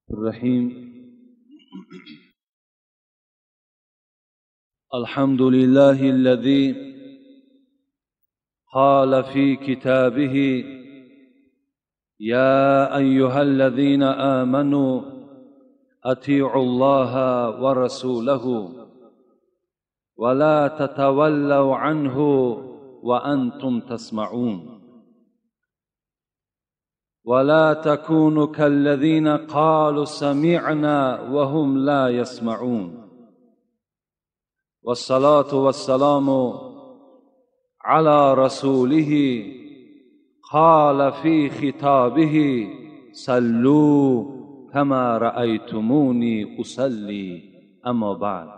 الرحیم. الحمد لله الذي قال في كتابه: يا أيها الذين آمنوا أطيعوا الله ورسوله ولا تتولوا عنه وأنتم تسمعون ولا تكونوا كالذين قالوا سمعنا وهم لا يسمعون. والصلاة والسلام على رسوله قال في خطابه: صلوا كما رأيتموني أصلي. أما بعد،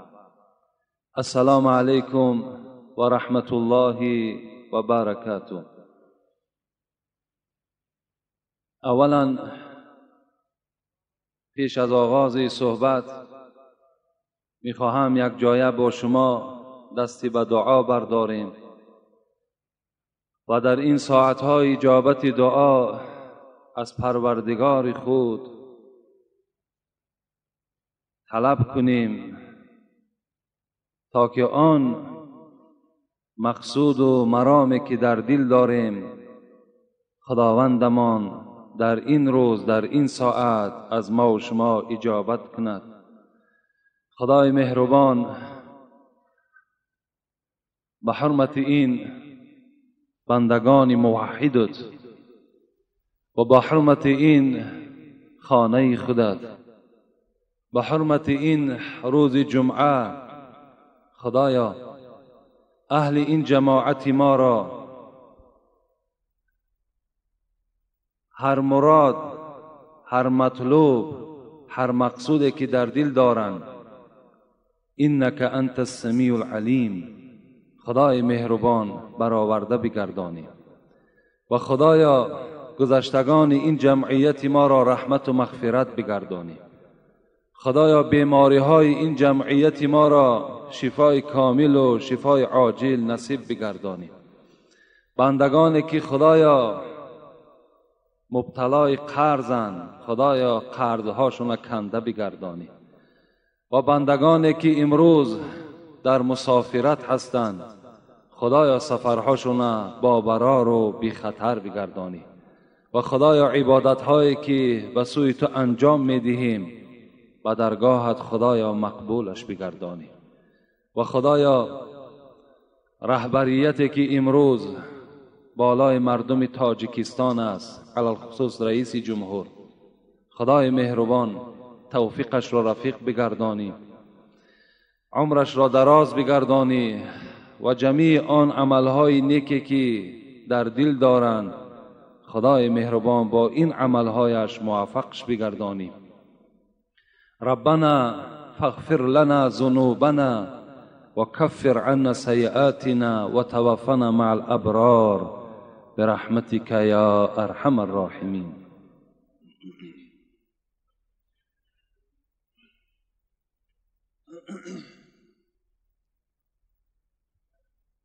السلام عليكم ورحمة الله وبركاته. اولا پیش از آغاز صحبت میخواهم یک جایه با شما دستی به دعا برداریم و در این ساعتهای اجابت دعا از پروردگار خود طلب کنیم تا که آن مقصود و مرامی که در دل داریم خداوندمان در این روز در این ساعت از ما و شما اجابت کند. خدای مهربان به حرمت این بندگان موحدت و با حرمت این خانه خودت، به حرمت این روز جمعه، خدایا اهل این جماعت ما را هر مراد، هر مطلوب، هر مقصودی که در دل دارند، انک انت السمیع العلیم، خدای مهربان برآورده بگردانی. و خدایا گذشتگان این جمعیت ما را رحمت و مغفرت بگردانی. خدایا بیماری های این جمعیت ما را شفای کامل و شفای عاجل نصیب بگردانی. بندگانی که خدایا مبتلای قرضند، خدایا قرضهاشون کنده بگردانی. و بندگانی که امروز در مسافرت هستند، خدایا سفرهاشون با برار و بی خطر بگردانی. و خدایا عبادت هایی که به سوی تو انجام میدهیم به درگاهت خدایا مقبولش بگردانی. و خدایا رهبریتی که امروز بالای مردم تاجیکستان است، علی‌الخصوص رئیس جمهور، خدای مهربان توفیقش را رفیق بگردانی، عمرش را دراز بگردانی و جمیع آن عملهای نیکی که در دل دارند خدای مهربان با این عملهایش موفقش بگردانی. ربنا فاغفر لنا ذنوبنا وكفر عنا سيئاتنا وتوفنا مع الأبرار برحمتك يا أرحم الراحمين.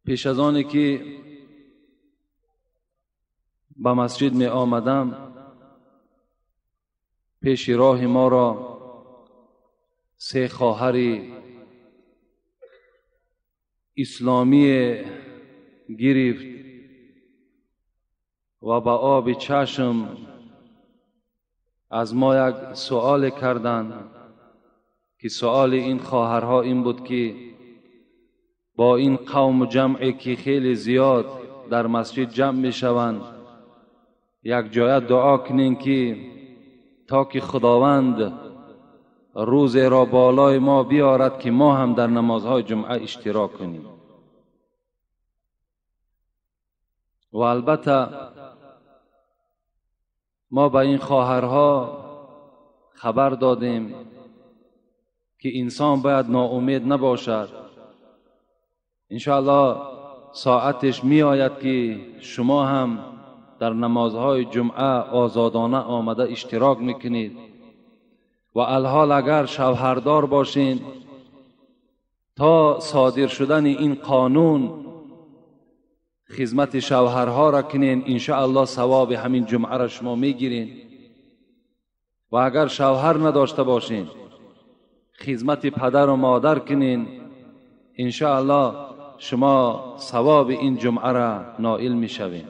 پیش از آنی که به مسجد می آمدم، پیش راه ما را سه خواهر اسلامی گرفت و با آب چشم از ما یک سؤال کردند که سؤال این خواهرها این بود که با این قوم و جمعی که خیلی زیاد در مسجد جمع می شوند یک جای دعا کنین که تا که خداوند روز را بالای ما بیارد که ما هم در نمازهای جمعه اشتراک کنیم. و البته ما به این خواهرها خبر دادیم که انسان باید ناامید نباشد. انشاءالله ساعتش می آید که شما هم در نمازهای جمعه آزادانه آمده اشتراک میکنید و الحال اگر شوهردار باشین تا صادر شدن این قانون خدمت شوهرها را کنین، انشاءالله ثواب همین جمعه را شما میگیرین. و اگر شوهر نداشته باشین خدمت پدر و مادر کنین، انشاءالله شما ثواب این جمعه را نائل میشوین.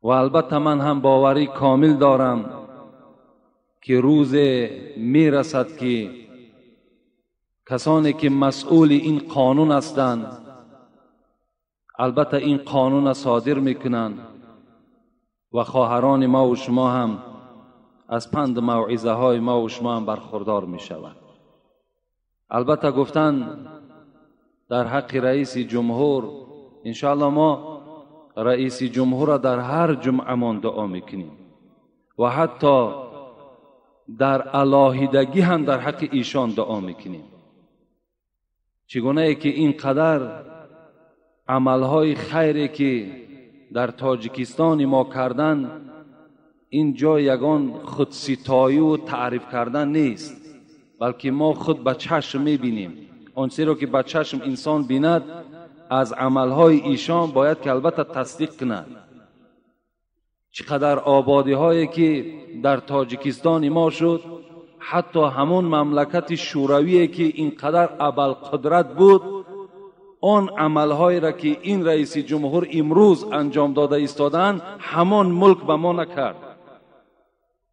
و البته من هم باوری کامل دارم که روز میرسد که کسانی که مسئول این قانون هستند البته این قانون را صادر میکنند و خواهران ما و شما هم از پند موعظه های ما و شما هم برخوردار میشوند. البته گفتن در حق رئیس جمهور، انشاءالله ما رئیس جمهور را در هر جمعه مان دعا میکنیم و حتی در علاهیدگی هم در حق ایشان دعا میکنیم. چگونه ای که اینقدر عملهای خیری که در تاجیکستان ما کردن، این جای یگان خودستایی و تعریف کردن نیست، بلکه ما خود به چشم میبینیم. آنچه را که به چشم انسان بیند از عملهای ایشان باید که البته تصدیق کند. چقدر آبادی هایی که در تاجیکستان ما شد، حتی همون مملکت شوروی که اینقدر ابرقدرت بود، آن عملهایی را که این رئیس جمهور امروز انجام داده ایستادن همان ملک به ما نکرد.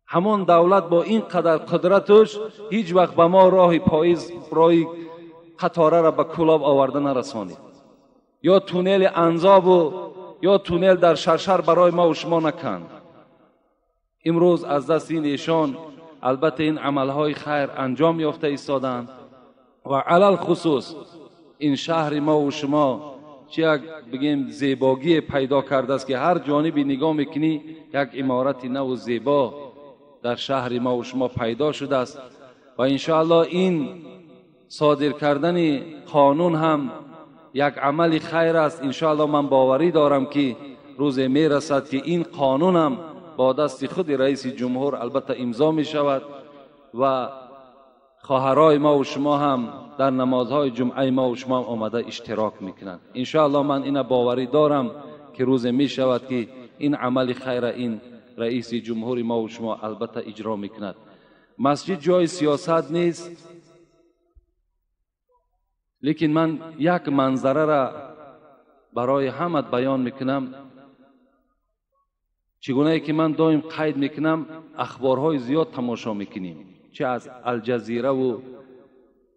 همان دولت با این قدر قدرتش هیچ وقت به ما راه پاییز، راه قطاره را به کلاب آورده نرسانید، یا تونل انزاب و یا تونل در شرشر برای ما و شما نکند. امروز از دست این ایشان البته این عملهای خیر انجام یافته ایستادند و علل خصوص این شهر ما و شما چه یک بگیم زیباگی پیدا کرده است که هر جانبی نگاه میکنی یک عمارت نو و زیبا در شهر ما و شما پیدا شده است و انشاءالله این صادر کردن قانون هم یک عمل خیر است. انشاءالله من باوری دارم که روز میرسد که این قانون هم با دست خود رئیس جمهور البته امضا می شود و خواهرای ما و شما هم در نمازهای جمعه ما و شما هم آمده اشتراک میکنند. انشاءالله من این باوری دارم که روز می شود که این عمل خیر این رئیس جمهور ما و شما البته اجرا میکند. مسجد جای سیاست نیست، لیکن من یک منظره را برای همت بیان میکنم. چگونه که من دائم قید میکنم، اخبارهای زیاد تماشا میکنیم، چه از الجزیره و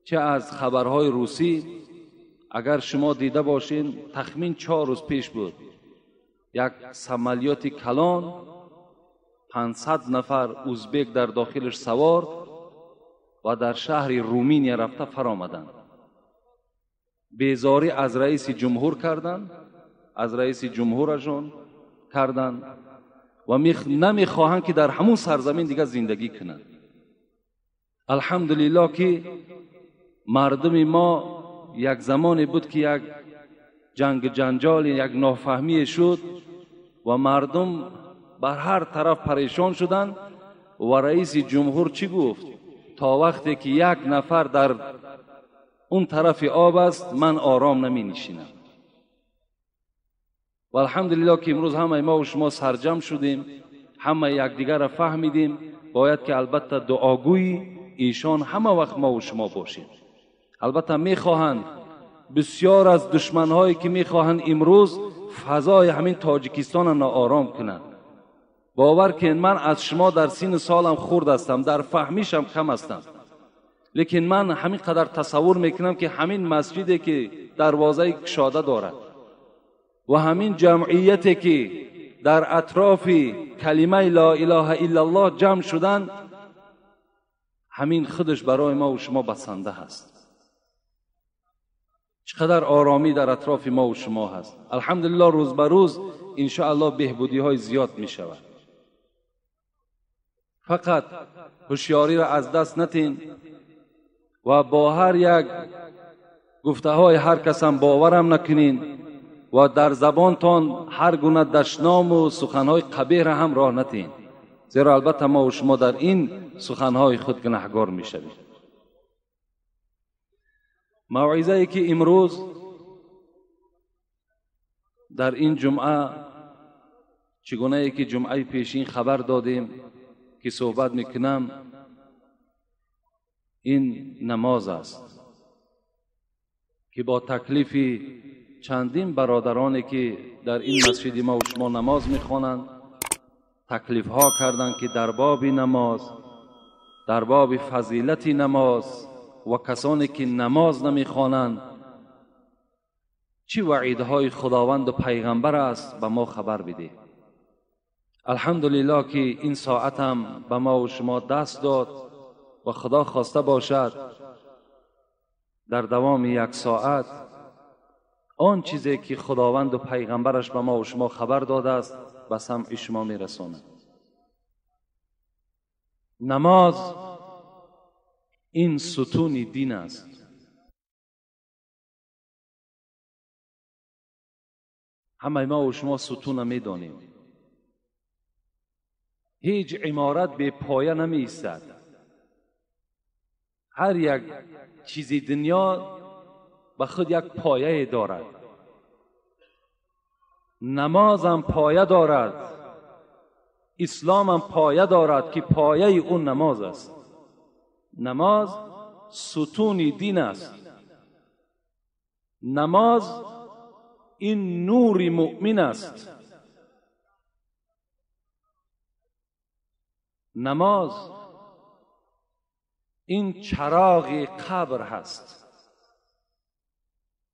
چه از خبرهای روسی. اگر شما دیده باشین تخمین 4 روز پیش بود، یک سمالیات کلان 500 نفر ازبک در داخلش سوار و در شهر رومینیا رفته فرامدند. بیزاری از رئیس جمهور کردند، از رئیس جمهورشون کردند و نمیخواهند که در همون سرزمین دیگه زندگی کنند. الحمدلله که مردم ما یک زمانی بود که یک جنگ جنجال، یک نافهمی شد و مردم بر هر طرف پریشان شدند و رئیس جمهور چی گفت؟ تا وقتی که یک نفر در اون طرف آب است من آرام نمی نشینم. و الحمدلله که امروز همه ما و شما سرجم شدیم، همه یکدیگر را فهمیدیم. باید که البته دعاگوی ایشان همه وقت ما و شما باشیم. البته میخواهند بسیار از دشمنهایی که میخواهند امروز فضای همین تاجیکستان را ناآرام کنند. باور که من از شما در سین سالم خرد هستم، در فهمیشم کم هستم، لیکن من همین قدر تصور میکنم که همین مسجدی که دروازه کشاده دارد و همین جمعیتی که در اطراف کلمه لا اله الا الله جمع شدن، همین خودش برای ما و شما بسنده هست. چقدر آرامی در اطراف ما و شما هست. الحمدلله روز به روز انشاءالله بهبودی های زیاد می شود. فقط هوشیاری را از دست نتین و با هر یک گفته های هر کس هم باورم نکنین و در زبانتان هر گونه دشنام و سخنهای قبیح را هم راه نتین، زیرا البته ما و شما در این سخنهای خود گناهگار می شویم. موعظه ای که امروز در این جمعه، چگونه ای که جمعه پیشین خبر دادیم، که صحبت میکنم این نماز است که با تکلیف چندین برادرانی که در این مسجد ما و شما نماز میخوانند تکلیف ها کردند که در باب نماز، در باب فضیلت نماز و کسانی که نماز نمیخوانند چی وعیدهای خداوند و پیغمبر است به ما خبر بده. الحمدلله که این ساعت هم به ما و شما دست داد و خدا خواسته باشد در دوام یک ساعت آن چیزی که خداوند و پیغمبرش به ما و شما خبر داده است به سمع شما میرساند. نماز این ستون دین است. همه ما و شما ستون میدانیم. هیچ عمارت به پایه نمی ایستد. هر یک چیزی دنیا به خود یک پایه دارد. نماز هم پایه دارد، اسلام هم پایه دارد که پایه اون نماز است. نماز ستون دین است. نماز این نور مؤمن است. نماز این چراغ قبر هست.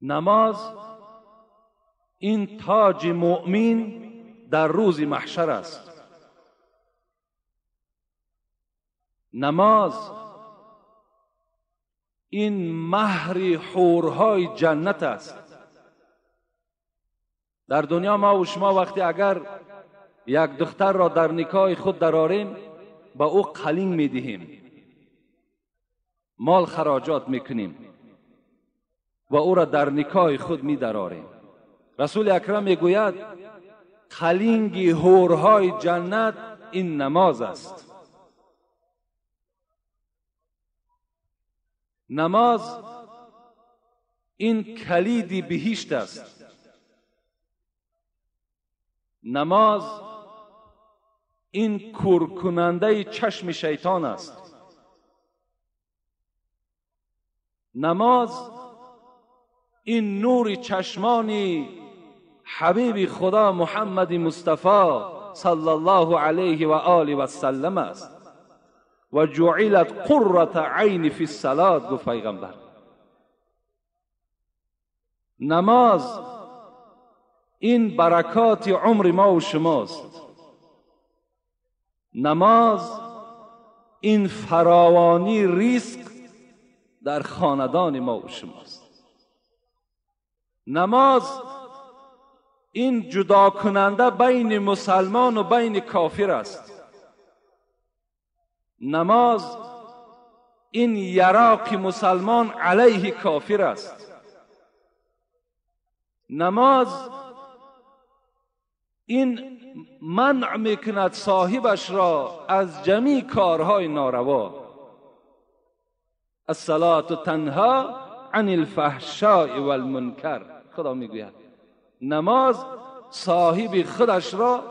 نماز این تاج مؤمن در روز محشر است. نماز این مهر حورهای جنت است. در دنیا ما و شما وقتی اگر یک دختر را در نکاح خود درآریم به او قلینگ میدهیم، مال خراجات میکنیم و او را در نکاح خود میدرآریم. رسول اکرم میگوید قلینگ حورهای جنت این نماز است. نماز این کلید بهشت است. نماز این کورکننده چشم شیطان است. نماز این نور چشمان حبیب خدا محمد مصطفی صلی الله علیه و آله و سلم است. و جعلت قرة عین فی الصلاة، گفت پیغمبر. نماز این برکات عمر ما و شماست. نماز این فراوانی ریسک در خاندان ما و شماست. نماز این جدا کننده بین مسلمان و بین کافر است. نماز این یراق مسلمان علیه کافر است. نماز این منع میکند صاحبش را از جمیع کارهای ناروا. الصلاة تنها عن الفحشاء والمنکر. خدا میگوید نماز صاحب خودش را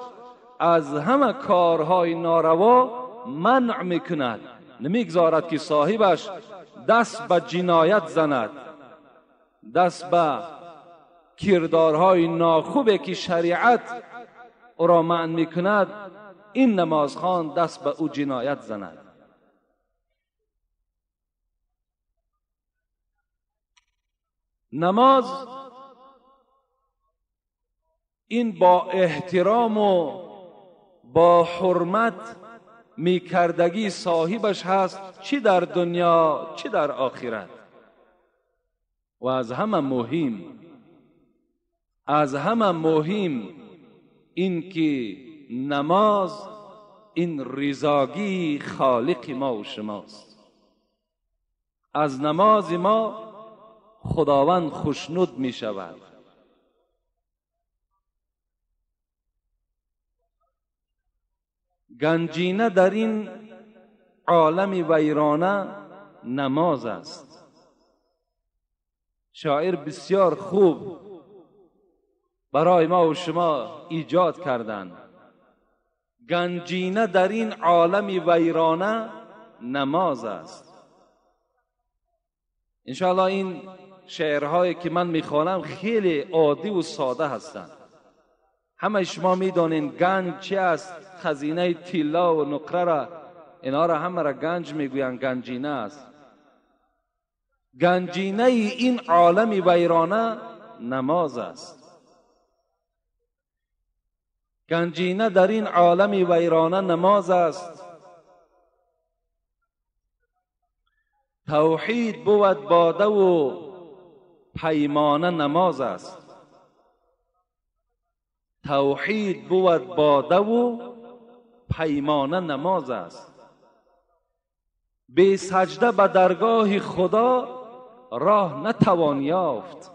از همه کارهای ناروا منع میکند، نمیگذارد که صاحبش دست به جنایت زند، دست به کردارهای ناخوبی که شریعت او را منع میکند، این نمازخوان دست به او جنایت زند. نماز این با احترام و با حرمت میکردگی صاحبش هست، چی در دنیا چی در آخرت. و از همه مهم، از همه مهم این که نماز این رضاگی خالق ما و شماست. از نماز ما خداوند خوشنود می شود. گنجینه در این عالم ویرانه نماز است. شاعر بسیار خوب برای ما و شما ایجاد کردند. گنجینه در این عالم ویرانه نماز است. انشاءالله این شعرهایی که من میخوانم خیلی عادی و ساده هستند. همه شما میدانین گنج چی است، خزینه طلا و نقره را، اینا را همه را گنج میگویند، گنجینه است. گنجینه این عالم ویرانه نماز است. گنجینه در این عالم ویرانه نماز است. توحید بود باده و پیمانه نماز است. توحید بود باده و پیمانه نماز است. بی سجده به درگاه خدا راه نتوان یافت.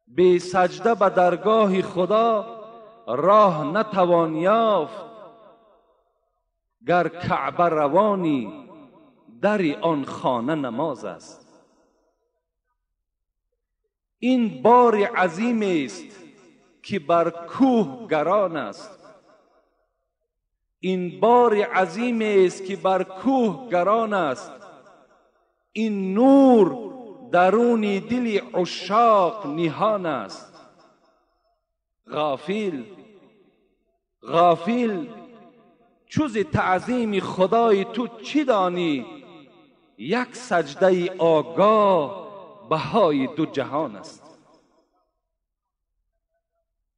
بی سجده به درگاه خدا راه نتوان یافت. گر کعبه روانی در آن خانه نماز است. این بار عظیم است که بر کوه گران است. این بار عظیم است که بر کوه گران است. این نور درون دل عشاق نهان است. غافل غافل چوز تعظیم خدای تو چی دانی؟ یک سجده آگاه بهای دو جهان است.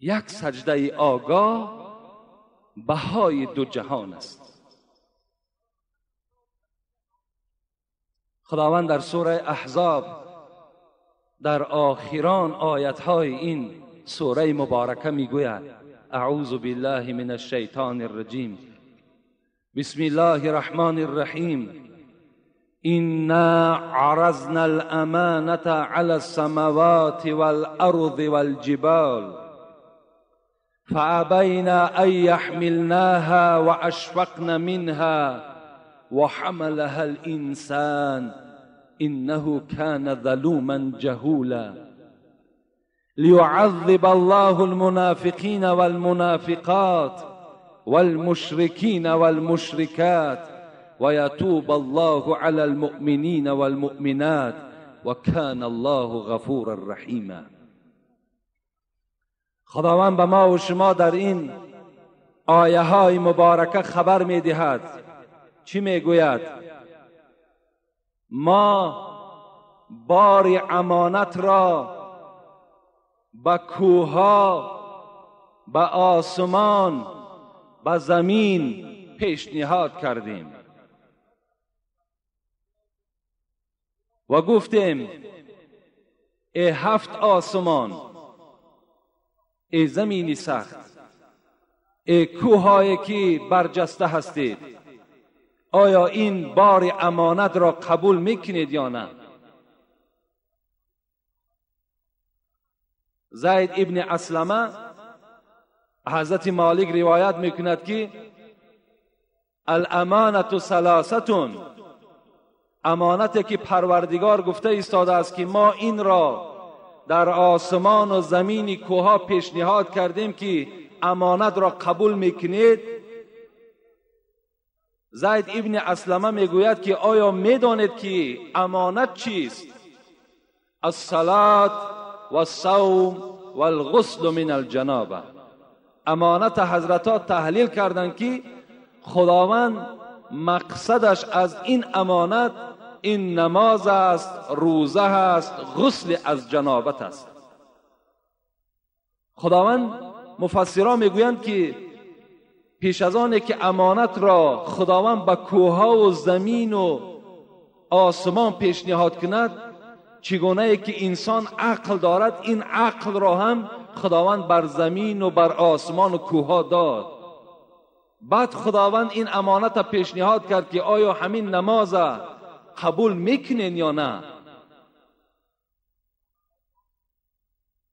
یک سجده آگاه بهای دو جهان است. خداوند در سوره احزاب در آخران آیت‌های این سوره مبارکه میگوید: اعوذ بالله من الشیطان الرجیم، بسم الله الرحمن الرحیم، إنا عرضنا الأمانة على السماوات والأرض والجبال فأبينا أن يحملناها وأشفقن منها وحملها الإنسان إنه كان ظلوما جهولا ليعذب الله المنافقين والمنافقات والمشركين والمشركات ويتوب الله على المؤمنين والمؤمنات وكان الله غفورا رحیما. خداوند به ما و شما در این آیه های مبارکه خبر می دهد. چی می گوید؟ ما بار امانت را به کوهها، به آسمان، به زمین پیشنهاد کردیم و گفتیم ای هفت آسمان، ای زمینی سخت، ای کوههایی که برجسته هستید، آیا این بار امانت را قبول میکنید یا نه؟ زید ابن اسلمه حضرت مالک روایت میکند که الامانة ثلاثة، امانتی که پروردگار گفته ایستاده است که ما این را در آسمان و زمین کوها پیشنهاد کردیم که امانت را قبول میکنید. زید ابن اسلمه میگوید که آیا میدانید که امانت چیست؟ الصلاة والصوم والغسل من الجنابه. امانت حضرت ها تحلیل کردند که خداوند مقصدش از این امانت این نماز است، روزه است، غسل از جنابت است. خداوند مفسران میگویند که پیش از آن که امانت را خداوند به کوهها و زمین و آسمان پیشنهاد کند، چگونه که انسان عقل دارد، این عقل را هم خداوند بر زمین و بر آسمان و کوهها داد. بعد خداوند این امانت را پیشنهاد کرد که آیا همین نماز قبول میکنین یا نه؟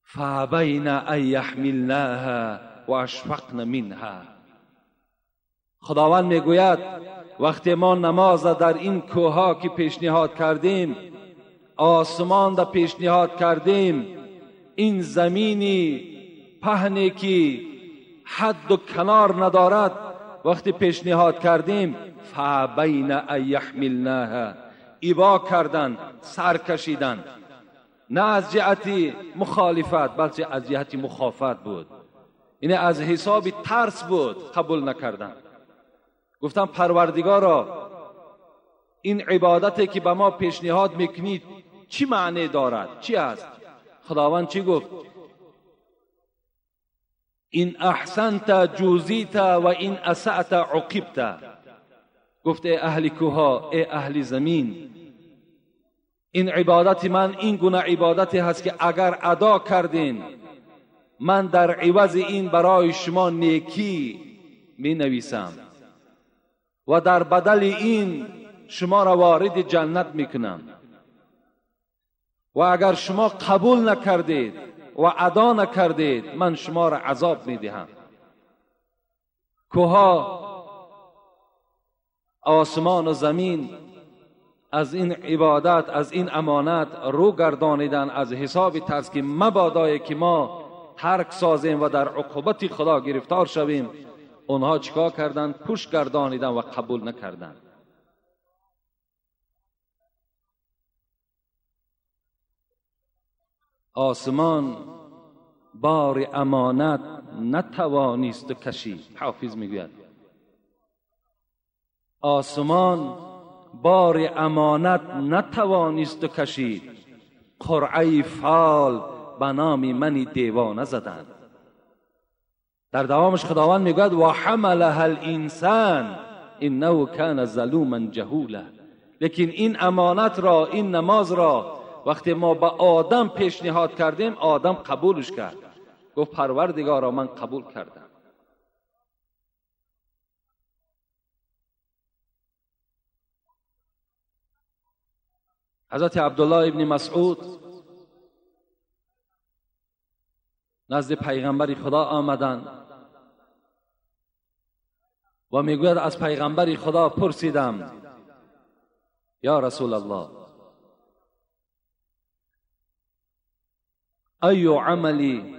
فابینا ان یحملناها واشفقن منها. خداوند میگوید وقتی ما نماز در این کوهها که پیشنهاد کردیم، آسمان را پیشنهاد کردیم، این زمینی پهنی که حد و کنار ندارد، وقتی پیشنهاد کردیم فابین ان یحملناها، ابا کردن، سر کشیدن، نه از جهت مخالفت بلکه از جهت مخافت بود، یعنی از حساب ترس بود قبول نکردن. گفتم پروردگارا این عبادتی که به ما پیشنهاد میکنید چی معنی دارد، چی است؟ خداوند چی گفت؟ این احسنت جوزیت و این اسأت عوقبت. گفت ای اهل کوها، ای اهل زمین، این عبادت من این گونه عبادتی هست که اگر ادا کردین من در عوض این برای شما نیکی می نویسم و در بدل این شما را وارد جنت می کنم، و اگر شما قبول نکردید و ادا نکردید من شما را عذاب می دهم. کوها، آسمان و زمین از این عبادت، از این امانت رو گردانیدن، از حساب ترس که مبادای که ما ترک سازیم و در عقوبت خدا گرفتار شویم. اونها چیکار کردند؟ پشت گردانیدن و قبول نکردند. آسمان بار امانت نتوانست کشید. حافظ میگوید آسمان بار امانت نتوانست کشید، قرعه فال به نام من دیوانه زدند. در دوامش خداوند میگوید و حملها الانسان انه کان ظلوما جهولا. لیکن این امانت را، این نماز را وقتی ما به آدم پیشنهاد کردیم، آدم قبولش کرد، گفت پروردگارا من قبول کردم. حضرت عبدالله ابن مسعود نزد پیغمبر خدا آمدند و میگوید از پیغمبر خدا پرسیدم یا رسول الله ای عملی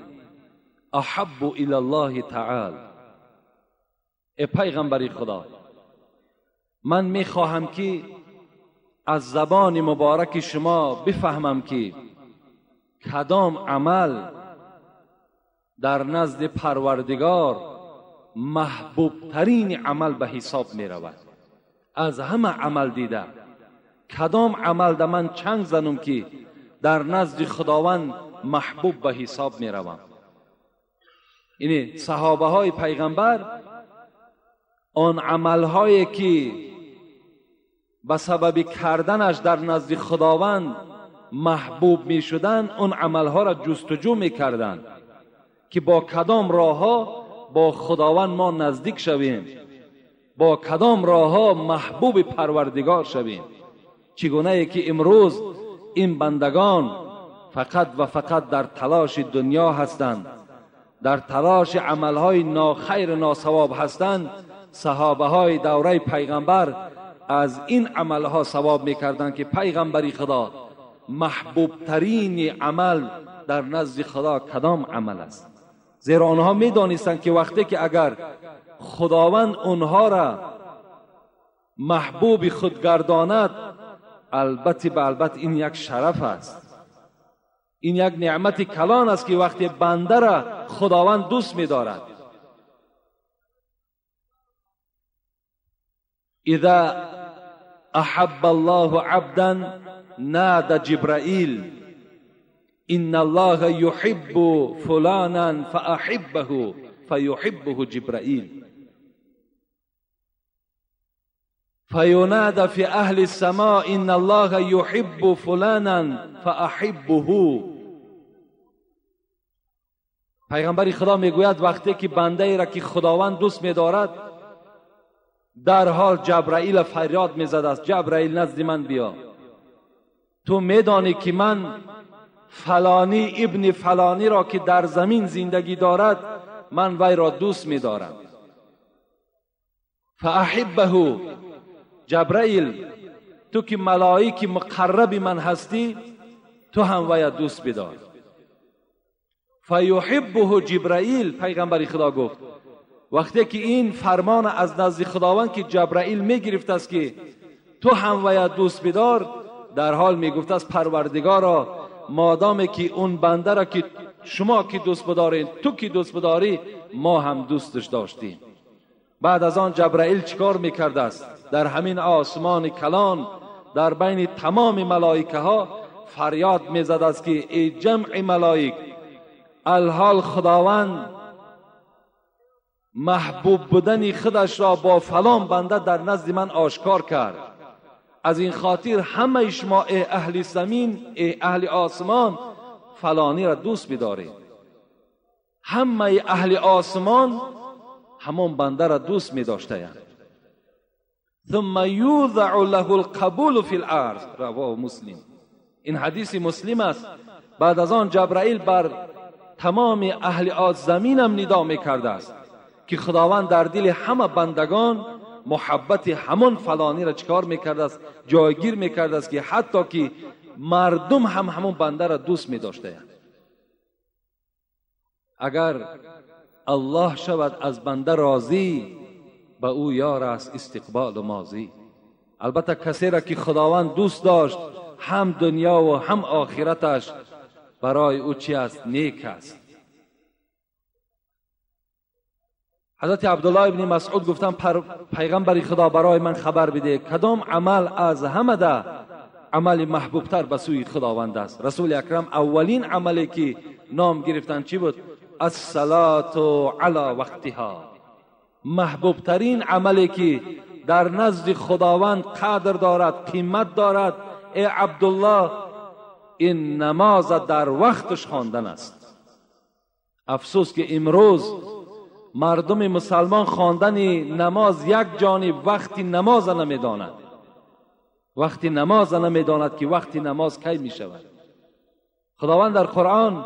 احب الی الله تعالی، ای پیغمبر خدا من میخواهم که از زبان مبارک شما بفهمم که کدام عمل در نزد پروردگار محبوب ترین عمل به حساب می رود. از همه عمل دیده کدام عمل در من چنگ زنم که در نزد خداوند محبوب به حساب می روم. یعنی صحابه های پیغمبر آن عمل هایی که به سبب کردنش در نزد خداوند محبوب می شدن، اون عملها را جستجو می کردن که با کدام راهها با خداوند ما نزدیک شویم، با کدام راهها محبوب پروردگار شویم. چگونه ای که امروز این بندگان فقط و فقط در تلاش دنیا هستند، در تلاش عملهای ناخیر ناثواب هستند. صحابه های دوره پیغمبر از این عملها ثواب میکردند که پیغمبری خدا محبوب ترین عمل در نزد خدا کدام عمل است. زیرا آنها میدانستند که وقتی که اگر خداوند آنها را محبوب خود گرداند، البته به البته این یک شرف است، این یک نعمت کلان است که وقتی بنده را خداوند دوست می‌دارد. اذا احب الله عبدا نادى جبرائیل ان الله يحب فلانا فاحبه فيحبه جبرائیل فينادى في اهل السماء ان الله يحب فلانا فاحبه. پیغمبر خدا میگوید وقتی که بنده ای را که خداوند دوست می‌دارد، در حال جبرائیل فریاد میزد است جبرائیل نزد من بیا، تو میدانی که من فلانی ابن فلانی را که در زمین زندگی دارد من وی را دوست میدارم. فاحبه، جبرائیل تو که ملائک مقرب من هستی تو هم وی دوست بدار. فیحبه جبرائیل. پیغمبر خدا گفت وقتی که این فرمان از نزد خداوند که جبرائیل میگرفت است که تو هم ویا دوست بدار، در حال میگفت است پروردگارا مادام که اون بنده را که شما که دوست بدارین، تو که دوست بداری، ما هم دوستش داشتیم. بعد از آن جبرائیل چیکار میکرده است؟ در همین آسمان کلان در بین تمام ملائکه ها فریاد میزد است که ای جمع ملائک، الحال خداوند محبوب بودن خودش را با فلان بنده در نزد من آشکار کرد. از این خاطر همه شما ای اهل زمین، ای اهل آسمان، فلانی را دوست بدارید. همه اهل آسمان همان بنده را دوست می داشتند. ثم یوضع له القبول فی الارض، رواه مسلم. این حدیث مسلم است. بعد از آن جبرائیل بر تمام اهل زمین هم ندا می کرده است که خداوند در دل همه بندگان محبت همان فلانی را چکار میکرده است؟ جایگیر میکرده است که حتی که مردم هم همون بنده را دوست میداشتند. اگر الله شود از بنده راضی، به او یار است استقبال و ماضی. البته کسی را که خداوند دوست داشت، هم دنیا و هم آخرتش برای او چی است؟ نیک است. حضرت عبدالله ابن مسعود گفتن پیغمبر خدا برای من خبر بده کدام عمل از همه ده عمل محبوبتر به سوی خداوند است. رسول اکرم اولین عملی که نام گرفتن چی بود؟ الصلاة علی وقتها. محبوبترین عملی که در نزد خداوند قدر دارد، قیمت دارد، ای عبدالله، این نماز در وقتش خواندن است. افسوس که امروز مردم مسلمان خواندن نماز یک جانب، وقتی نماز نمیداند، وقتی نماز نمیداند که وقتی نماز کی می شود. خداوند در قرآن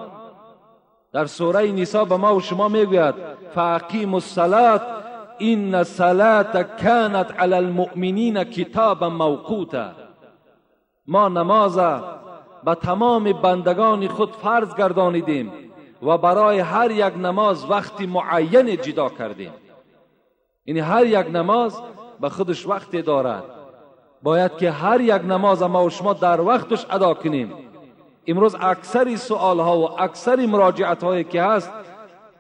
در سوره نساء به ما و شما میگوید فاقیموا الصلاة ان الصلاة كانت علی المؤمنین کتابا موقوتا. ما نماز به تمام بندگان خود فرض گردانیدیم و برای هر یک نماز وقتی معین جدا کردیم. یعنی هر یک نماز به خودش وقتی دارد، باید که هر یک نماز ما و شما در وقتش ادا کنیم. امروز اکثر سوال ها و اکثر مراجعت هایی که هست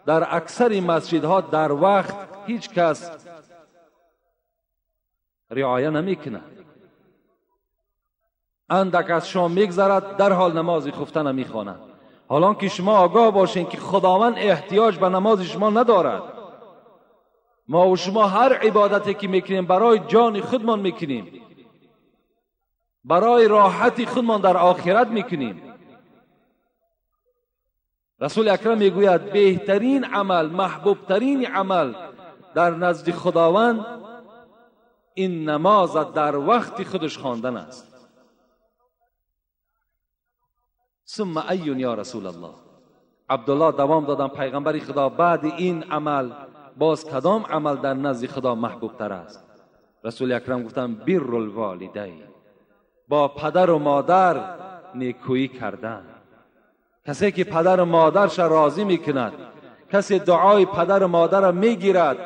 در اکثر مسجدها در وقت هیچ کس رعایه نمی کنه. اندک از شما میگذرد در حال نماز خفتن میخوانند، حالان که شما آگاه باشین که خداوند احتیاج به نماز شما ندارد. ما و شما هر عبادتی که میکنیم برای جان خودمان میکنیم، برای راحتی خودمان در آخرت میکنیم. رسول اکرم میگوید بهترین عمل، محبوبترین عمل در نزد خداوند این نماز در وقت خودش خواندن است. ثم ایون یا رسول الله. عبدالله دوام دادم پیغمبر خدا بعد این عمل باز کدام عمل در نزد خدا محبوب تر است؟ رسول اکرم گفتن بر الوالدین، با پدر و مادر نیکویی کردن. کسی که پدر و مادرش راضی میکند، کسی دعای پدر و مادر را میگیرد،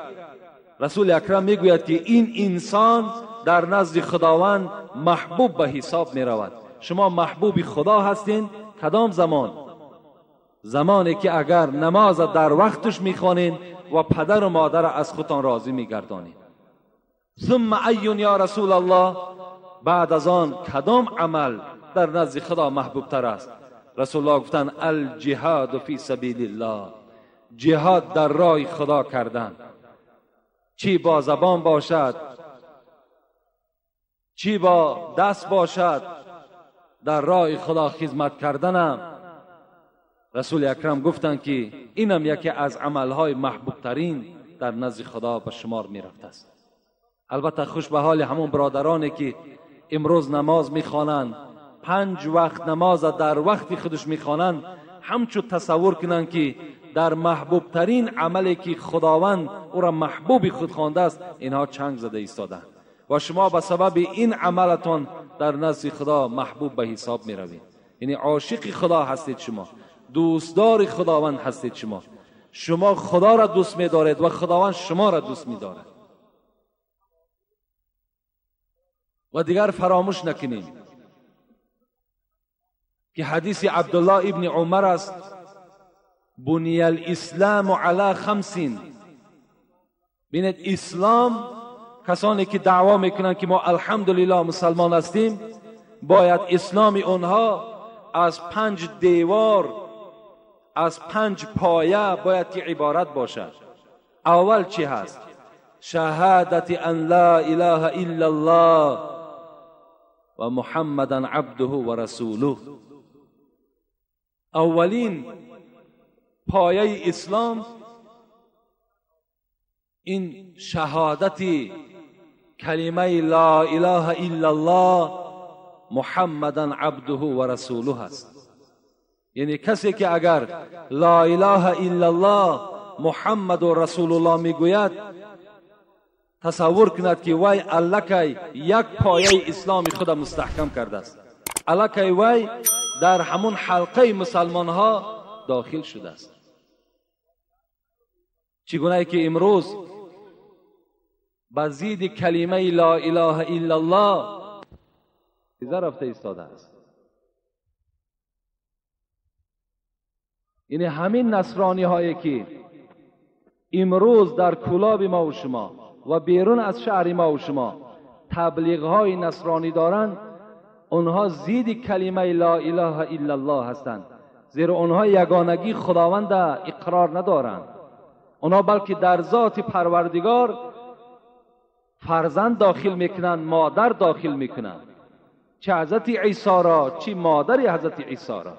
رسول اکرم میگوید که این انسان در نزد خداوند محبوب به حساب میرود. شما محبوب خدا هستین کدام زمان؟ زمانی که اگر نماز در وقتش میخوانین و پدر و مادر از خودتان راضی میگردانین. ثم ایون یا رسول الله، بعد از آن کدام عمل در نزد خدا محبوب تر است؟ رسول الله گفتن الجهاد فی سبیل الله، جهاد در راه خدا کردن، چی با زبان باشد چی با دست باشد، در راه خدا خدمت کردنم. رسول اکرم گفتند که اینم یکی از عملهای محبوب ترین در نزد خدا به شمار می رفت است. البته خوش به حال همون برادرانی که امروز نماز میخوانند، 5 وقت نماز در وقت خودش میخوانند، همچو تصور کنند که در محبوب ترین عملی که خداوند او را محبوب خود خوانده است اینها چنگ زده ایستادند و شما به سبب این عملتان در نزد خدا محبوب به حساب می روید. یعنی عاشق خدا هستید شما. دوستدار خداوند هستید. شما خدا را دوست می‌دارید و خداوند شما را دوست می‌دارد. و دیگر فراموش نکنیم که حدیث عبدالله ابن عمر است: بنی الاسلام علی خمس. ببینید اسلام، کسانی که دعوا میکنند که ما الحمدلله مسلمان هستیم، باید اسلام اونها از 5 دیوار، از 5 پایه باید که عبارت باشد. اول چی هست؟ شهادت ان لا اله الا الله و محمدا عبده و رسوله. اولین پایه اسلام این شهادت کلمه لا اله الا الله محمدا عبده و رسوله است. یعنی کسی که اگر لا اله الا الله محمد و رسول الله میگوید، تصور کند که وی الکی یک پایه اسلام خود مستحکم کرده است، الکی وی در همون حلقه مسلمان ها داخل شده است. چگونه که امروز بزید کلمه لا اله الا الله رفته ایستاده است. یعنی همین نصرانی هایی که امروز در کولاب ما و شما و بیرون از شهر ما و شما تبلیغ های نصرانی دارند، آنها زید کلمه لا اله الا الله هستند، زیرا آنها یگانگی خداوند اقرار ندارند. آنها بلکه در ذات پروردگار فرزند داخل میکنند، مادر داخل میکنند، چه حضرت عیسی را چه مادر حضرت عیسی را.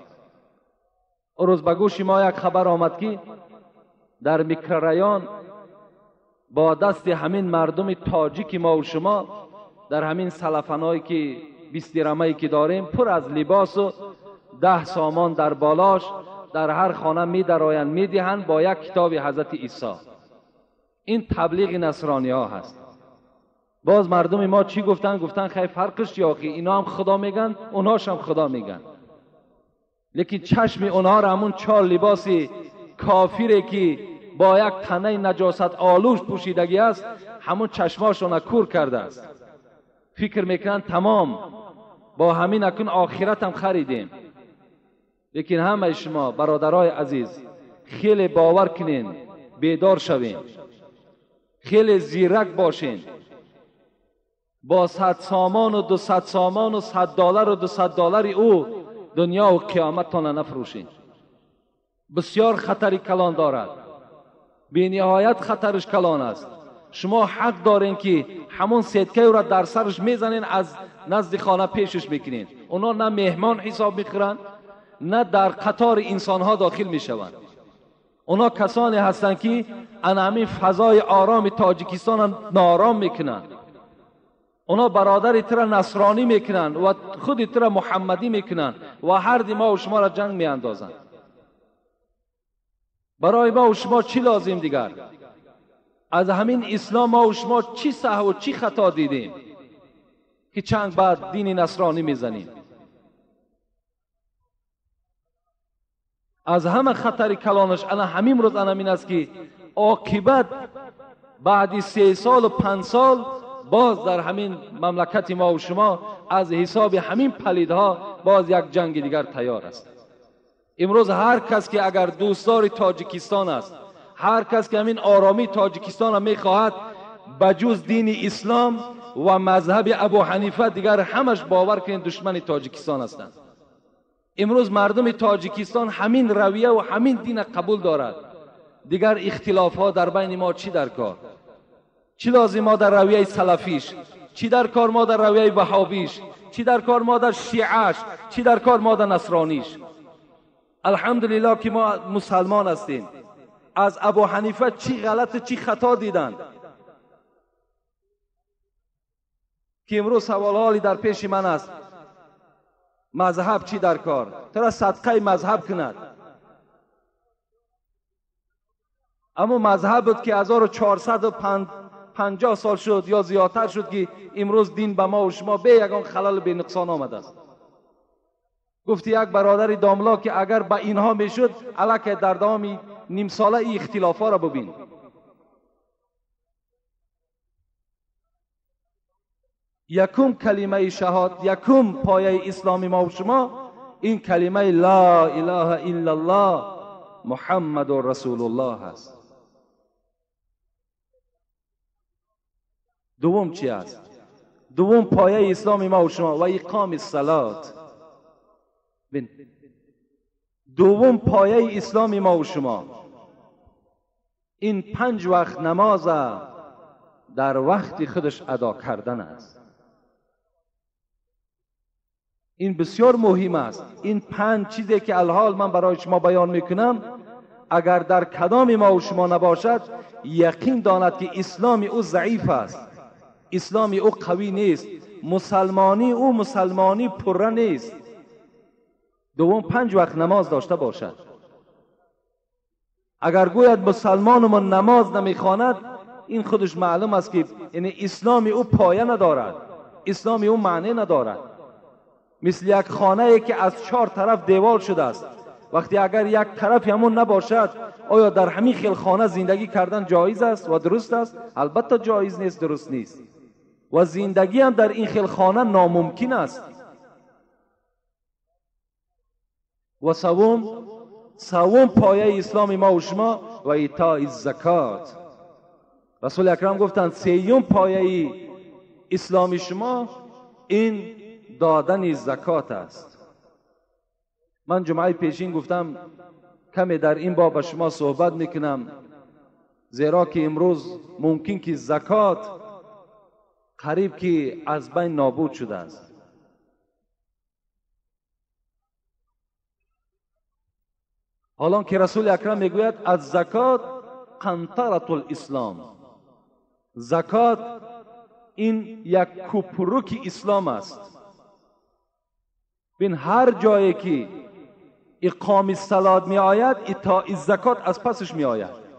روز به گوش ما یک خبر آمد که در میکرریان با دست همین مردم تاجیک ما و شما در همین سلفنایی که 20 درمه‌ای که داریم پر از لباس و 10 سامان در بالاش، در هر خانه می درآیند می دهند با یک کتاب حضرت عیسی. این تبلیغ نصرانی ها هست. باز مردم ما چی گفتن؟ گفتن خیلی فرقش یا آخی، اینا هم خدا میگن، اونهاش هم خدا میگن. لیکن چشم اونها را همون 4 لباس کافیره که با یک تنه نجاست آلوش پوشیدگی است، همون چشماشون کور کرده است. فکر میکنن تمام با همین اکن آخرت هم خریدیم. لیکن همه شما برادرای عزیز خیلی باور کنین، بیدار شوین، خیلی زیرک باشین. با 100 سامان و 200 سامان و 100 دلار و 200 دلار او دنیا و قیامت تان نفروشین. بسیار خطری کلان دارد، بی نهایت خطرش کلان است. شما حق دارین که همون سیدکه را در سرش میزنین، از نزد خانه پیشش میکنین. اونا نه مهمان حساب میخورن، نه در قطار انسانها داخل میشوند. اونا کسانی هستند که ان همین فضای آرام تاجیکستان ناآرام میکنن. اونا برادر تر نصرانی میکنن و خود تر محمدی میکنن و هر دی ما و شما را جنگ میاندازند. برای ما و شما چی لازم دیگر؟ از همین اسلام ما و شما چی سهو و چی خطا دیدیم که چند بعد دین نصرانی میزنیم؟ از همه خطر کلانش انا همین روز انا این است که عاقبت بعد 3 سال و 5 سال باز در همین مملکت ما و شما از حساب همین پلیدها باز یک جنگ دیگر تیار است. امروز هر کس که اگر دوستدار تاجیکستان است، هر کس که همین آرامی تاجیکستان را میخواهد، بجز دین اسلام و مذهب ابو حنیفه دیگر همش باور کنید دشمن تاجیکستان هستند. امروز مردم تاجیکستان همین رویه و همین دین قبول دارد. دیگر اختلاف ها در بین ما چی در کار؟ چی لازم ما در رویه سلفیش؟ چی در کار ما در رویه وهابیش؟ چی در کار ما در شیعهش؟ چی در کار ما در نصرانیش؟ الحمدلله که ما مسلمان هستیم. از ابو حنیفه چی غلط چی خطا دیدن که امروز سوال حالی در پیش من است. مذهب چی در کار؟ ترا صدقه مذهب کند. اما مذهب بود که 1450 سال شد یا زیادتر شد که امروز دین به ما و شما به یگان خلل به نقصان آمده است. گفتی یک برادر داملا که اگر به اینها میشد الکه در دوام نیم ساله این اختلافا را ببین. یکم کلمه شهادت، یکم پایه اسلامی ما و شما این کلمه لا اله الا الله محمد رسول الله است. دوم چی است؟ دوم پایه اسلام ما و شما و اقام الصلات. بین، دوم پایه اسلام ما و شما این 5 وقت نماز در وقت خودش ادا کردن است. این بسیار مهم است. این 5 چیزی که الحال من برای شما بیان میکنم اگر در کدام ما و شما نباشد یقین داند که اسلام او ضعیف است، اسلام او قوی نیست، مسلمانی او مسلمانی پره نیست. دوم 5 وقت نماز داشته باشد. اگر گوید مسلمان ما نماز نمیخواند این خودش معلوم است که یعنی اسلام او پایه ندارد، اسلام او معنی ندارد. مثل یک خانه که از 4 طرف دیوار شده است، وقتی اگر یک طرف همون نباشد آیا در همین خیل خانه زندگی کردن جایز است و درست است؟ البته جایز نیست، درست نیست و زندگی هم در این خیل خانه ناممکن است. و سوم پایه اسلام ما و شما و ایتاء الزکات. رسول اکرم گفتند سیوم پایه اسلام شما این دادن زکات است. من جمعه پیشین گفتم کمی در این باب با شما صحبت میکنم، زیرا که امروز ممکن که زکات قریب که از بین نابود شده است. حالا که رسول اکرم میگوید از زکات قنطرة الاسلام، زکات این یک کوپروک اسلام است. بین هر جایی که اقام الصلات می آید ایتاء زکات از پسش می آید.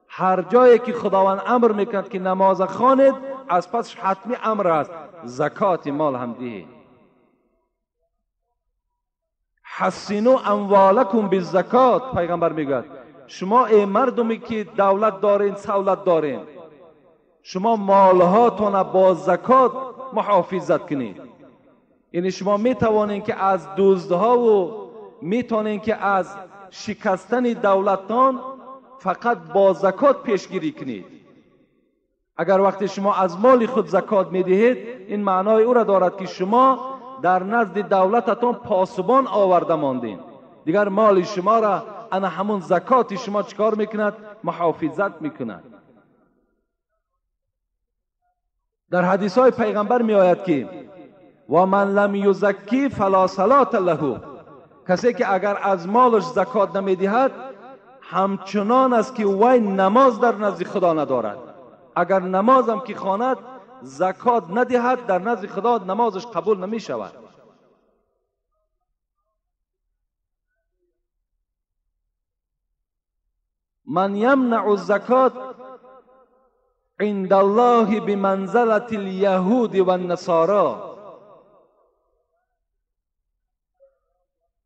هر جایی که خداوند امر میکند که نماز خوانید از پسش حتمی امر است زکات مال هم دهید. حسنوا اموالکم بالزکات، پیغمبر میگوید شما ای مردمی که دولت دارین سولت دارین شما مالهاتون با زکات محافظت کنید. یعنی شما میتوانید که از دزدها و میتوانید که از شکستن دولتان فقط با زکات پیشگیری کنید. اگر وقتی شما از مال خود زکات میدهید این معنای او را دارد که شما در نزد دولتتان پاسبان آورده ماندین، دیگر مال شما را انا همون زکات شما چکار میکند؟ محافظت میکند. در حدیث های پیغمبر میآید که و من لم یزکی فلا صلاة له، کسی که اگر از مالش زکات نمیدهد همچنان است که وی نماز در نزد خدا ندارد. اگر نمازم که خواند زکات ندهد در نزد خدا نمازش قبول نمی شود. من یمنع الزکات عند الله بمنزلة اليهود والنصارى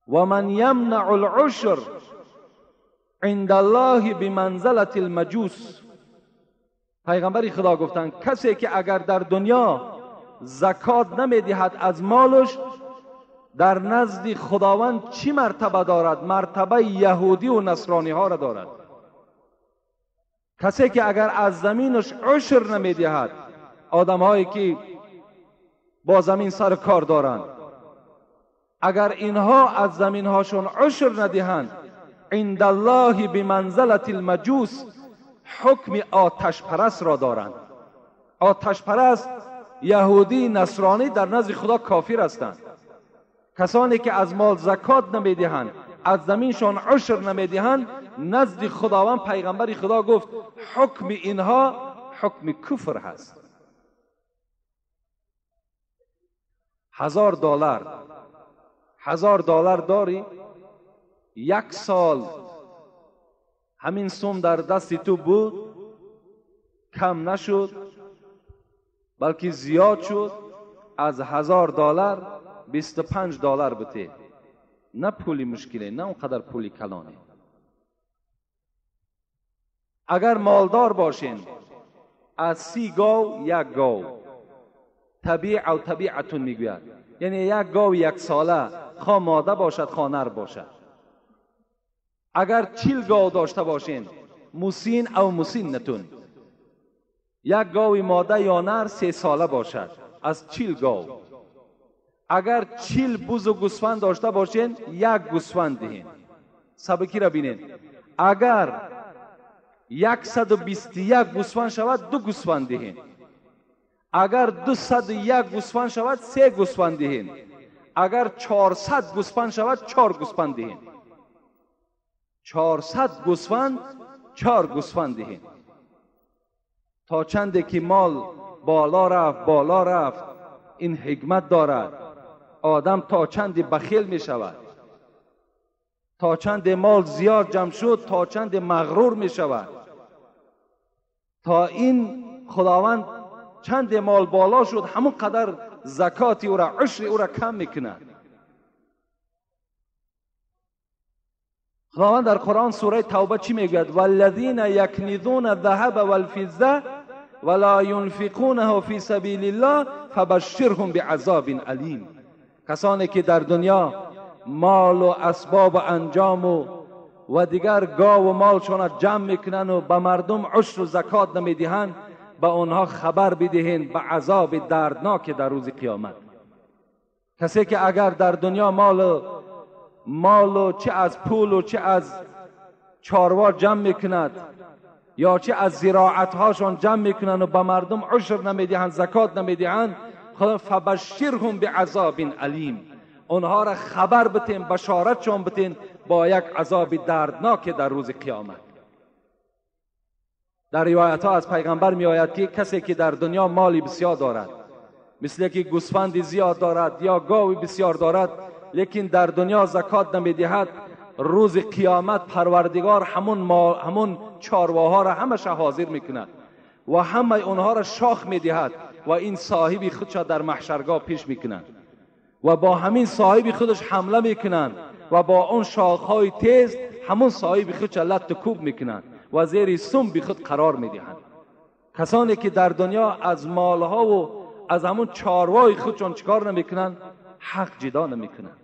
ومن يمنع العشر عند الله بمنزلة المجوس. پیغمبر خدا گفتند کسی که اگر در دنیا زکات نمیدهد از مالش در نزد خداوند چی مرتبه دارد؟ مرتبه یهودی و نصرانی ها را دارد. کسی که اگر از زمینش عشر نمیدهد، آدم هایی که با زمین سر کار دارند، اگر اینها از زمین هاشون عشر ندهند عند الله بمنزلة المجوس، حکم آتش پرست را دارند. آتش پرست یهودی نصرانی در نزد خدا کافر هستند. کسانی که از مال زکات نمیدهند، از زمینشان عشر نمیدهند، نزد خداوند پیغمبر خدا گفت حکم اینها حکم کفر هست. $1000 داری، یک سال همین سوم در دست تو بود، کم نشد بلکه زیاد شد، از $1000 $25 بته. نه پولی مشکله، نه اونقدر پولی کلانه. اگر مالدار باشین از 30 گاو یک گاو، طبیع و طبیعتون میگوید، یعنی یک گاو یک ساله، خواه ماده باشد خواه نر باشد. اگر 40 گاو داشته باشین، مسین او مسینتون، یک گاو ماده یا نر 3 ساله باشد از 40 گاو. اگر 40 بز و گوسفند داشته باشین، یک گوسفند دهین. سبکی را بینین. اگر 121 گوسفند شود، 2 گوسفند دهین. اگر 201 گوسفند شود، 3 گوسفند دهین. اگر 400 گوسفند شود، 4 گوسفند دهین. 400 گوسفند، 4 گوسفند دهین. تا چنده که مال بالا رفت بالا رفت، این حکمت دارد. آدم تا چندی بخیل می شود، تا چند مال زیاد جمع شد، تا چند مغرور می شود. تا این خداوند چند مال بالا شد، همون قدر زکات او را، عشر او را کم میکند. خداوند در قرآن سوره توبه چی میگوید؟ والذین یکنزون الذهب والفضه ولا ينفقونه فی سبیل الله فبشرهم بعذاب الیم. کسانی که در دنیا مال و اسباب و انجام و دیگر گاو و مالشان جمع میکنن و به مردم عشر و زکات نمیدهند، به آنها خبر بدهین به عذاب دردناک در روز قیامت. کسی که اگر در دنیا مال و چه از پول و چه از چاروا جمع میکند یا چه از زراعتهاشان جمع میکنند و به مردم عشر نمیدهند، زکات نمیدهند، خدا فبشرهم بعذاب الیم، آنها را خبر بتین، بشارتشان بتین با یک عذاب دردناک در روز قیامت. در روایت ها از پیغمبر می آید که کسی که در دنیا مالی بسیار دارد، مثل که گوسفندی زیاد دارد یا گاوی بسیار دارد، لیکن در دنیا زکات نمیدهد، روز قیامت پروردگار همون چارواها را همش حاضر میکند و همه اونها را شاخ میدهد و این صاحب خودش در محشرگاه پیش میکنند و با همین صاحب خودش حمله میکنند و با اون شاخهای تیز همون صاحب خودش لت کوب میکنند و زیر سم خود قرار میدهند. کسانی که در دنیا از مالها و از همون چاروای خودشون چیکار نمیکنند؟ حق جدا نمیکنند.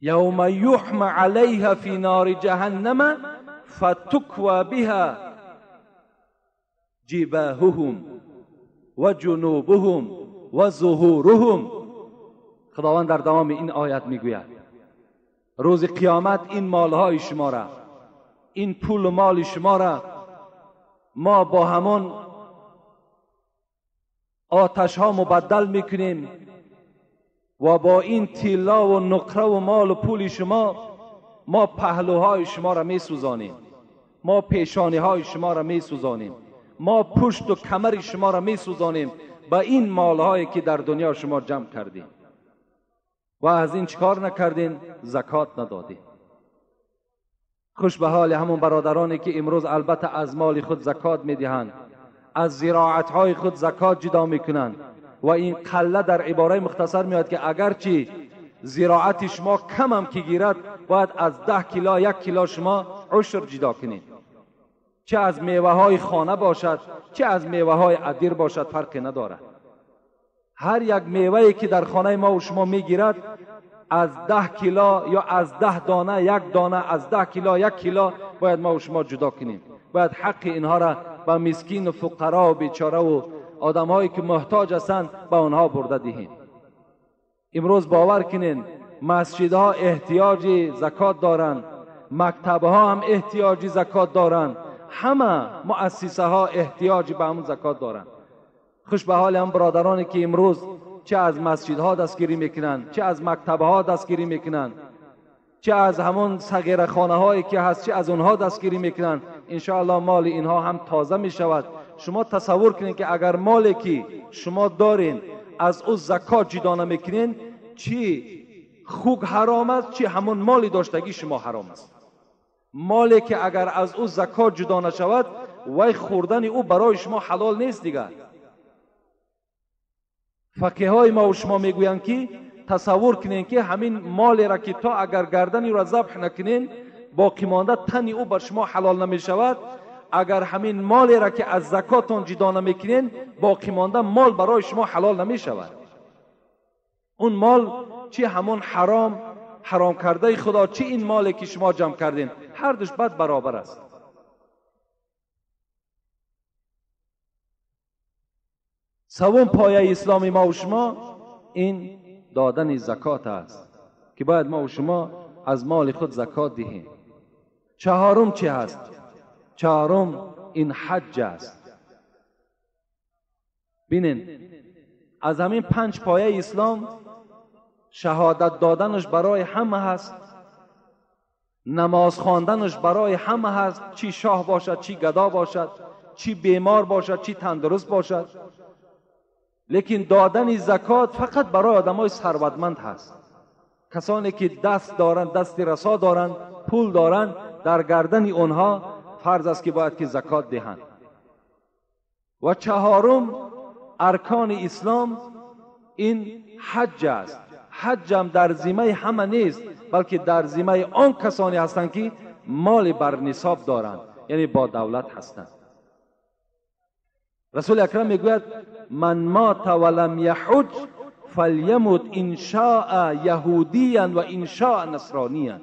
یوم یحم علیها فی نار جهنم فتکوی بها جباههم و جنوبهم و ظهورهم. خداوند در دوام این آیت میگوید روز قیامت این مالهای شما را، این پول و مال شما را ما با همون آتش ها مبدل میکنیم و با این طلا و نقره و مال و پول شما ما پهلوهای شما را میسوزانیم، ما پیشانی های شما را میسوزانیم، ما پشت و کمر شما را میسوزانیم با این مالهایی که در دنیا شما جمع کردیم و از این چکار نکردین؟ زکات ندادین. خوش به حال همون برادرانی که امروز البته از مال خود زکات میدهند، از زراعتهای خود زکات جدا میکنند و این قله در عباره مختصر میاد که اگرچه زراعت شما کم هم که گیرد، باید از 10 کیلو 1 کیلو شما عشر جدا کنید، چه از میوه های خانه باشد چه از میوه های ادیر باشد، فرقی ندارد. هر یک میوه که در خانه ما و شما میگیرد از 10 کیلو یا از 10 دانه 1 دانه، از 10 کیلو 1 کیلو باید ما و شما جدا کنیم. باید حق اینها را به مسکین و فقرا و بیچاره و آدمهایی که محتاج هستند به آنها برده دهیم. امروز باور کنین مسجدها احتیاج زکات دارند، مکتبها هم احتیاج زکات دارند، همه مؤسسه ها احتیاج به همون زکات دارند. خوش به حال هم برادرانی که امروز چه از مسجدها دستگیری میکنند، چه از مکتبها دستگیری میکنند، چه از همون صغیره خانه هایی که هست چه از اونها دستگیری میکنند. انشاءالله مال اینها هم تازه میشود. شما تصور کنید که اگر مالی که شما دارین از او زکات جدا نمیکنین، چی خوک حرام است، چی همون مالی داشتگی شما حرام است. مالی که اگر از او زکات جدا نشود، وای خوردن او برای شما حلال نیست دیگر. Фақиҳои мо ва шумо мегӯянд ки тасаввур кунем ки ҳамин молеро ки то агар гардани ӯро забҳ накунем боқӣ монда тани ӯ бар шумо ҳалол намешавад. Агар ҳамин молеро ки аз закотон ҷудо намекунем боқӣ монда мол барои шумо ҳалол намешавад. Он мол чӣ ҳамон ҳаром ҳаром кардаи худо, чӣ ин моле ки шумо ҷамъ кардем, ҳар душ бад баробар аст. Севум пояи исломи мо ва шумо ин додани закот аст ки бояд мо ва шумо аз моли худ закот диҳем. Чаҳорум чӣ ҳаст? Чаҳорум ин ҳаҷ аст. Бинен, аз ҳамин панҷ пояи ислом шаҳодат доданаш барои ҳама ҳаст, намоз хонданаш барои ҳама ҳаст, чӣ шоҳ бошад, чӣ гадо бошад, чӣ бемор бошад, чӣ тандуруст бошад. Лекин додани закот фақат барои одамои сарватманд ҳаст. Касоне ки даст доранд, дасти расо доранд, пул доранд, дар гардани онҳо фарз аст ки бояд ки закот диҳанд. Ва чаҳорум аркони ислом ин ҳаҷ аст. Ҳаҷ ҳам дар зиммаи ҳама нест, балки дар зиммаи он касоне ҳастанд ки моли бар нисоб доранд, яъне бо давлат ҳастанд. Расули акрам мегӯяд: ман мата ва лам яҳуҷ фалямут ин шоа яҳудиян ва ин шоа насрониян.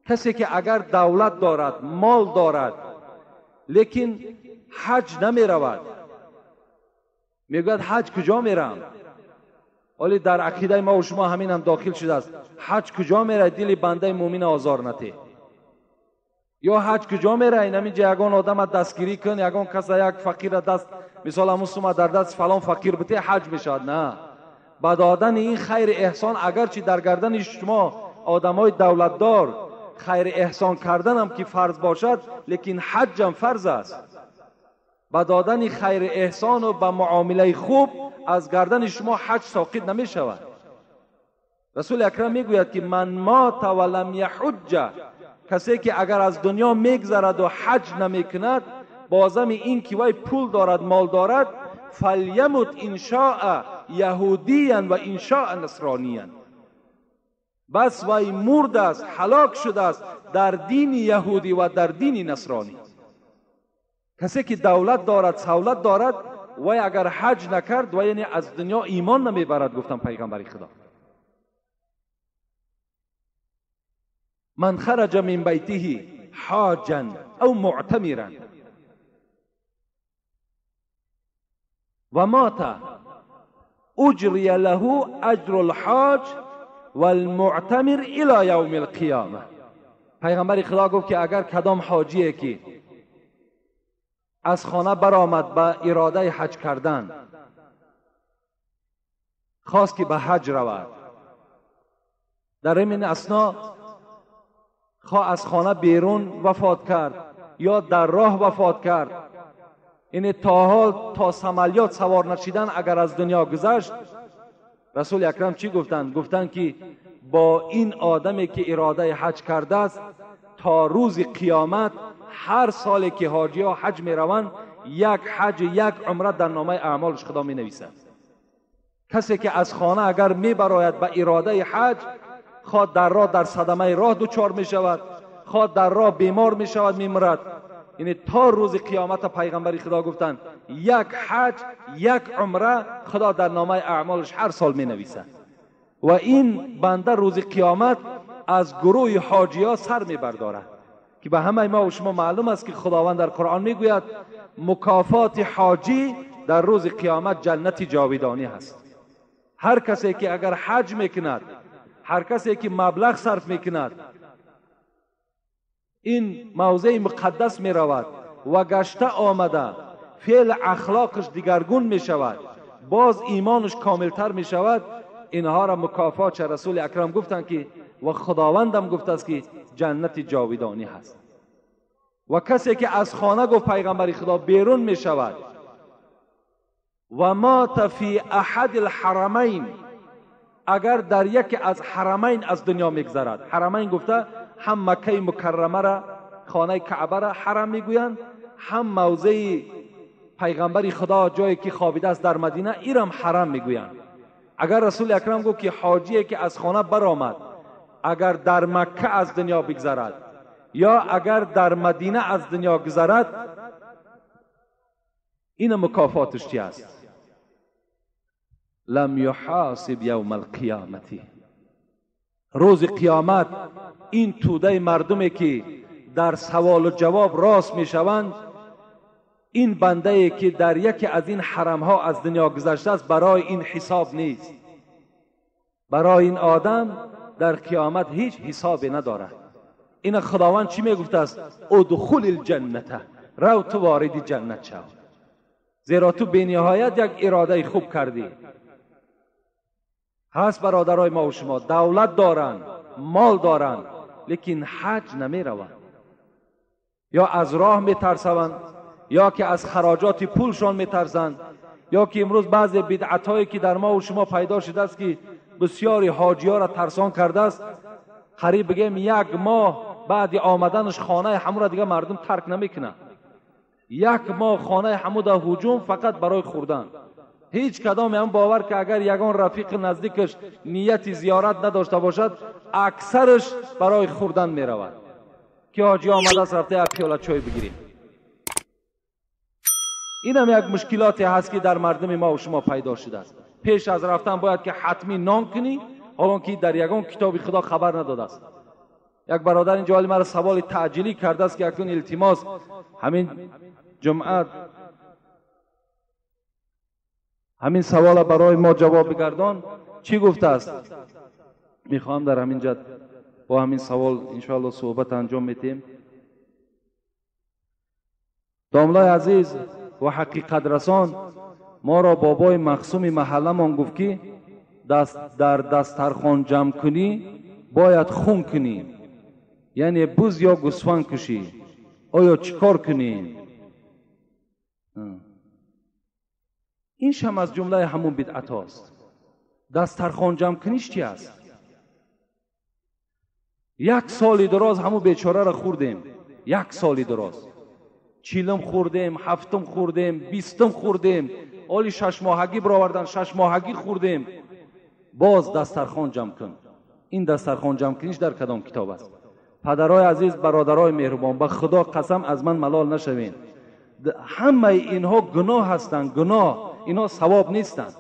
Касе ки агар давлат дорад, мол дорад, лекин ҳаҷ намеравад, мегӯяд ҳаҷ куҷо мерам? Оли дар ақидаи мо ва шумо ҳамин ҳам дохил шудааст. Ҳаҷ куҷо мерай? Дили бандаи мӯмина озор натеҳ. Ё ҳаҷ куҷо мерай? Ҳаминҷа ягон одама дастгирӣ кун, ягон каса як фақира даст, мисол ҳамун сума дар даст фалон фақир бите, ҳаҷ мешавад. На, ба додани ин хайри эҳсон агарчи дар гардани шумо одамои давлатдор хайри эҳсон карданам ки фарз бошад, лекин ҳаҷам фарз аст. Ба додани хайри эҳсону ба муомилаи хуб аз гардани шумо ҳаҷ соқит намешавад. Расули акрам мегӯяд ки ман мата ва лам яҳуҷҷа, касе ки агар аз дунё мегзараду ҳаҷ намекунад, бозами ин ки вай пул дорад, мол дорад, фалямут ин шоа яҳудиян ва ин шоа насрониян. Бас вай мурд аст, ҳалок шудааст дар дини яҳудӣ ва дар дини насронӣ. Касе ки давлат дорад, савлат дорад, вай агар ҳаҷ накард, вай яъне аз дунё имон намебарад, гуфтам пайғамбари худо. Ман хараҷа мин байтиҳи ҳоҷан ав муътамиран ва мота уҷрия лаҳу аҷру лҳоҷ валмуътамир ило явми лқиёма. Пайғамбари худо гуфт ки агар кадом ҳоҷие ки аз хона баромад ба иродаи ҳаҷ кардан, хост ки ба ҳаҷ равад, дар ҳамин асно хоҳ аз хона берун вафот кард ё дар роҳ вафот кард, яъне то ҳол то самалиёт савор нашидан агар аз дунё гузашт, расули акрам чӣ гуфтанд? Гуфтанд ки бо ин одаме ки иродаи ҳаҷ кардааст то рӯзи қиёмат ҳар соле ки ҳоҷиҳо ҳаҷ мераванд, як ҳаҷ як умра дар номаи аъмолаш худо менависад. Касе ки аз хона агар мебарояд ба иродаи ҳаҷ, хоҳ дар роҳ дар садамаи роҳ дучор мешавад, хоҳ дар роҳ бемор мешавад, мемирад, яъне то рӯзи қиёмата пайғамбари худо гуфтанд як ҳаҷ як умра худо дар номаи аъмолаш ҳар сол менависад. Ва ин банда рӯзи қиёмат аз гурӯҳи ҳоҷиҳо сар мебардорад ки ба ҳамаи мо ва шумо маълум аст ки худованд дар қуръон мегӯяд мукофоти ҳоҷӣ дар рӯзи қиёмат ҷаннати ҷовидонӣ ҳаст. Ҳар касе ки агар ҳаҷ мекунад, ҳар касе ки маблағ сарф мекунад, ин мавзеи муқаддас меравад ва гашта омада феъл ахлоқаш дигаргун мешавад, боз имонаш комилтар мешавад. Инҳоро мукофот ча расули акрам гуфтанд ки ва худовандам гуфтааст ки ҷаннати ҷовидонӣ ҳаст. Ва касе ки аз хона, гуфт пайғамбари худо, берун мешавад ва мота фи аҳади лҳарамайн, агар дар яке аз ҳарамайн аз дунё мегзарад. Ҳарамайн гуфта ҳам Маккаи мукаррамара, хонаи Каъбара ҳарам мегӯянд, ҳам мавзеи پیغمبر خدا جایی که خوابیده است در مدینه، ایرم حرم میگویند. اگر رسول اکرم گفت که حاجی که از خانه برآمد اگر در مکه از دنیا بگذرد یا اگر در مدینه از دنیا گذرد، این مکافاتش چی است؟ لم یحاسب یوم القیامتی. روز قیامت این توده مردمی که در سوال و جواب راست میشوند، این بنده ای که در یکی از این حرم ها از دنیا گذشته است برای این حساب نیست. برای این آدم در قیامت هیچ حسابی ندارد. این خداوند چی میگفت است؟ ادخل الجنت، رو تو وارد جنت شو، زیرا تو به نهایت یک اراده خوب کردی. هست برادرای ما و شما دولت دارند، مال دارند، لیکن حج نمی روند، یا از راه میترسوند، یا که از خراجات پولشان میترسند، یا که امروز بعضی بدعت هایی که در ما و شما پیدا شده است که بسیاری حاجی ها را ترسان کرده است، قریب بگیم یک ماه بعد آمدنش خانه همو را دیگه مردم ترک نمیکنند. یک ماه خانه همو در هجوم فقط برای خوردن. هیچ کدام هم باور که اگر یگان رفیق نزدیکش نیت زیارت نداشته باشد، اکثرش برای خوردن میرود که حاجی آمده است رفته یک پیاله چای بگیریم. این هم یک مشکلاتی هست که در مردم ما و شما پیدا شده است. پیش از رفتن باید که حتمی نان کنی، حالا که در یگان کتاب خدا خبر نداده است. یک برادر اینجا مرا سوال تعجیلی کرده است که اکنون التماس همین جمعه همین سوال برای ما جواب بگردان. چی گفته است؟ میخوام در همین جد با همین سوال انشاءالله صحبت انجام میتیم. داملای عزیز و حقیقت رسان، ما را بابای مخصوم محله گفت که دست در دسترخوان جمع کنی باید خون کنی، یعنی بز یا گوسفند کشی. آیا چیکار کنیم؟ این شم از جمله همون بدعت هاست. دسترخوان جمع کنیش چی است؟ یک سالی دراز همون بیچاره را خوردیم، یک سالی دراز 40 خوردیم، 7 خوردیم، 20 خوردیم، آلی 6 ماهگی برآوردن، 6 ماهگی خوردیم. باز دسترخوان جمع کن. این دسترخوان جمع کنیش در کدام کتاب است؟ پدرای عزیز، برادرای مهربان، به خدا قسم از من ملال نشوین. همه اینها گناه هستند، گناه. اینها ثواب نیستند.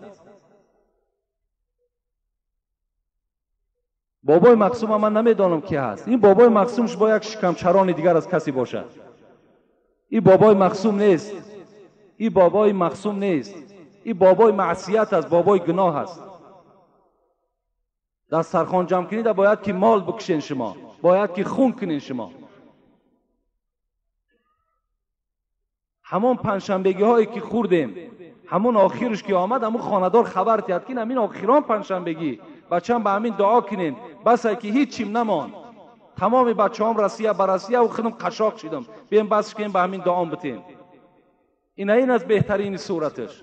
بابای مقصوم من نمیدانم کی هست. این بابای مقصومش با یک شکمچران دیگر از کسی باشد. این بابای مقصوم نیست. این بابای مقصوم نیست. این بابای معصیت است، بابای گناه است. دسترخوان جمع کنید باید که مال بکشین شما، باید که خون کنین شما. همون پنجشنبگی هایی که خوردیم، همون آخرش که آمد، همون خاندار خبر تید که همین آخران پنجشنبگی بچه‌م به همین دعا کنین، بس که هیچ چیم نمان. تمام بچه‌هام رسیه برسیه و خودم قشاق شدم، بیام بس کنیم به همین دعا بتیم. این از بهترین صورتش.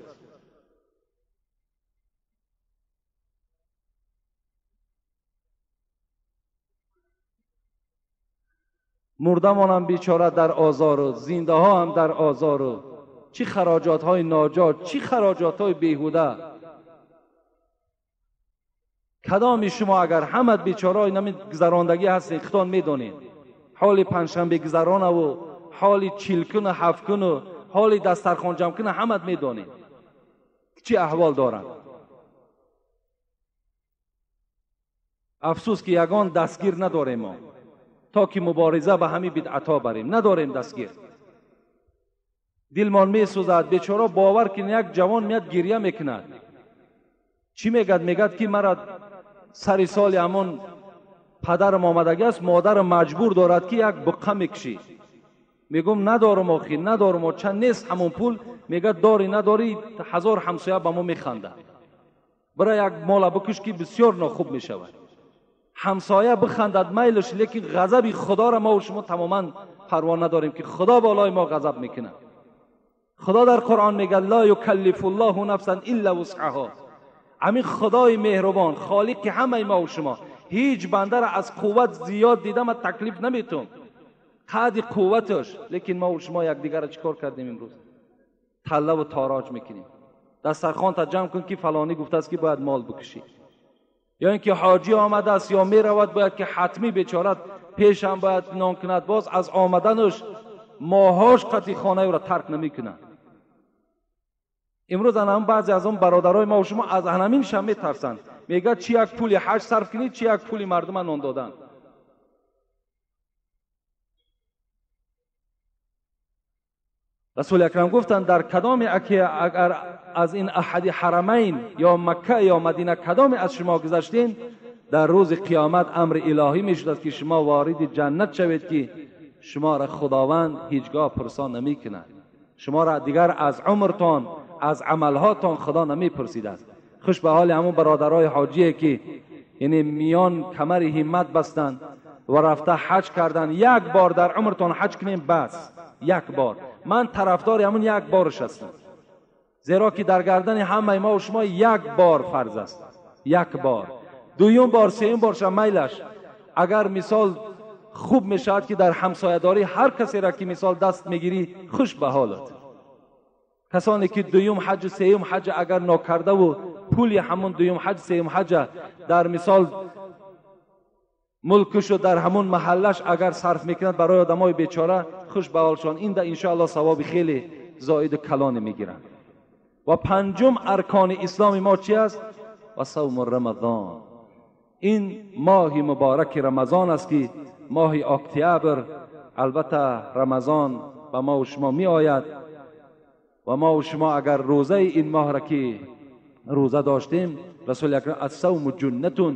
مردمانم بیچاره در آزار و زنده ها هم در آزار و چی خراجات های ناجا، چی خراجات های بیهوده. کدامی شما اگر همت بیچاره های نمی گذراندگی هستین، خودتان میدونین حال پنجشنبه گذرانه و حال 40 کن و 7 کن و حال دسترخوان جمع کن، همت میدونین چی احوال دارن. افسوس که یگان دستگیر نداریم ما تا که مبارزه به همین بدعت ها بریم، نداریم دستگیر. دلمان میسوزد بیچاره. باور کن یک جوان میاد گریه میکند. چی میگد؟ میگد که مرا سر سال همون پدرم آمدگی است، مادرم مجبور دارد که یک بقه میکشی. میگم ندارم آخی، ندارم، چند نیست همون پول. میگه داری نداری، هزار همسایه به ما میخنده. برای یک مال بکش که بسیار ناخوب میشود. همسایه بخندد میلش، لیکن غضب خدا را ما و شما تماما پروا نداریم که خدا بالای ما غضب میکنه. خدا در قرآن میگه لا یکلف الله نفسا الا وسعها. همین خدای مهربان خالق همه ما و شما هیچ بنده را از قوت زیاد دیدم و تکلیف نمیتون قد قوتش، لیکن ما و شما یک دیگر را چیکار کردیم امروز؟ талла ва тороҷ мекунем. Дастархон та ҷамъ кун ки фалонӣ гуфтааст ки бояд мол бикушӣ. Ё инки ҳоҷӣ омадааст ё меравад, бояд ки ҳатмӣ бечора пешам бояд нон кунад. Боз аз омаданаш моҳош қатъи хонаи ӯро тарк намекунад. Имрӯз ҳам баъзе аз он бародарои ма ва шумо аз ҳамин шам метарсанд. Мегӯяд чи як пули ҳаҷ сарф кунӣ, чи як пули мардума нон додан. Расули акрам гуфтанд дар кадоме агар аз ин аҳади ҳарамайн ё Макка ё Мадина кадоме аз шумо гузаштин, дар рӯзи қиёмат амри илоҳӣ мешудад ки шумо вориди ҷаннат шавед ки шуморо Худованд ҳеҷгоҳ пурсон намекунад. Шуморо дигар аз умртон, аз амалҳотон Худо намепурсидааст. Хуш ба ҳоли ҳамон бародарои ҳоҷие ки яъне миён камари ҳиммат бастанд ва рафта ҳаҷ карданд. Як бор дар умртон ҳаҷ кунем бас, як бор. Ман тарафдори ҳамон як борш ҳастам, зеро ки дар гардани ҳамаи ма ва шумо як бор фарз аст. Як бор. Дуюм бор, сеюм борша майлаш. Агар мисол хуб мешавад ки дар ҳамсоядорӣ ҳар касеро ки мисол даст мегирӣ, хуш ба ҳолат. Касоне ки дуюм ҳаҷ, сеюм ҳаҷ агар нокардаву пули ҳамон дуюм ҳаҷ, сеюм ҳаҷ дар мисол мулкушу дар ҳамон маҳаллаш агар сарф мекунад барои одамои бечора, хуш ба ҳолшон. Инда иншоаллоҳ савоби хеле зоиду калоне мегиранд. Ва панҷум аркони исломи мо чи аст? Ва савму рамазон. Ин моҳи мубораки Рамазон аст ки моҳи октябр, албатта Рамазон ба мо ва шумо меояд ва мо ва шумо агар рӯзаи ин моҳро ки рӯза доштем, Расули акрам ас-савму ҷуннатун,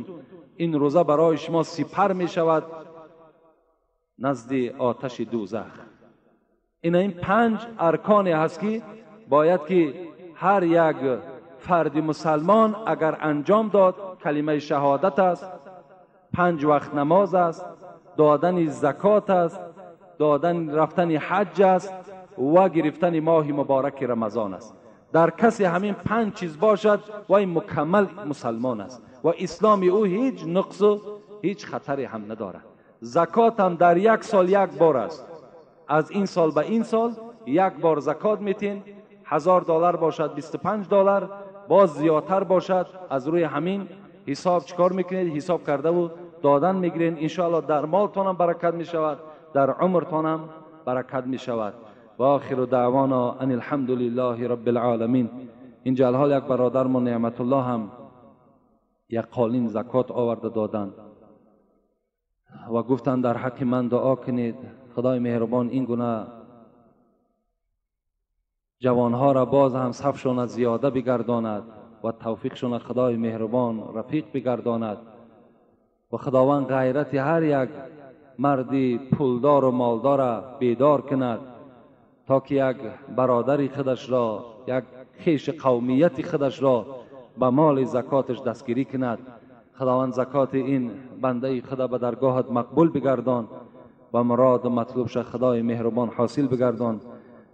ин рӯза барои шумо сипар мешавад назди оташи дӯзах. Ин панҷ арконе ҳаст ки бояд ки ҳар як фарди мусалмон агар анҷом дод, калимаи шаҳодат аст, панҷ вақт намоз аст, додани закот аст, додан рафтани ҳаҷ аст ва гирифтани моҳи мубораки Рамазон аст. Дар касе ҳамин панҷ чиз бошад, вай мукаммал мусалмон аст ва исломи ӯ ҳеҷ нуқсу ҳеҷ хатаре ҳам надорад. Закот ҳам дар як сол як бор аст. Аз ин сол ба ин сол як бор закот метин, $1000 бошад $25, боз зиёдтар бошад, аз рӯи ҳамин ҳисоб чикор мекунед? Ҳисоб кардаву додан мегиред. Иншоаллоҳ дар молтонам баракат мешавад, дар умртонам баракат мешавад. ва охиру даъвона ан алҳамдулиллаҳи раббил оламин. Инҷа алҳол як бародармон Неъматуллоҳ ҳам як қолин закот оварда доданд ва гуфтанд дар ҳаққи ман дуо кунед, Худои меҳрубон ин гуна ҷавонҳоро боз ҳам сафшона зиёда бигардонад ва тавфиқшона Худои меҳрубон рафиқ бигардонад ва Худованд ғайрати ҳар як марди пулдору молдора бедор кунад то ки як бародари худашро, як хеши қавмияти худашро ба моли закоташ дастгирӣ кунад. Худованд закоти ин бандаи худа ба даргоҳат мақбул бигардон ва муроду матлубша Худои меҳрубон ҳосил бигардон.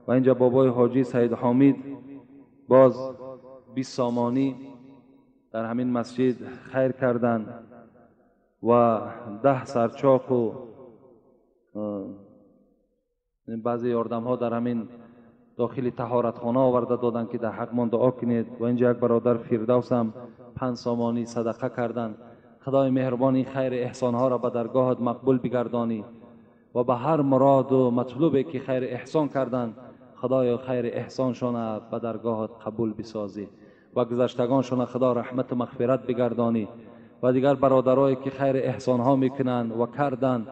Ва инҷа бобои ҳоҷӣ Саид Ҳомид боз 20 сомонӣ дар ҳамин масҷид хайр карданд ва 10 сарчоқу баъзе ёрдамҳо дар ҳамин дохили таҳоратхона оварда доданд ки дар ҳақмон дуо кунед. Ва инҷа як бародар Фирдавс ҳам 5 сомонӣ садақа карданд. Худои меҳрубон ин хайри эҳсонҳоро ба даргоҳат мақбул бигардонӣ ва ба ҳар муроду матлубе ки хайри эҳсон карданд, Худоё хайри эҳсоншона ба даргоҳат қабул бисозӣ ва гузаштагоншона Худо раҳмату мағфират бигардонӣ ва дигар бародарое ки хайри эҳсонҳо мекунанд ва карданд,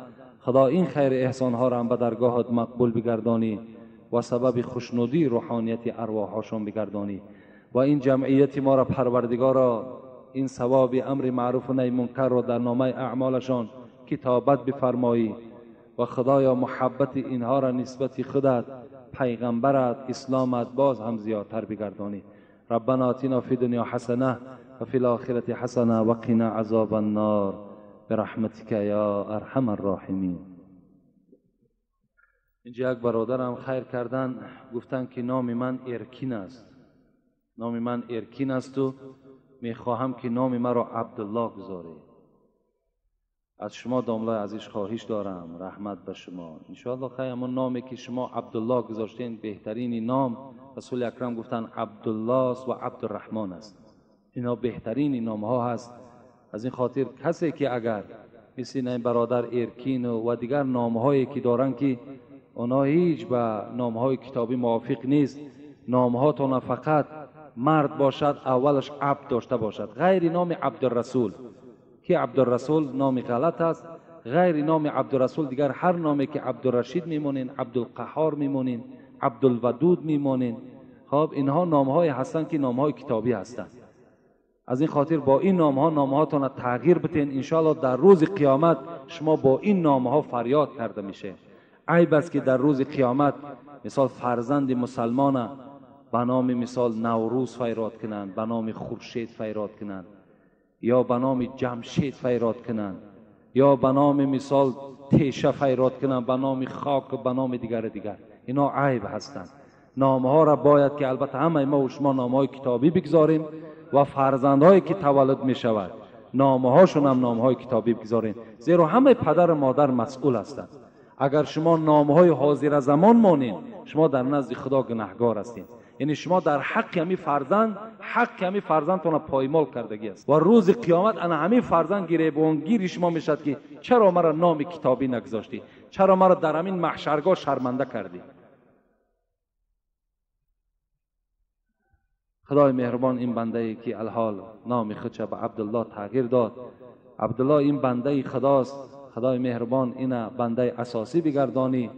Худо ин хайри эҳсонҳоро ҳам ба даргоҳат мақбул бигардонӣ ва сабаби хушнудии рӯҳонияти арвоҳҳошон бигардонӣ. Ва ин ҷамъияти моро Парвардигоро ин савоби амри маъруфу наҳи мункарро дар номаи аъмолашон китобат бифармоӣ ва Худоё муҳаббати инҳоро нисбати худат, пайғамбарат, исломат боз ҳам зиёдтар бигардонӣ. Раббана атина фи дунё ҳасана ва фил охирати ҳасана ва қина азоба ннор бирахматика ё арҳама рроҳимин. Инҷа як бародарам хайр кардан, гуфтанд ки номи ман Эркин аст, номи ман Эркин асту мехоҳам ки номи маро Абдуллоҳ гузоред. Аз шумо домлаи азиз хоҳиш дорам, раҳмат ба шумо. Иншоаллоҳ хай ҳамон номе ки шумо Абдуллоҳ гузоштед беҳтарини ном. رسول اکرم گفتن عبدالله است و عبدالرحمن است. اینا بهترین نام ها هست. از این خاطر کسی که اگر مثل این برادر ارکین و دیگر نام هایی که دارن که اونا هیچ به نام های کتابی موافق نیست، نام هاتون فقط مرد باشد اولش عبد داشته باشد، غیر نام عبدالرسول که عبدالرسول نام غلط است. غیر نام عبدالرسول دیگر هر نامی که عبدالرشید میمونین، عبدالقهار میمونین، عبدالودود میمونین، خب اینها نام های هستند که نام های کتابی هستند. از این خاطر با این نام ها نام هاتون تغییر بتین، انشاءالله در روز قیامت شما با این نام ها فریاد کرده میشه. عیب است که در روز قیامت مثال فرزند مسلمان به نام مثال نوروز فریاد کنند، به نام خورشید فریاد کنند، یا به نام جمشید فریاد کنند، یا به نام مثال تیشه فریاد کنند، به نام خاک، به نام دیگر دیگر. اینا عیب هستند. نام ها را باید که البته همه ما و شما نام های کتابی بگذاریم و فرزندهایی که تولد می شود نام هاشون هم نام های کتابی بگذاریم، زیرا همه پدر و مادر مسئول هستند. اگر شما نام های حاضر زمان مانین، شما در نزد خدا گناهگار هستید. یعنی شما در حق همی فرزند، حق همی فرزندتون پایمال کردگی است و روز قیامت انا همی فرزند گریبانگیر شما میشد که چرا مرا نام کتابی نگذاشتی، چرا مرا در همین محشرگاه شرمنده کردی. خدای مهربان این بنده ای که الحال نام خودش به عبدالله تغییر داد، عبدالله این بنده خداست. خدای مهربان این بنده اساسی بگردانی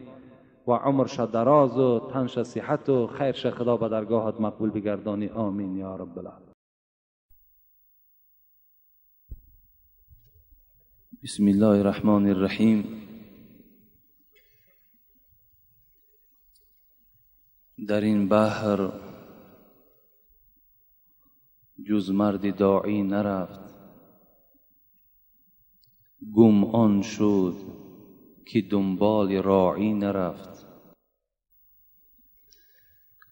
و عمرش دراز و تنش صحت و خیرش خدا به درگاهت مقبول بگردانی. آمین یا رب العالمین. بسم الله الرحمن الرحیم. در این بحر جز مرد داعی نرفت، گم آن شد که دنبال راعی نرفت.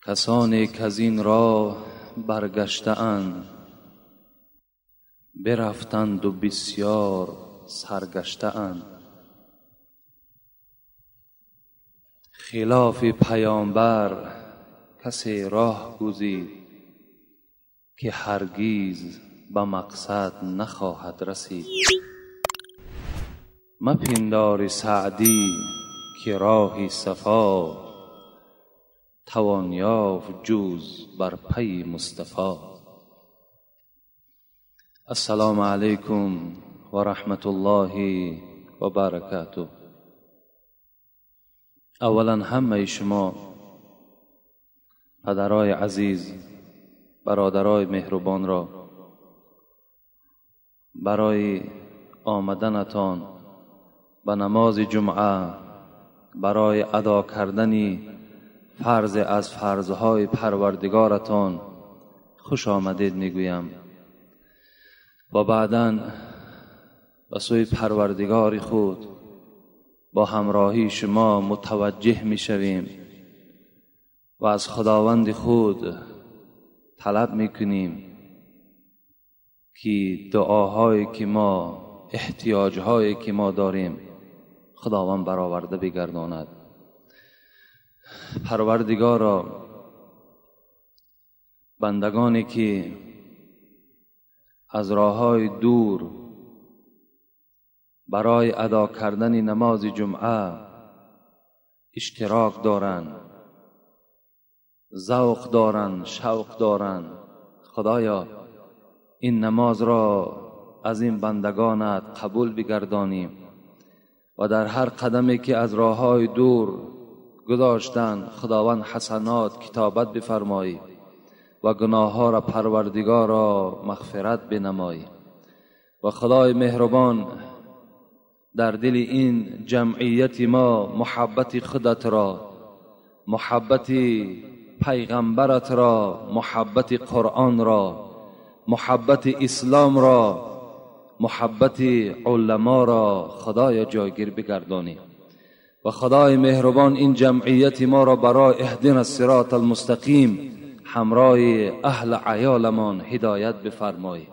کسانی که از این راه برگشته اند، برفتند و بسیار سرگشته اند. خلاف پیامبر کسی راه گزید، که هرگیز به مقصد نخواهد رسید. مپندار سعدی که راه صفا، توان یافت جز بر پی مصطفی. السلام علیکم و رحمت الله و برکاته. اولا همه شما پدرای عزیز، برادرای مهربان را برای آمدنتان به نماز جمعه، برای ادا کردن فرض از فرضهای پروردگارتان خوش آمدید میگویم و بعداً به سوی پروردگار خود با همراهی شما متوجه میشویم و از خداوند خود طلب میکنیم که دعاهایی که ما، احتیاجهایی که ما داریم خداوند برآورده بگرداند. پروردگارا، بندگانی که از راههای دور برای ادا کردن نماز جمعه اشتراک دارند، ذوق دارند، شوق دارند، خدایا این نماز را از این بندگانت قبول بگردانیم و در هر قدمی که از راههای دور گذاشتند خداوند حسنات کتابت بفرمایی و گناه ها را پروردگار را مغفرت بنمایی. و خدای مهربان در دل این جمعیت ما محبت خودت را، محبت پیغمبرت را، محبت قرآن را، محبت اسلام را، محبت علما را خدای جایگیر بگردانی. و خدای مهربان این جمعیت ما را برای اهدنا الصراط المستقیم همراه اهل عیالمان هدایت بفرمایی.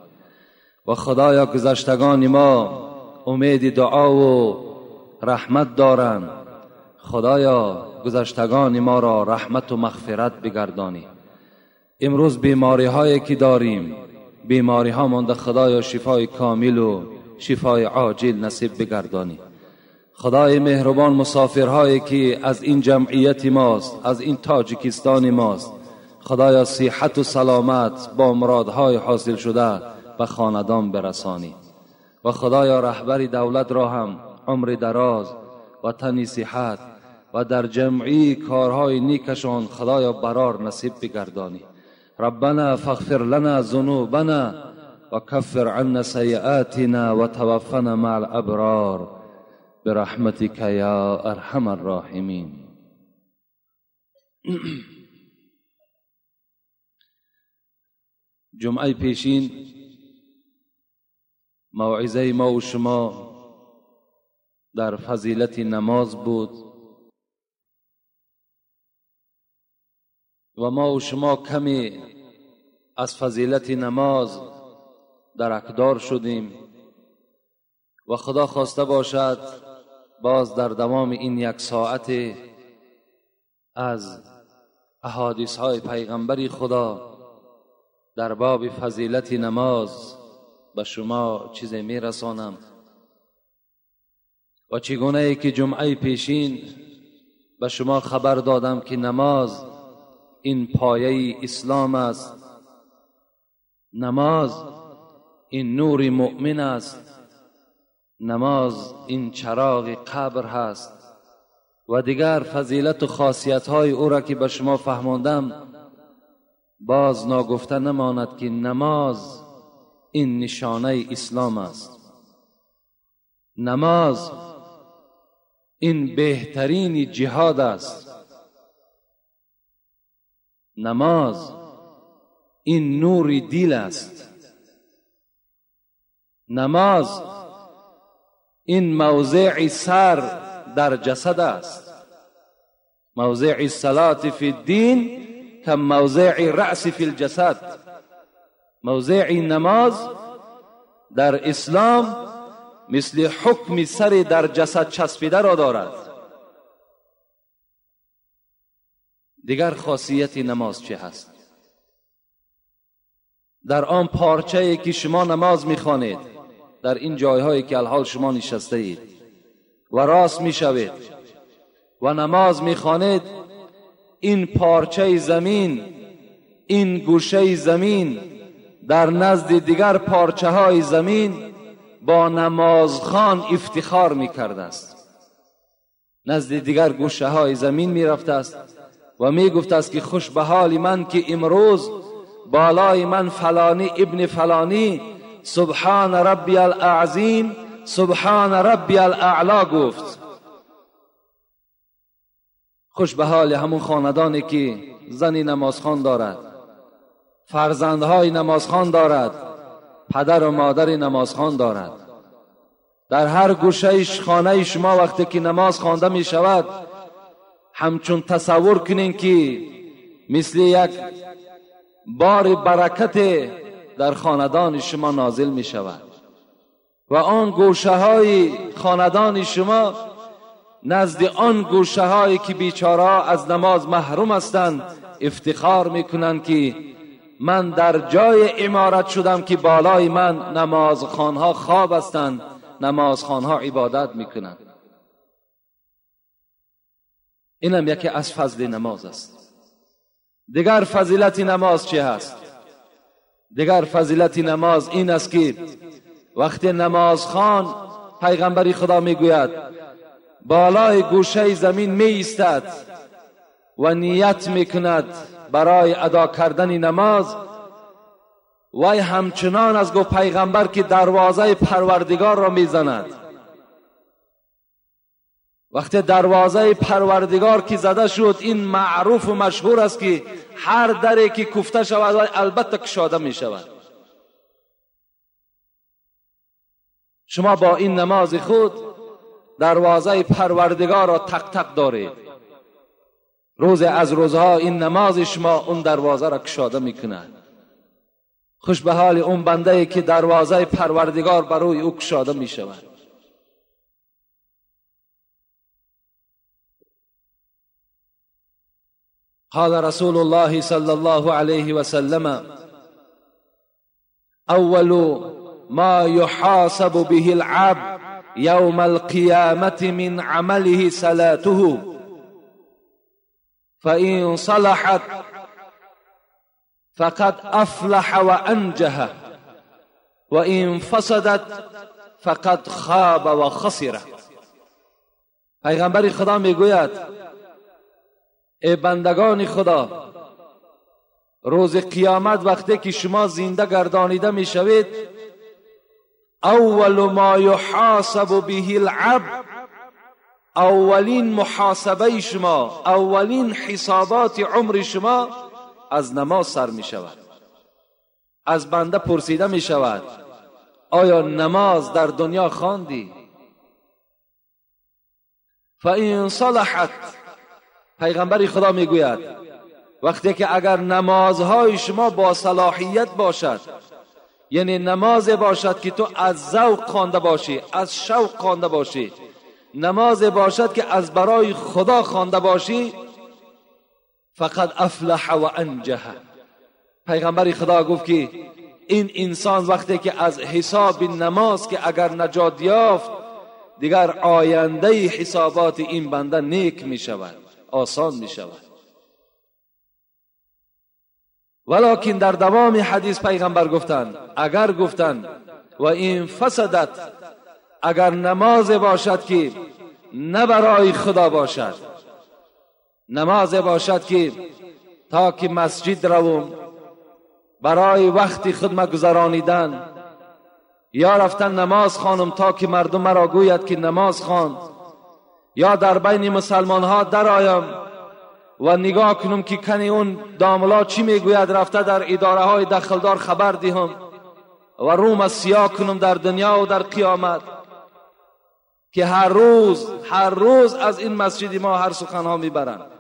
و خدایا گذشتگان ما امید دعا و رحمت دارند، خدایا گذشتگان ما را رحمت و مغفرت بگردانی. امروز بیماری هایی که داریم، بیماری ها مانده، خدایا شفای کامل و شفای عاجل نصیب بگردانی. خدای مهربان مسافرهایی که از این جمعیت ماست، از این تاجیکستان ماست، خدایا صحت و سلامت با مرادهای حاصل شده به خاندان برسانی. و خدایا رهبر دولت را هم عمر دراز و تنی صحت و در جمعی کارهای نیکشان خدایا برار نصیب بگردانی. ربنا فاغفر لنا ذنوبنا وكفر عنا سيئاتنا وتوفنا مع الابرار برحمتك يا ارحم الراحمين. جمعه پیشین موعظه ما و شما در فضیلت نماز بود و ما و شما کمی از فضیلت نماز درکدار شدیم و خدا خواسته باشد باز در دوام این یک ساعت از احادیث های پیغمبری خدا در باب فضیلت نماز به شما چیز می رسانم. و چگونه ای که جمعه پیشین به شما خبر دادم که نماز این پایه اسلام است، نماز این نور مؤمن است، نماز این چراغ قبر هست و دیگر فضیلت و خاصیت های او را که به شما فهماندم، باز ناگفته نماند که نماز این نشانه اسلام است، نماز این بهترین جهاد است، نماز این نور دل است، نماز این موضع سر در جسد است. موضع الصلاة فی الدین كموضع الرأس فی الجسد. موضع نماز در اسلام مثل حکم سر در جسد چسبیده را دارد. دیگر خاصیت نماز چه هست؟ در آن پارچه که شما نماز میخوانید، در این جایهایی که الحال شما نشسته اید و راست میشوید و نماز میخوانید، این پارچه زمین، این گوشه زمین در نزد دیگر پارچه های زمین با نمازخوان افتخار میکرده است. نزد دیگر گوشه های زمین میرفته است و میگفت است که خوش به حال من که امروز بالای من فلانی ابن فلانی سبحان ربی الاعظیم سبحان ربی الاعلا گفت. خوش به حال همون خاندانی که زنی نمازخوان دارد، فرزندهای نمازخوان دارد، پدر و مادر نمازخوان دارد. در هر گوشه خانه شما وقتی که نماز خوانده می شود، همچون تصور کنین که مثل یک بار برکت در خاندان شما نازل می شود و آن گوشه های خاندان شما نزد آن گوشه هایی که بیچاره از نماز محروم هستند افتخار می کنند که من در جای عمارت شدم که بالای من نمازخوانها خواب هستند، نمازخوانها عبادت می کنند. اینم یکی از فضل نماز است. دیگر فضیلت نماز چه هست؟ دیگر فضیلت نماز این است که وقتی نمازخوان، پیغمبری خدا میگوید، بالای گوشه زمین می ایستد و نیت میکند برای ادا کردن نماز، وی همچنان از گفت پیغمبر که دروازه پروردگار را میزند. وقتی دروازه پروردگار که زده شد، این معروف و مشهور است که هر دری که کوفته شود البته کشاده می شود. شما با این نماز خود دروازه پروردگار را تق تق دارید. روز از روزها این نماز شما اون دروازه را کشاده می کند. خوش به حال اون بنده که دروازه پروردگار بر روی او کشاده می شود. قال رسول الله صلى الله عليه وسلم: اول ما يحاسب به العبد يوم القيامة من عمله صلاته، فإن صلحت فقد أفلح وأنجح، وإن فسدت فقد خاب وخسر. پیغمبر خدا میگوید: ای بندگان خدا، روز قیامت وقتی که شما زنده گردانیده میشوید، اول ما یحاسب به العبد، اولین محاسبه شما، اولین حسابات عمر شما از نماز سر می شود. از بنده پرسیده می شود: آیا نماز در دنیا خواندی؟ فإن صلحت، پیغمبر خدا می گوید وقتی که اگر نمازهای شما با صلاحیت باشد، یعنی نماز باشد که تو از ذوق خوانده باشی، از شوق خوانده باشی، نماز باشد که از برای خدا خوانده باشی، فقد افلح و انجح. پیغمبر خدا گفت که این انسان وقتی که از حساب نماز که اگر نجات یافت، دیگر آینده حسابات این بنده نیک می شود، آسان می شود. ولکن در دوام حدیث پیغمبر گفتند، اگر گفتند و این فسدت، اگر نماز باشد که نه برای خدا باشد، نماز باشد که تا که مسجد روم برای وقت خود گذرانیدن، یا رفتن نماز خوانم تا که مردم مرا گوید که نماز خوان، یا در بین مسلمان ها درآیم و نگاه کنم که کنی اون داملا چی میگوید، رفته در اداره های دخلدار خبر دهم و روم سیاه کنم در دنیا و در قیامت، که هر روز هر روز از این مسجد ما هر سخنها میبرند،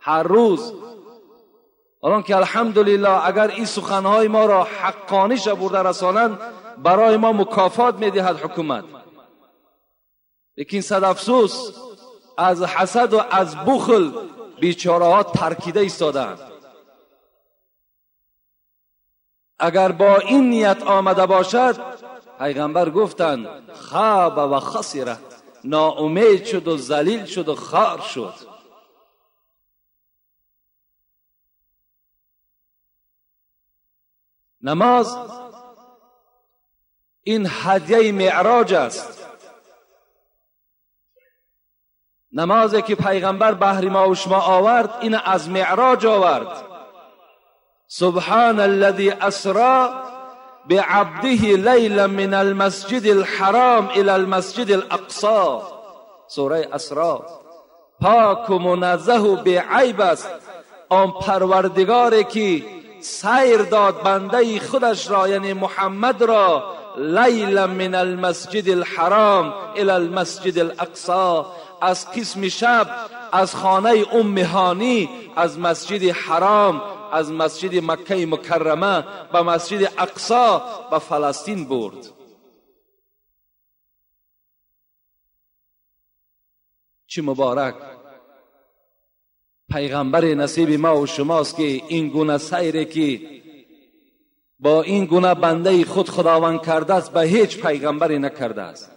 هر روز. الان که الحمدلله اگر این سخنهای ما را حقانی برده رسانند، برای ما مکافات میدهد حکومت. لیکن صد افسوس از حسد و از بخل بیچاره ها ترکیده ایستادند. اگر با این نیت آمده باشد، پیغمبر گفتند خاب و خسره، ناامید شد و ذلیل شد و خار شد. نماز این هدیه معراج است. نمازی که پیغمبر بهر ما و شما آورد، این از معراج آورد. سبحان الذي اسرا بعبده لیلا من المسجد الحرام الى المسجد الاقصى، سوره اسرا. پاک و منزه و بی‌عیب است آن پروردگاری که سیر داد بنده خودش را، یعنی محمد را، لیلا من المسجد الحرام الى المسجد الاقصى، از قسم شب، از خانه ام هانی، از مسجد حرام، از مسجد مکه مکرمه به مسجد اقصا به فلسطین برد. چه مبارک پیغمبر نصیب ما و شماست که این گونه سیری که با این گونه بنده خود خداوند کرده است، به هیچ پیغمبری نکرده است.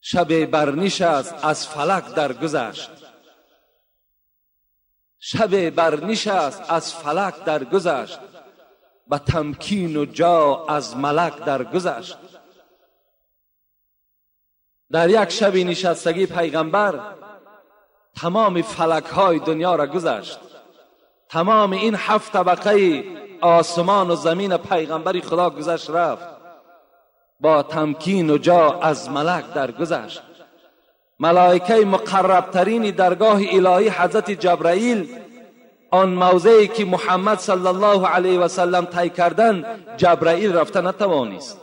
شب برنشست از فلک درگذشت، شب برنشست از فلک درگذشت، به تمکین و جا از ملک درگذشت. در یک شب نشستگی پیغمبر تمام فلک های دنیا را گذشت، تمام این 7 طبقه آسمان و زمین پیغمبر خدا گذشت رفت، با تمکین و جا از ملک درگذشت. ملائکه مقربترین درگاه الهی حضرت جبرائیل، آن موضعی که محمد صلی الله علیه و سلم طی کردن، جبرائیل رفته نتوانست.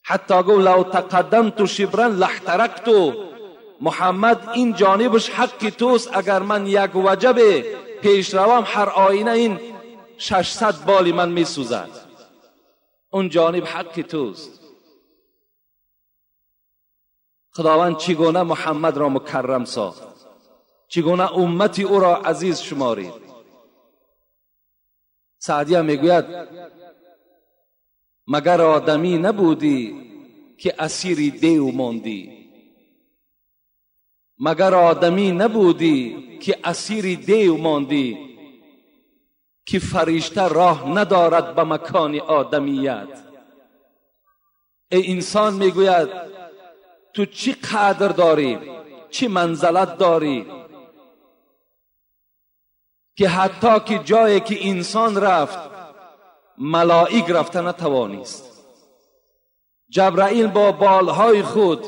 حتی گفت لو تقدمت شبرا لاحترقت. محمد این جانبش حق توست، اگر من یک وجب پیش روم هر آینه این 600 بال من میسوزد. اون جانب حق توست. خداوند چگونه محمد را مکرم ساخت، چگونه امتی او را عزیز شمارید. سعدیه میگوید مگر آدمی نبودی که اسیر دیو ماندی، مگر آدمی نبودی که اسیر دیو ماندی، که فرشته راه ندارد به مکان آدمیت. ای انسان، میگوید تو چی قدر داری، چی منزلت داری که حتی که جایی که انسان رفت ملائک رفته نتوانست. جبرائیل با بالهای خود،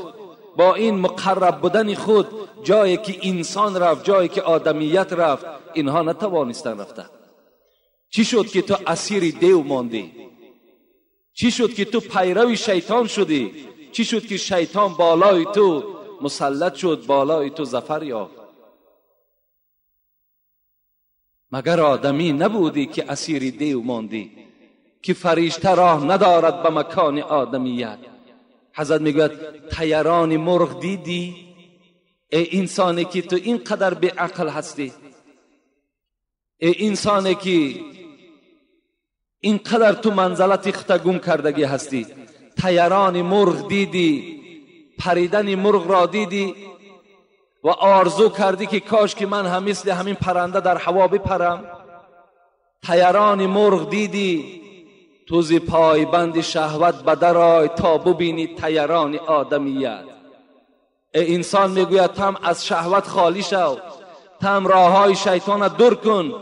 با این مقرب بودن خود، جایی که انسان رفت، جایی که آدمیت رفت، اینها نتوانستن رفته. چی شد که تو اسیر دیو ماندی؟ چی شد که تو پیرو شیطان شدی؟ چی شد که شیطان بالای تو مسلط شد، بالای تو ظفر یافت؟ مگر آدمی نبودی که اسیر دیو ماندی، که فرشته راه ندارد به مکان آدمیت؟ حضرت میگوید طیران مرغ دیدی؟ ای انسانی که تو اینقدر بی عقل هستی، ای انسانی که اینقدر تو منزلت خود گم کردگی هستی، طیران مرغ دیدی، پریدن مرغ را دیدی و آرزو کردی که کاش که من هم مثل همین پرنده در هوا بپرم. طیران مرغ دیدی، تو ز پایبند شهوت بدرآی تا ببینی طیران آدمیت. ای انسان، میگوید تم از شهوت خالی شو، تم راههای شیطان دور کن،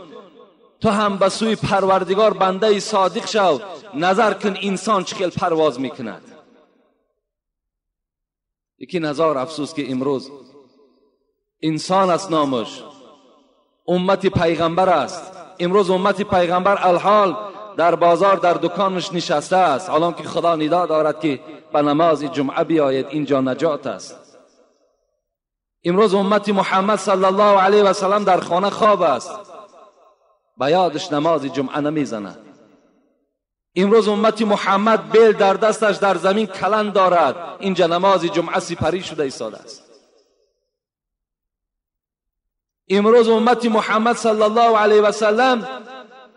تو هم به سوی پروردگار بنده صادق شو. نظر کن انسان چه خیل پرواز میکند. یکی نظر افسوس که امروز انسان است نامش، امت پیغمبر است. امروز امت پیغمبر الحال در بازار در دکانش نشسته است، حالان که خدا ندا دارد که به نماز جمعه بیاید، اینجا نجات است. امروز امت محمد صلی الله علیه و سلم در خانه خواب است، به یادش نماز جمعه نمیزند. امروز امت محمد بیل در دستش در زمین کلند دارد، اینجا نماز جمعه سپری شده ایستاده است. امروز امت محمد صلی الله علیه و سلم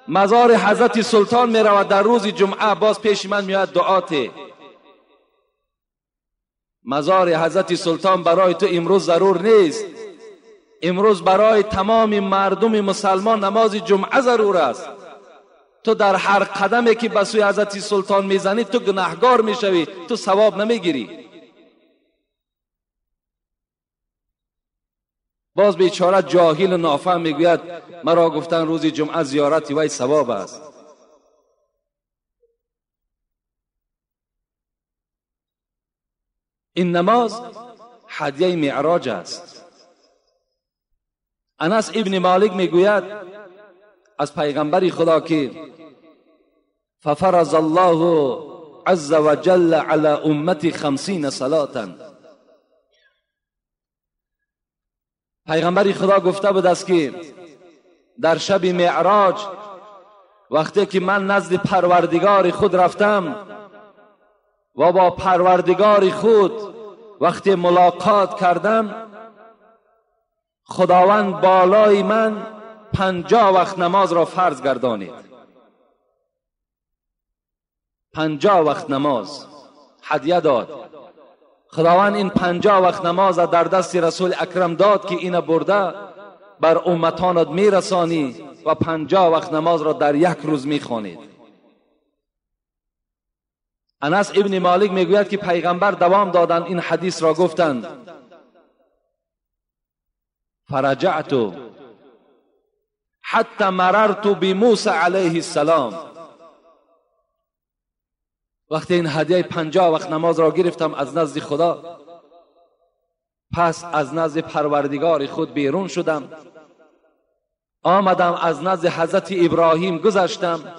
مزار حضرت سلطان می رود در روز جمعه، باز پیش من میاد دعاته. مزار حضرت سلطان برای تو امروز ضرور نیست، امروز برای تمام مردم مسلمان نماز جمعه ضرور است. تو در هر قدمی که به سوی حضرت سلطان میزنی تو گناهگار میشوی، تو ثواب نمیگیری. باز بیچاره جاهل و نافهم میگوید مرا گفتن روز جمعه زیارتی وی ثواب است. این نماز هدیه معراج است. انس ابن مالک میگوید از پیغمبر خدا که ففرض الله عز وجل علی امتی 50 صلاة. پیغمبر خدا گفته بود است که در شب معراج وقتی که من نزد پروردگار خود رفتم و با پروردگار خود وقتی ملاقات کردم، خداوند بالای من 50 وقت نماز را فرض گردانید. 50 وقت نماز هدیه داد. خداوند این 50 وقت نماز در دست رسول اکرم داد که اینو برده بر امتانت میرسانی و 50 وقت نماز را در یک روز میخوانید. انس ابن مالک میگوید که پیغمبر دوام دادند این حدیث را گفتند، فرجعت حتی مررت بموسی علیه السلام. وقتی این هدیه 50 وقت نماز را گرفتم از نزد خدا، پس از نزد پروردگار خود بیرون شدم، آمدم از نزد حضرت ابراهیم گذشتم،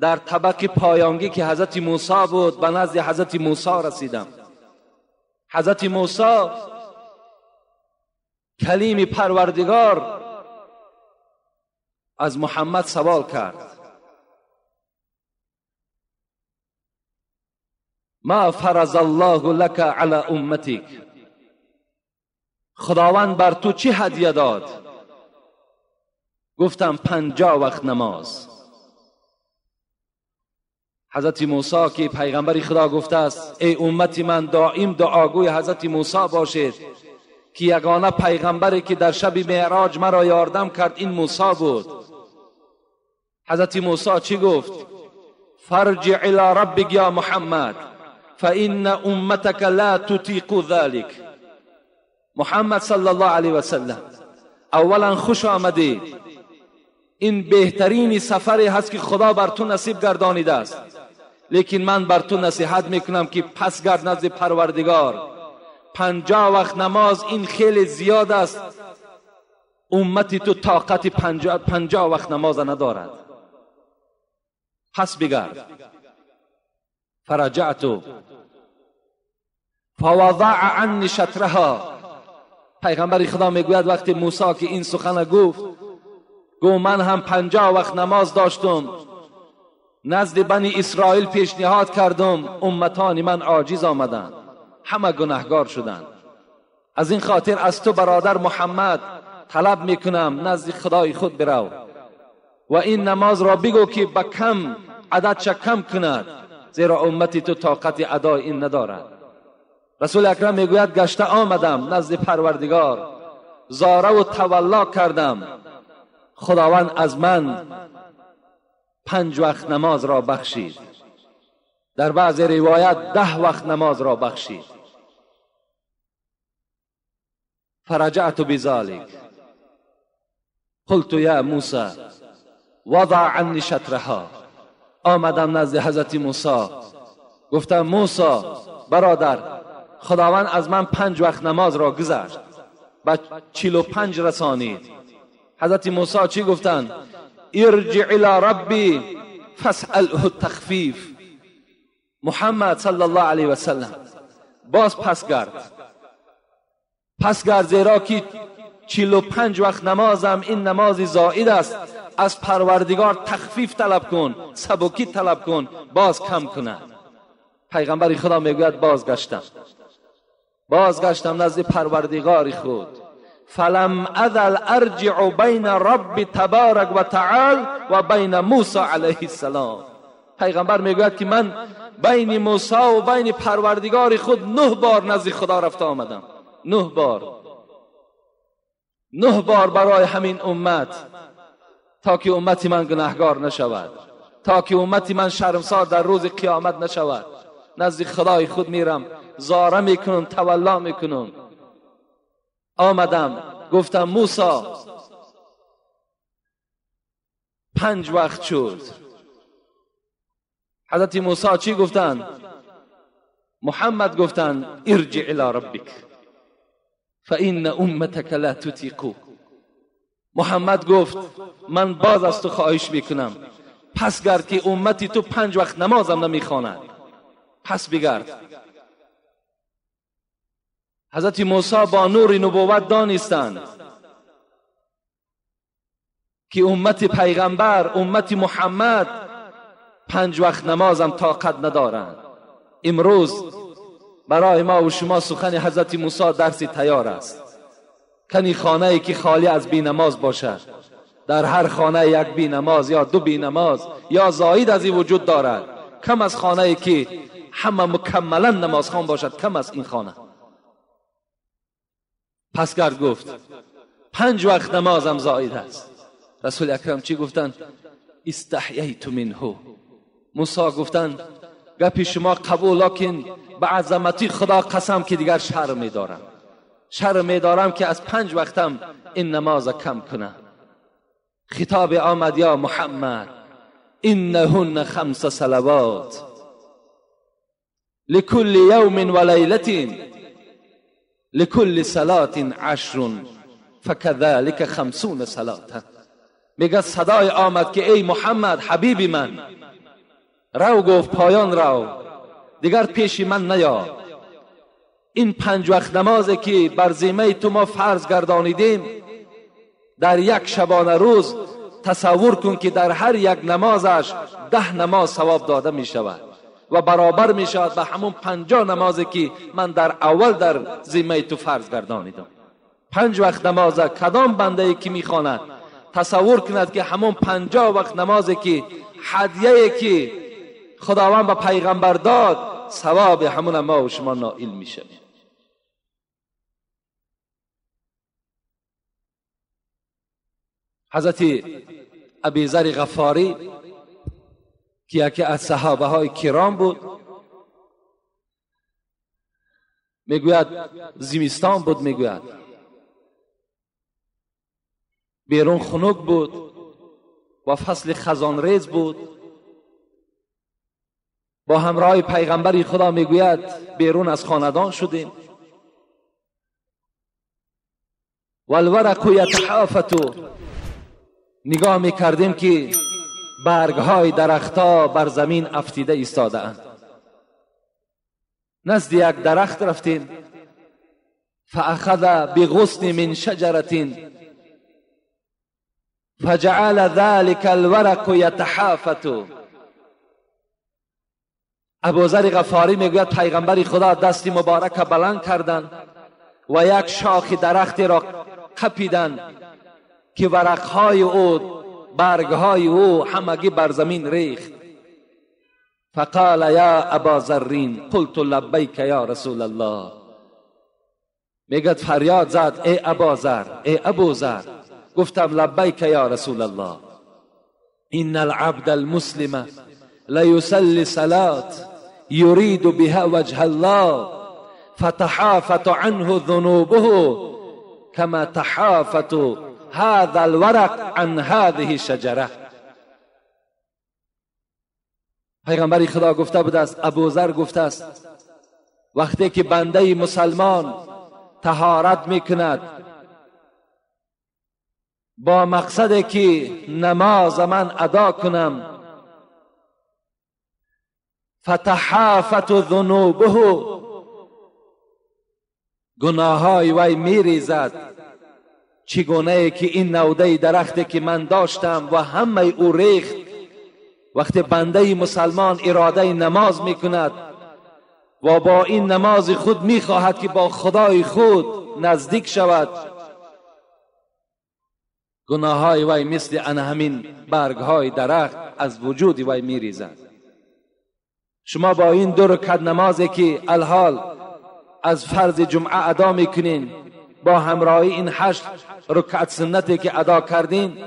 در طبق پایانگی که حضرت موسی بود به نزد حضرت موسی رسیدم. حضرت موسی کلیم پروردگار از محمد سوال کرد، ما فرض الله لك على امتك، خداوند بر تو چه هدیه داد؟ گفتم 50 وقت نماز. حضرت موسی که پیغمبر خدا گفته است ای امت من دائم دعاگوی حضرت موسی باشید که یگانه پیغمبری که در شب معراج مرا یاردم کرد این موسی بود. حضرت موسی چی گفت؟ فرجع الى ربک یا محمد فإن امتک لا تطیق ذلك. محمد صلی الله علیه و سلم، اولا خوش آمدی، این بهترین سفری هست که خدا بر تو نصیب گردانیده است، لیکن من بر تو نصیحت میکنم که پس گرد نزد پروردگار. 50 وقت نماز این خیلی زیاد است، امتی تو طاقت 50 وقت نماز ندارد. پس بگرد. فرجعت فوضع عنی شطرها. پیغمبر خدا میگوید وقتی موسی که این سخن گفت، گو من هم 50 وقت نماز داشتم، نزد بنی اسرائیل پیشنهاد کردم، امتان من عاجز آمدند، همه گناهگار شدند. از این خاطر از تو برادر محمد طلب میکنم نزد خدای خود برو و این نماز را بگو که به کم عددش کم کند، زیرا امتی تو طاقت ادای این ندارد. رسول اکرم میگوید گشته آمدم نزد پروردگار، زاره و تولا کردم، خداوند از من 5 وقت نماز را بخشید. در بعض روایت 10 وقت نماز را بخشید. فرجعت بذلك قلت یا موسی وضع عنی شطرها. آمدم نزد حضرت موسی، گفتم موسی برادر، خداوند از من 5 وقت نماز را گذشت، به 45 رسانید. حضرت موسی چی گفتند؟ ارجع الى ربی فاسأله التخفیف. محمد صلی الله علیه و سلم باز پس گرد، پس گرد، زیرا که 45 وقت نمازم این نماز زائد است، از پروردگار تخفیف طلب کن، سبکی طلب کن، باز کم کند. پیغمبر خدا میگوید بازگشتم، بازگشتم نزد پروردگار خود. فلم ازل ارجع بین رب تبارک و تعال و بین موسی علیه السلام. پیغمبر میگوید که من بین موسی و بین پروردگار خود 9 بار نزد خدا رفته آمدم. 9 بار، 9 بار برای همین امت، تا که امت من گناهگار نشود، تا که امت من شرمسار در روز قیامت نشود. نزد خدای خود میرم، زاره میکنم، تولا میکنم. آمدم گفتم موسی 5 وقت شد. حضرت موسی چی گفتند؟ محمد گفتند ارجع الى ربک فإن امتک لا تطیق. محمد گفت من باز از تو خواهش میکنم، پس گرد که امتی تو 5 وقت نمازم نمیخواند، پس بگرد. حضرت موسی با نور نبوت دانستند که امت پیغمبر، امت محمد 5 وقت نمازم طاقت ندارند. امروز برای ما و شما سخن حضرت موسی درسی تیار است. کنی خانه ای که خالی از بی نماز باشد، در هر خانه یک بی نماز یا 2 بی نماز یا زاید از این وجود دارد. کم از خانه ای که همه مکملا نمازخوان باشد، کم از این خانه. پس گرد گفت 5 وقت نمازم زاید است. رسول اکرم چی گفتند؟ استحییت منه. موسی گفتند گپی شما قبول، لکن به عظمتی خدا قسم که دیگر شرم می‌دارم، شرم می‌دارم که از 5 وقتم این نماز کم کنم. خطاب آمد یا محمد انهن 5 صلوات لكل یوم و لیلة لكل صلاة 10 فكذلك 50 صلاة. میگه صدای آمد که ای محمد حبیب من، رو گفت پایان رو، دیگر پیش من نیا. این 5 وقت نمازی که بر ذمه تو ما فرض گردانیدیم، در یک شبانه روز تصور کن که در هر یک نمازش 10 نماز ثواب داده می شود و برابر می شود به همون 50 نمازی که من در اول در ذمه تو فرض گردانیدم. 5 وقت نماز کدام بنده ای که میخواند تصور کند که همون 50 وقت نمازی که هدیه که خداوند به پیغمبر داد، ثواب همون ما و شما نائل میشویم. حضرت ابی ذر غفاری که یکی از صحابه های کرام بود، میگوید زمستان بود، میگوید بیرون خنک بود و فصل خزان ریز بود. با همراه پیغمبر خدا میگوید بیرون از خاندان شدیم. والورق یتحافت، نگاه میکردیم که برگهای درختها بر زمین افتیده ایستاده اند. نزد یک درخت رفتیم، فاخذ بغصن من شجرة فجعل ذلك الورق یتحافت. ابوذر غفاری میگوید پیغمبر خدا دست مبارک بلند کردند و یک شاخ درختی را قپیدند که ورقهای او، برگهای او همگی بر زمین ریخت. فقال یا ابا ذرین قلت لبیک یا رسول الله. میگد فریاد زد ای ابا ذر، ای ابو ذر. گفتم لبیک یا رسول الله. ان العبد المسلم لیصلی صلاة یرید بها وجه الله فتحافت عنه ذنوبه كما تحافت هذا الورق عن هذه الشجره. پیغمبر خدا گفته بود است، ابوذر گفته است وقتی که بنده مسلمان طهارت میکند با مقصد که نماز من ادا کنم، فتحافت ذنوبه، گناههای وی میریزد، چگونه که این نوده درختی که من داشتم و همه او ریخت. وقتی بنده مسلمان اراده نماز میکند و با این نماز خود میخواهد که با خدای خود نزدیک شود، گناههای وی مثل ان همین برگهای درخت از وجود وی میریزد. شما با این 2 رکعت نمازی که الحال از فرض جمعه ادا میکنین، با همراهی این 8 رکعت سنتی که ادا کردین،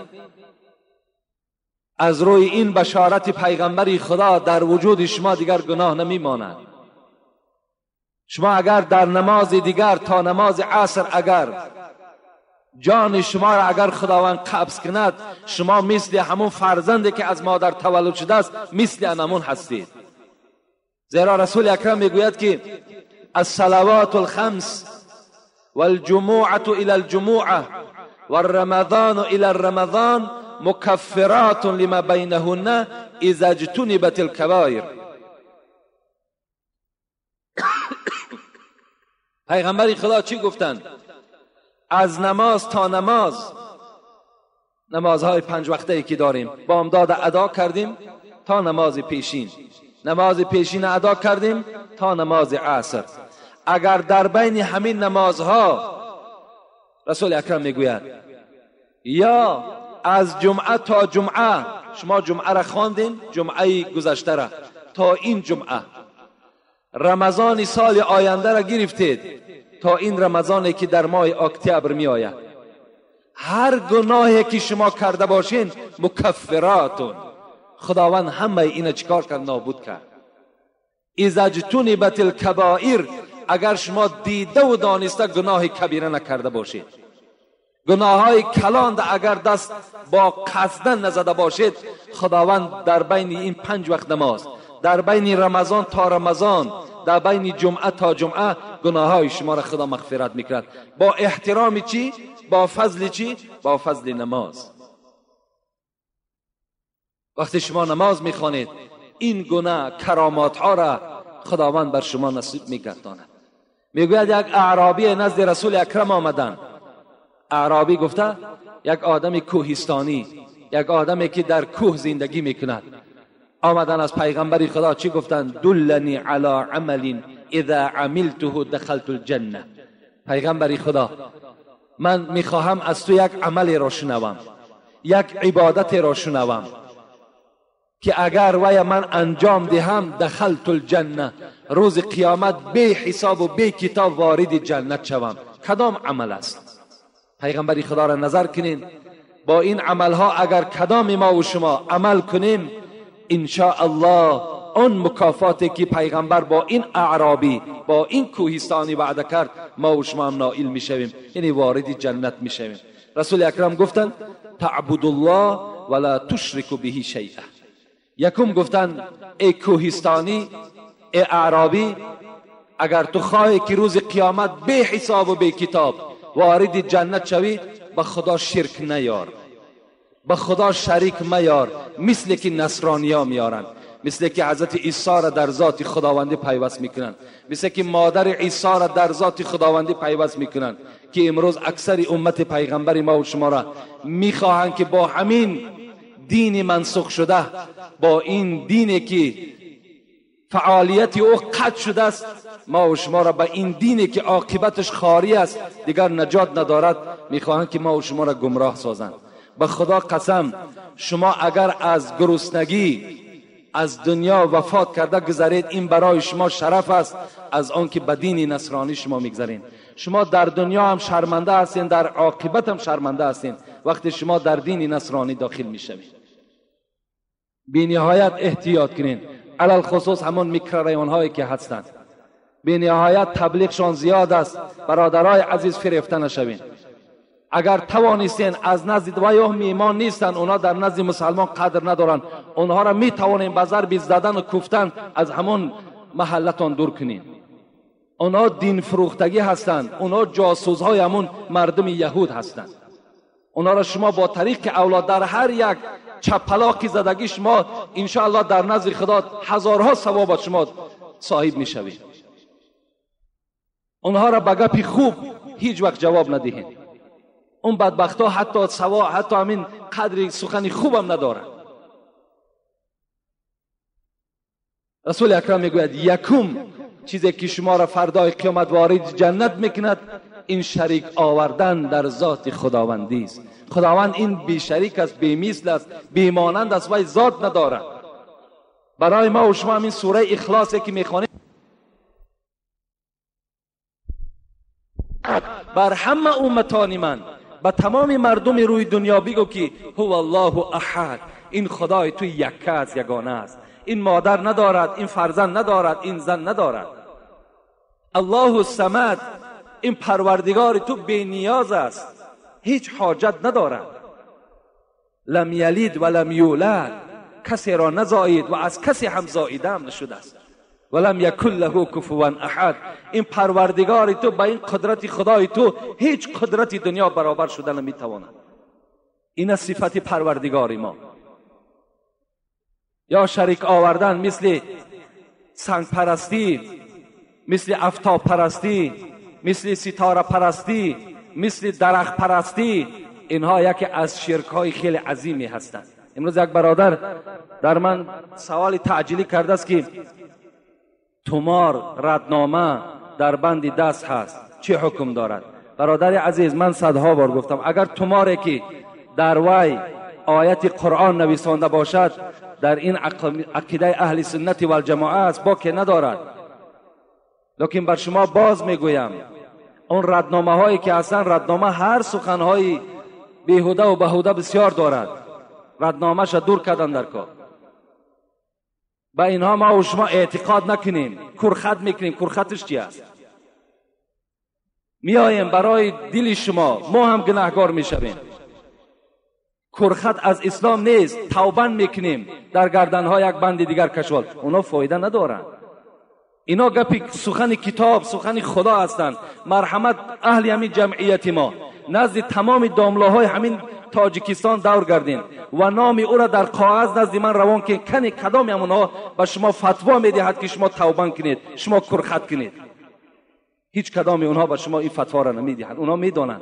از روی این بشارت پیغمبر خدا در وجود شما دیگر گناه نمیماند. شما اگر در نماز دیگر تا نماز عصر اگر جان شما را اگر خداوند قبض کند، شما مثل همون فرزندی که از مادر تولد شده است، مثل همون هستید. زیرا رسول اکرم میگوید که الصلوات الخمس والجموعة الى الجموعة والرمضان الى الرمضان مکفرات لما بینهن اذا اجتنبت الكبائر. پیغمبر خدا چی گفتند؟ از نماز تا نماز، نمازهای 5 وقته ای که داریم بامداد ادا کردیم تا نماز پیشین، نماز پیشین ادا کردیم تا نماز عصر. اگر در بین همین نمازها رسول اکرم میگوید یا از جمعه تا جمعه، شما جمعه را خواندین، جمعه گذشته را تا این جمعه، رمضان سال آینده را گرفتید تا این رمضانی که در ماه اکتبر می آید، هر گناهی که شما کرده باشین مکفراتون، خداوند همه اینو چیکار کرد؟ نابود کرد. اذا اجتنبت الکبائر، اگر شما دیده و دانسته گناه کبیره نکرده باشید، گناه های کلان اگر دست با قصدن نزده باشید، خداوند در بین این 5 وقت نماز، در بین رمضان تا رمضان، در بین جمعه تا جمعه، گناه های شما را خدا مغفرت میکرد. با احترام چی؟ با فضل چی؟ با فضل نماز. وقتی شما نماز میخوانید این گناه کرامات ها را خداوند بر شما نصیب میگرداند. میگوید یک اعرابی نزد رسول اکرم آمدن. اعرابی گفته یک آدم کوهستانی، یک آدمی که در کوه زندگی میکند. آمدن از پیغمبر خدا چی گفتن؟ دلنی علی عمل اذا عملته دخلت الجنه. پیغمبر خدا من میخواهم از تو یک عملی را شنوم، یک عبادت را شنوم که اگر وی من انجام دهم دخلت الجنه، روز قیامت بی حساب و بی کتاب وارد جنت شوم. کدام عمل است؟ پیغمبر خدا را نظر کنین، با این عملها اگر کدام ما و شما عمل کنیم ان شاء الله آن مکافاتی که پیغمبر با این اعرابی، با این کوهستانی وعده کرد، ما و شما هم نائل میشویم، یعنی وارد جنت میشویم. رسول اکرم گفتند تعبد الله ولا تشرک به شیئا. یکم گفتند ای کوهستانی، ای اعرابی، اگر تو خواهی که روز قیامت بی حساب و بی کتاب وارد جنت شوی، به خدا شرک نیار، به خدا شریک میار، مثل که نصرانیا میارند، مثل که حضرت عیسی را در ذات خداوندی پیوست میکنند، مثل که مادر عیسی را در ذات خداوندی پیوست میکنند، که امروز اکثر امت پیغمبر ما و شما را میخواهند که با همین دین منسوخ شده، با این دینی که فعالیت او قطع شده است، ما و شما را به این دینی که عاقبتش خاری است، دیگر نجات ندارد، میخواهند که ما و شما را گمراه سازند. به خدا قسم، شما اگر از گرسنگی از دنیا وفات کرده گذرید، این برای شما شرف است از آنکه به دین نصرانی شما میگذرید. شما در دنیا هم شرمنده هستین، در عاقبت هم شرمنده هستین وقتی شما در دین نصرانی داخل میشوید. بی نهایت احتیاط کنین، علل خصوص همون میکروریون هایی که هستند، بی نهایت تبلیغشان زیاد است. برادرای عزیز فریفته نشوین. اگر توانستین از نزد و میمان نیستن، اونا در نزد مسلمان قدر ندارن، اونها را می توانین به ضرب زدن و کوفتن از همون محلتان دور کنین. اونا دین فروختگی هستند، اونا جاسوس‌های همون مردم یهود هستند. اونا را شما با طریق اولاد در هر یک چپلاکی زدگی شما انشاءالله در نزد خدا هزارها ثواب شما صاحب میشوید. اونها را به گپی خوب هیچ وقت جواب ندهین. اون بدبخت ها حتی سوا، حتی همین قدر سخنی خوبم ندارن. رسول اکرم میگوید یکم چیزی که شما را فردای قیامت وارد جنت میکند، این شریک آوردن در ذات خداوندی است. خداوند این بی شریک است، بی مثل است، بی مانند است، وی ذات ندارد. برای ما و شما همین سوره اخلاص که میخوانیم بر همه امتان من، به تمام مردم روی دنیا بگو که هو الله احد، این خدای تو یکه است، یگانه است، این مادر ندارد، این فرزند ندارد، این زن ندارد. الله الصمد، این پروردگار تو بی نیاز است، هیچ حاجت ندارد. لم یلد ولم یولد، کسی را نزایید و از کسی هم زاییده هم نشده است. ولم یکن له کفوا احد، این پروردگار تو با این قدرت خدای تو هیچ قدرت دنیا برابر شده نمیتواند. این صفت پروردگار ما. یا شریک آوردن مثل سنگ پرستی، مثل افتاب پرستی، مثل ستاره پرستی، مثل درخت پرستی، اینها یکی از شرک های خیلی عظیمی هستند. امروز یک برادر در من سوال تعجیلی کرده است که تومار ردنامه در بند دست هست، چه حکم دارد؟ برادر عزیز، من صدها بار گفتم اگر توماری که در وی آیت قرآن نویسانده باشد در این عقیده اهل سنت و الجماعه است، باک ندارد. لیکن بر شما باز میگویم اون ردنامه هایی که اصلا ردنامه هر سخنهای بیهوده و بهوده بسیار دارد، ردنامه ش دور کردن در کار. به اینها ما و شما اعتقاد نکنیم، کرخت میکنیم. کرختش چی است؟ میاییم برای دل شما، ما هم گناهگار میشویم. کرخت از اسلام نیست، توبن میکنیم در گردنها یک بند دیگر کشوال، اونا فایده ندارن. اینا گپی سخن کتاب، سخن خدا هستند. مرحمت اهل همین جمعیت ما نزد تمام داملاهای همین تاجیکستان دور گردین و نام او را در کاغذ نزد من روان کن، کنی کدام همونها به شما فتوا میدهد که شما توبه کنید، شما کرخت کنید. هیچ کدام اونها به شما این فتوا را نمیدهند، اونها میدانند.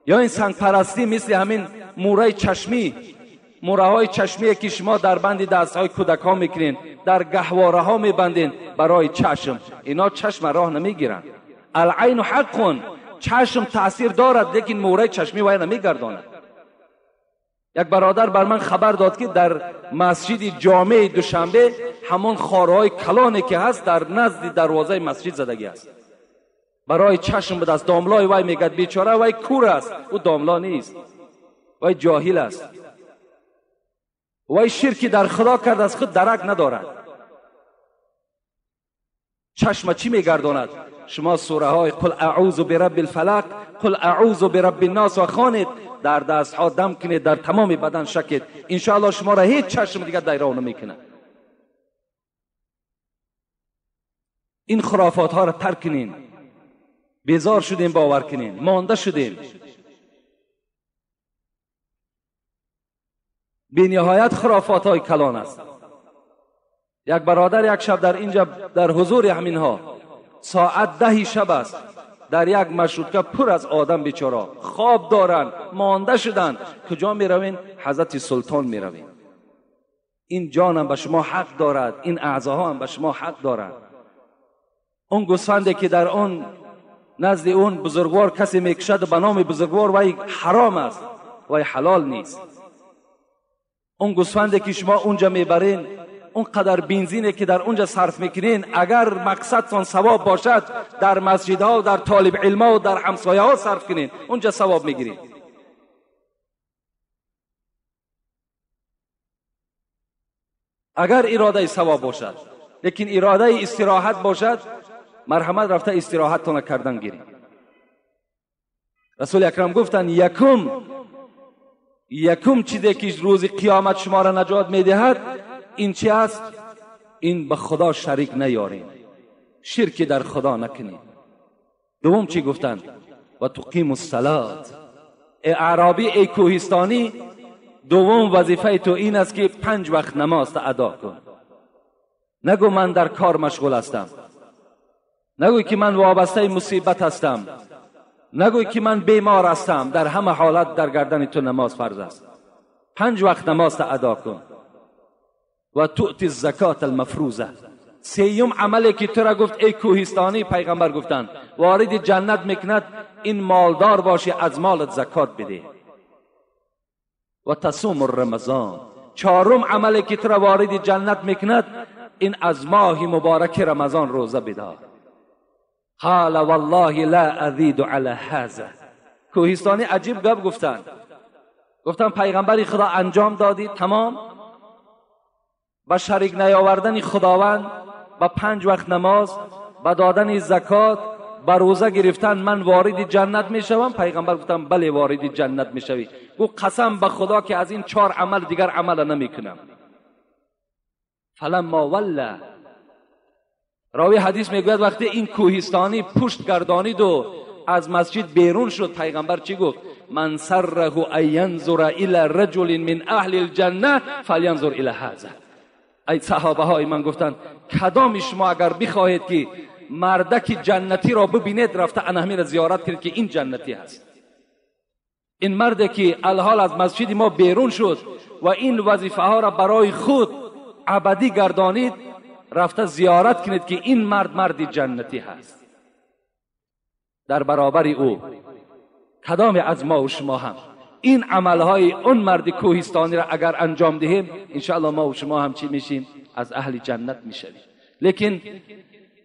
یا این سنگ پرستی مثل همین موره چشمی، موره های چشمی که شما در بند دست های کودک ها میکنین، در گهواره ها میبندین برای چشم، اینا چشم راه نمیگیرن. العین حق، Чашм таъсир дорад, лекин мӯраи чашмӣ вай намегардонад. Як бародар бар ман хабар дод, ки дар масҷиди ҷомеи Душанбе ҳамон хорҳои калоне ки ҳаст дар назди дарвозаи масҷид задагӣ аст. Барои чашм будаст. Домлои вай мегӯяд бечора вай кур аст, ӯ домло нест, вай ҷоҳил аст, вай ширки дар худо кардааст, худ дарак надорад. Чашма чӣ мегардонад? Шумо сураҳои қул аъузу бирабби лфалақ, қул аъузу бирабби ннос ва хонед, дар дастҳо дам кунед, дар тамоми бадан шакед, иншоаллоҳ шуморо ҳеҷ чашм дигар дайров намекунад. Ин хурофотҳоро тарк кунем. Безор шудем, бовар кунем, монда шудем. Бениҳоят хурофотҳои калон аст. Як бародар як шаб дар инҷа дар ҳузури ҳаминҳо соат 10 шаб аст, дар як маршрутка пур аз одам бечора хоб доранд, монда шуданд. Куҷо меравем? Ҳазрати Султон меравем. Ин ҷонам ба шумо ҳақ дорад, ин аъзоҳоам ба шумо ҳақ дорад. Он гӯсфанде ки дар он назди он бузургвор касе мекушад ба номи бузургвор, вай ҳаром аст, вай ҳалол нест. Он гӯсфанде ки шумо унҷа мебарен, он қадар бензине ки дар унҷа сарф мекунен, агар мақсадтон савоб бошад, дар масҷидҳо, дар толиб илмҳо, дар ҳамсояҳо сарф кунен, унҷа савоб мегиред. Агар иродаи савоб бошад, лекин иродаи истироҳат бошад, марҳамат рафта истироҳаттона кардан гиред. Расули акрам гуфтанд якум чизе ки рӯзи қиёмат шуморо наҷот медиҳад ин чи аст? Ин ба Худо шарик наёрем, ширки дар Худо накунем. Дуввум чӣ гуфтанд? Ва туқиму ссалот. Эй аъробӣ, эй кӯҳистонӣ, дуввум вазифаи ту ин аст ки 5 вақт намозта адо кун. Нагӯ ман дар кор машғул ҳастам, нагӯй ки ман вобастаи мусибат ҳастам, нагӯй ки ман бемор ҳастам. Дар ҳама ҳолат дар гардани ту намоз фарз аст. 5 вақт намозта адо кун. Ва туъти закот алмафруза. Сеюм амале ки тура гуфт эй кӯҳистонӣ, пайғамбар гуфтанд вориди ҷаннат мекунад ин молдор бошӣ, аз молат закот бидеҳ. Ва тасуму рамазон. Чорум амале ки тура вориди ҷаннат мекунад ин аз моҳи мубораки Рамазон рӯза бидор. قال والله لا ازید علی هذا. کوهستانی عجیب گپ گفتن. گفتن پیغمبری خدا انجام دادی تمام، با شریک نیاوردن خداوند، با 5 وقت نماز، با دادن زکات، با روزه گرفتن من وارد جنت میشوم؟ پیغمبر گفتن بله وارد جنت میشوی. گفت قسم به خدا که از این 4 عمل دیگر عمل نمیکنم. فلما ولی، راوی حدیث میگوید وقتی این کوهستانی پشت گردانید و از مسجد بیرون شد، پیغمبر چی گفت؟ من سره ان ینظر الی رجل من اهل الجنه فلینظر الی هذا. ای صحابه های من گفتند کدام شما اگر بخواهید که مردک جنتی را ببینید، رفته انهمی را زیارت کنید که این جنتی هست. این مرد که الحال از مسجد ما بیرون شد و این وظیفه ها را برای خود ابدی گردانید، رفته زیارت کنید که این مرد مرد جنتی هست. در برابر او کدام از ما و شما هم این عملهای اون مرد کوهستانی را اگر انجام دهیم، انشاءالله ما و شما هم چی میشیم؟ از اهل جنت میشویم. لیکن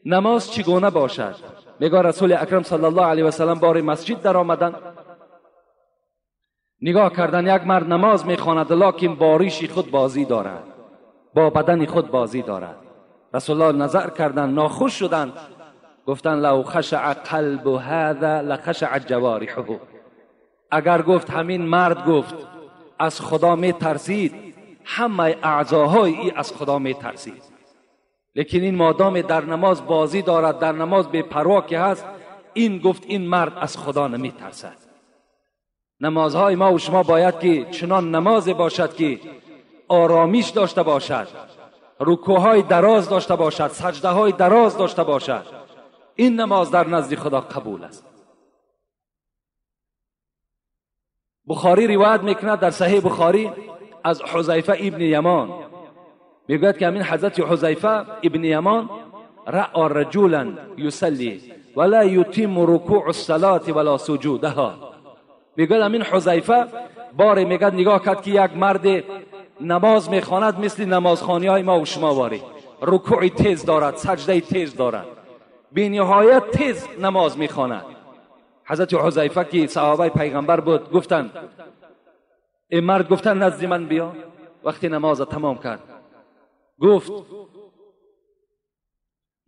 نماز چگونه باشد؟ میگه رسول اکرم صلی الله علیه و سلم بار مسجد در آمدن، نگاه کردن یک مرد نماز میخواند، لکن باریش خود بازی دارد، با بدن خود بازی دارد. رسول الله نظر کردن، ناخوش شدند، گفتن لو خشع قلب هذا لخشع جوارحه. اگر گفت همین مرد گفت از خدا می ترسید، همه اعضاهای ای از خدا می ترسید. لیکن این مادام در نماز بازی دارد، در نماز بی پروا که هست، این گفت این مرد از خدا نمی ترسد. نمازهای ما و شما باید که چنان نماز باشد که آرامیش داشته باشد، رکوعهای دراز داشته باشد، سجده های دراز داشته باشد. این نماز در نزد خدا قبول است. بخاری روایت میکند در صحیح بخاری از حذیفه ابن یمان، میگوید که همین حضرت حذیفه ابن یمان رأى رجلا یصلی و ولا يتم ركوع الصلاة ولا سجودها. میگوید امین حذیفه باره میگد نگاه کرد که یک مرد نماز میخواند مثل نمازخوانی های ما و شما واری، رکوع تیز دارد، سجده تیز دارد، بی نهایت تیز نماز میخواند. حضرت حذیفه که صحابه پیغمبر بود گفتند این مرد، گفتن نزد من بیا. وقتی نماز تمام کرد گفت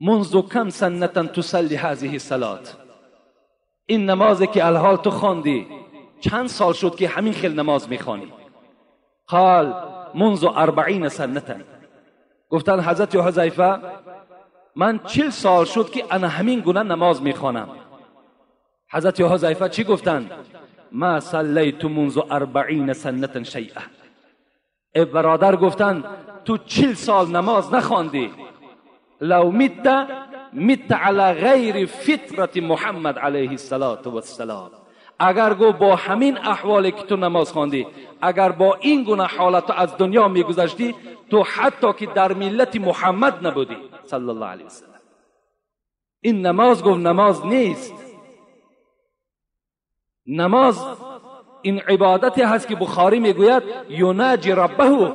منذ کم سنة تصلی هذه الصلاة، این نمازی که الحال تو خواندی چند سال شد که همین خیل نماز میخوانی؟ قال منذ 40 سنة. گفتن حضرت حذیفه من 40 سال شد که انا همین گونه نماز میخوانم. حضرت حذیفه چی گفتن؟ ما صلیت منذ 40 سنة شیئا. ای برادر گفتن تو 40 سال نماز نخواندی، لو مت مت علی غیر فطرت محمد علیه الصلاة والسلام. اگر گو با همین احوالی که تو نماز خواندی، اگر با این گونه حالت از دنیا میگذشتی، تو حتی که در ملت محمد نبودی صلی الله علیه وسلم. این نماز گفت نماز نیست. نماز این عبادتی هست که بخاری میگوید یناجی ربه.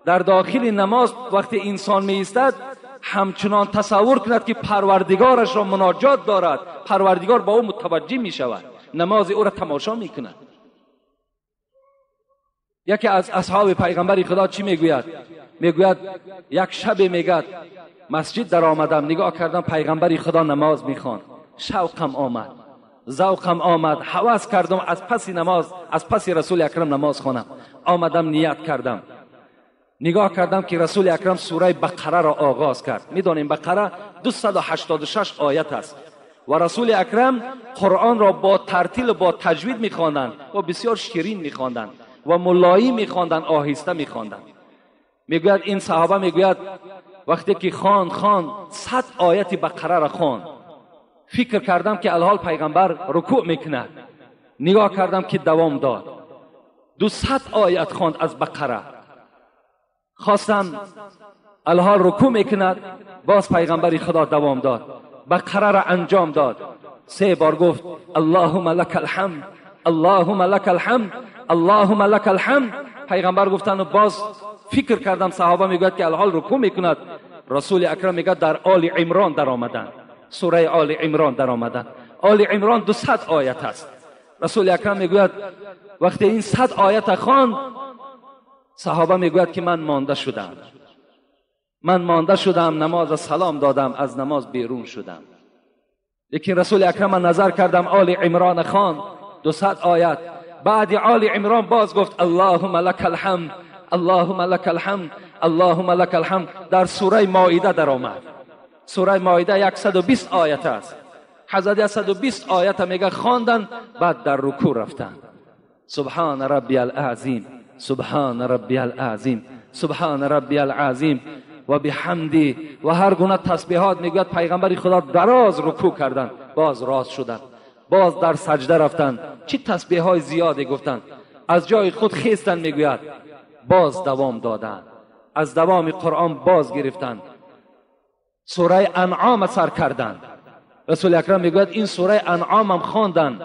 در داخل نماز وقتی انسان می ایستد همچنان تصور کند که پروردگارش را مناجات دارد، پروردگار با او متوجه می شود، نماز او را تماشا می کند. یکی از اصحاب پیغمبر خدا چی میگوید؟ میگوید یک شب میگد مسجد در آمدم، نگاه کردم پیغمبر خدا نماز میخواند، شوقم آمد، ذوقم آمد، هوس کردم از پس نماز، از پس رسول اکرم نماز خوانم. آمدم نیت کردم، نگاه کردم که رسول اکرم سوره بقره را آغاز کرد. میدانیم بقره 286 آیت است و رسول اکرم قرآن را با ترتیل و با تجوید میخواندند و بسیار شیرین میخواندند و ملایی میخواندند، آهسته میخواندند. میگوید این صحابه میگوید وقتی که خان 100 آیت بقره را خواند، فکر کردم که الحال پیغمبر رکوع میکند، نگاه کردم که دوام داد، 200 آیت خواند از بقره. خواستم الحال رکوع میکند، باز پیغمبر خدا دوام داد، بقره را انجام داد. 3 بار گفت اللهم لک الحمد، اللهم لک الحمد، اللهم لک الحمد. پیغمبر گفتن و باز فکر کردم صحابه میگوید که الحال رکوع میکند. رسول اکرم میگه در آل عمران در آمدن، سوره آل عمران در آمدن. آل عمران 200 آیت است. رسول اکرم میگوید وقتی این 100 آیت خواند، صحابه میگوید که من مانده شدم، من مانده شدم، نماز سلام دادم، از نماز بیرون شدم. لیکن رسول اکرم نظر کردم آل عمران خواند 200 آیت. بعد آل عمران باز گفت اللهم لک الحمد، اللهم لک الحمد، اللهم لک الحمد. در سوره مائده در آمد. سوره مائده 120 آیت است. حضرت 120 آیت میگه خواندن، بعد در رکوع رفتن. سبحان ربی العظیم، سبحان ربی العظیم، سبحان ربی العظیم و بحمدی و هر گونه تسبیحات. میگوید پیغمبر خدا دراز رکوع کردن، باز راست شدن، باز در سجده رفتن، چی تسبیح های زیادی گفتن، از جای خود خیستن. میگوید باز دوام دادن، از دوام قرآن باز گرفتن، سوره انعام سر کردن. رسول اکرم میگوید این سوره انعام هم خواندن.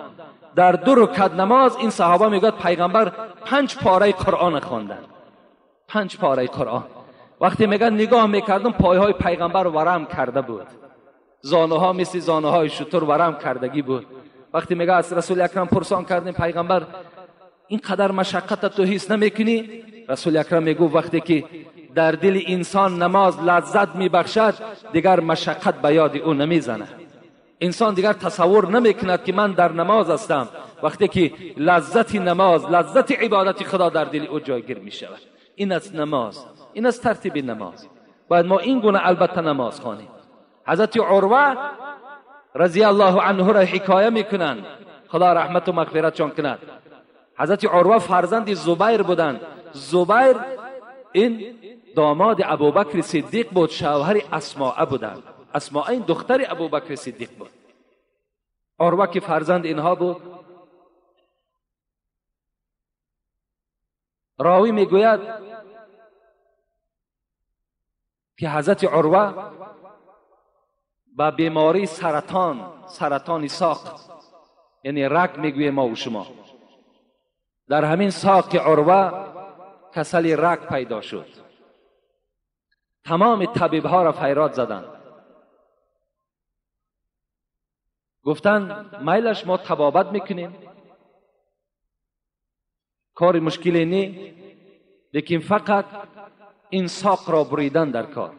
در 2 رکعت نماز این صحابه میگوید پیغمبر 5 پاره قرآن خواندن، 5 پاره قرآن. وقتی میگن نگاه میکردم پایهای پیغمبر ورم کرده بود، زانوها مثل زانوهای شتر ورم کردگی بود. وقتی میگه از رسول اکرم پرسان کردیم پیغمبر این قدر مشقت تو حس نمیکنی؟ رسول اکرم میگو وقتی که در دل انسان نماز لذت میبخشد دیگر مشقت به یاد او نمیزنه. انسان دیگر تصور نمیکند که من در نماز هستم. وقتی که لذت نماز، لذت عبادت خدا در دل او جایگیر میشود. این از نماز، این از ترتیب نماز. باید ما این گونه البته نماز خوانیم. حضرت عروه رضی الله عنه را حکایه میکنند، خدا رحمت و مغفرتشان کند. حضرت عروه فرزند زبیر بودند. زبیر این داماد ابوبکر صدیق بود، شوهر اسماء بودند. اسماء این دختر ابوبکر صدیق بود. عروه که فرزند اینها بود، راوی میگوید که حضرت عروه به بیماری سرطان، سرطان ساق، یعنی رگ میگوییم ما و شما، در همین ساق عروه کسل رگ پیدا شد. تمام طبیب ها را فریاد زدند، گفتن میلش ما طبابت میکنیم، کار مشکلی نی، لیکن فقط این ساق را بریدن در کار.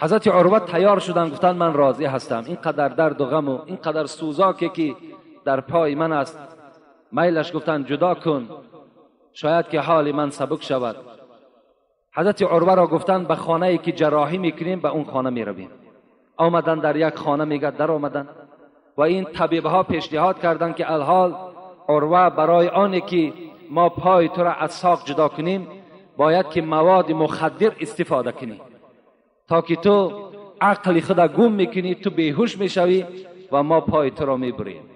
حضرت عروه تیار شدن، گفتن من راضی هستم، اینقدر درد و غم و اینقدر سوزاکی که در پای من است، میلش گفتن جدا کن، شاید که حال من سبک شود. حضرت عروه را گفتن به خانه ای که جراحی میکنیم به اون خانه میرویم. آمدن در یک خانه، میگه در آمدن و این طبیب ها پیشنهاد کردند که الحال عروه برای آنی که ما پای تو را از ساق جدا کنیم باید که مواد مخدر استفاده کنی تا که تو عقل خود گم میکنی، تو بیهوش میشوی و ما پای تو را میبریم.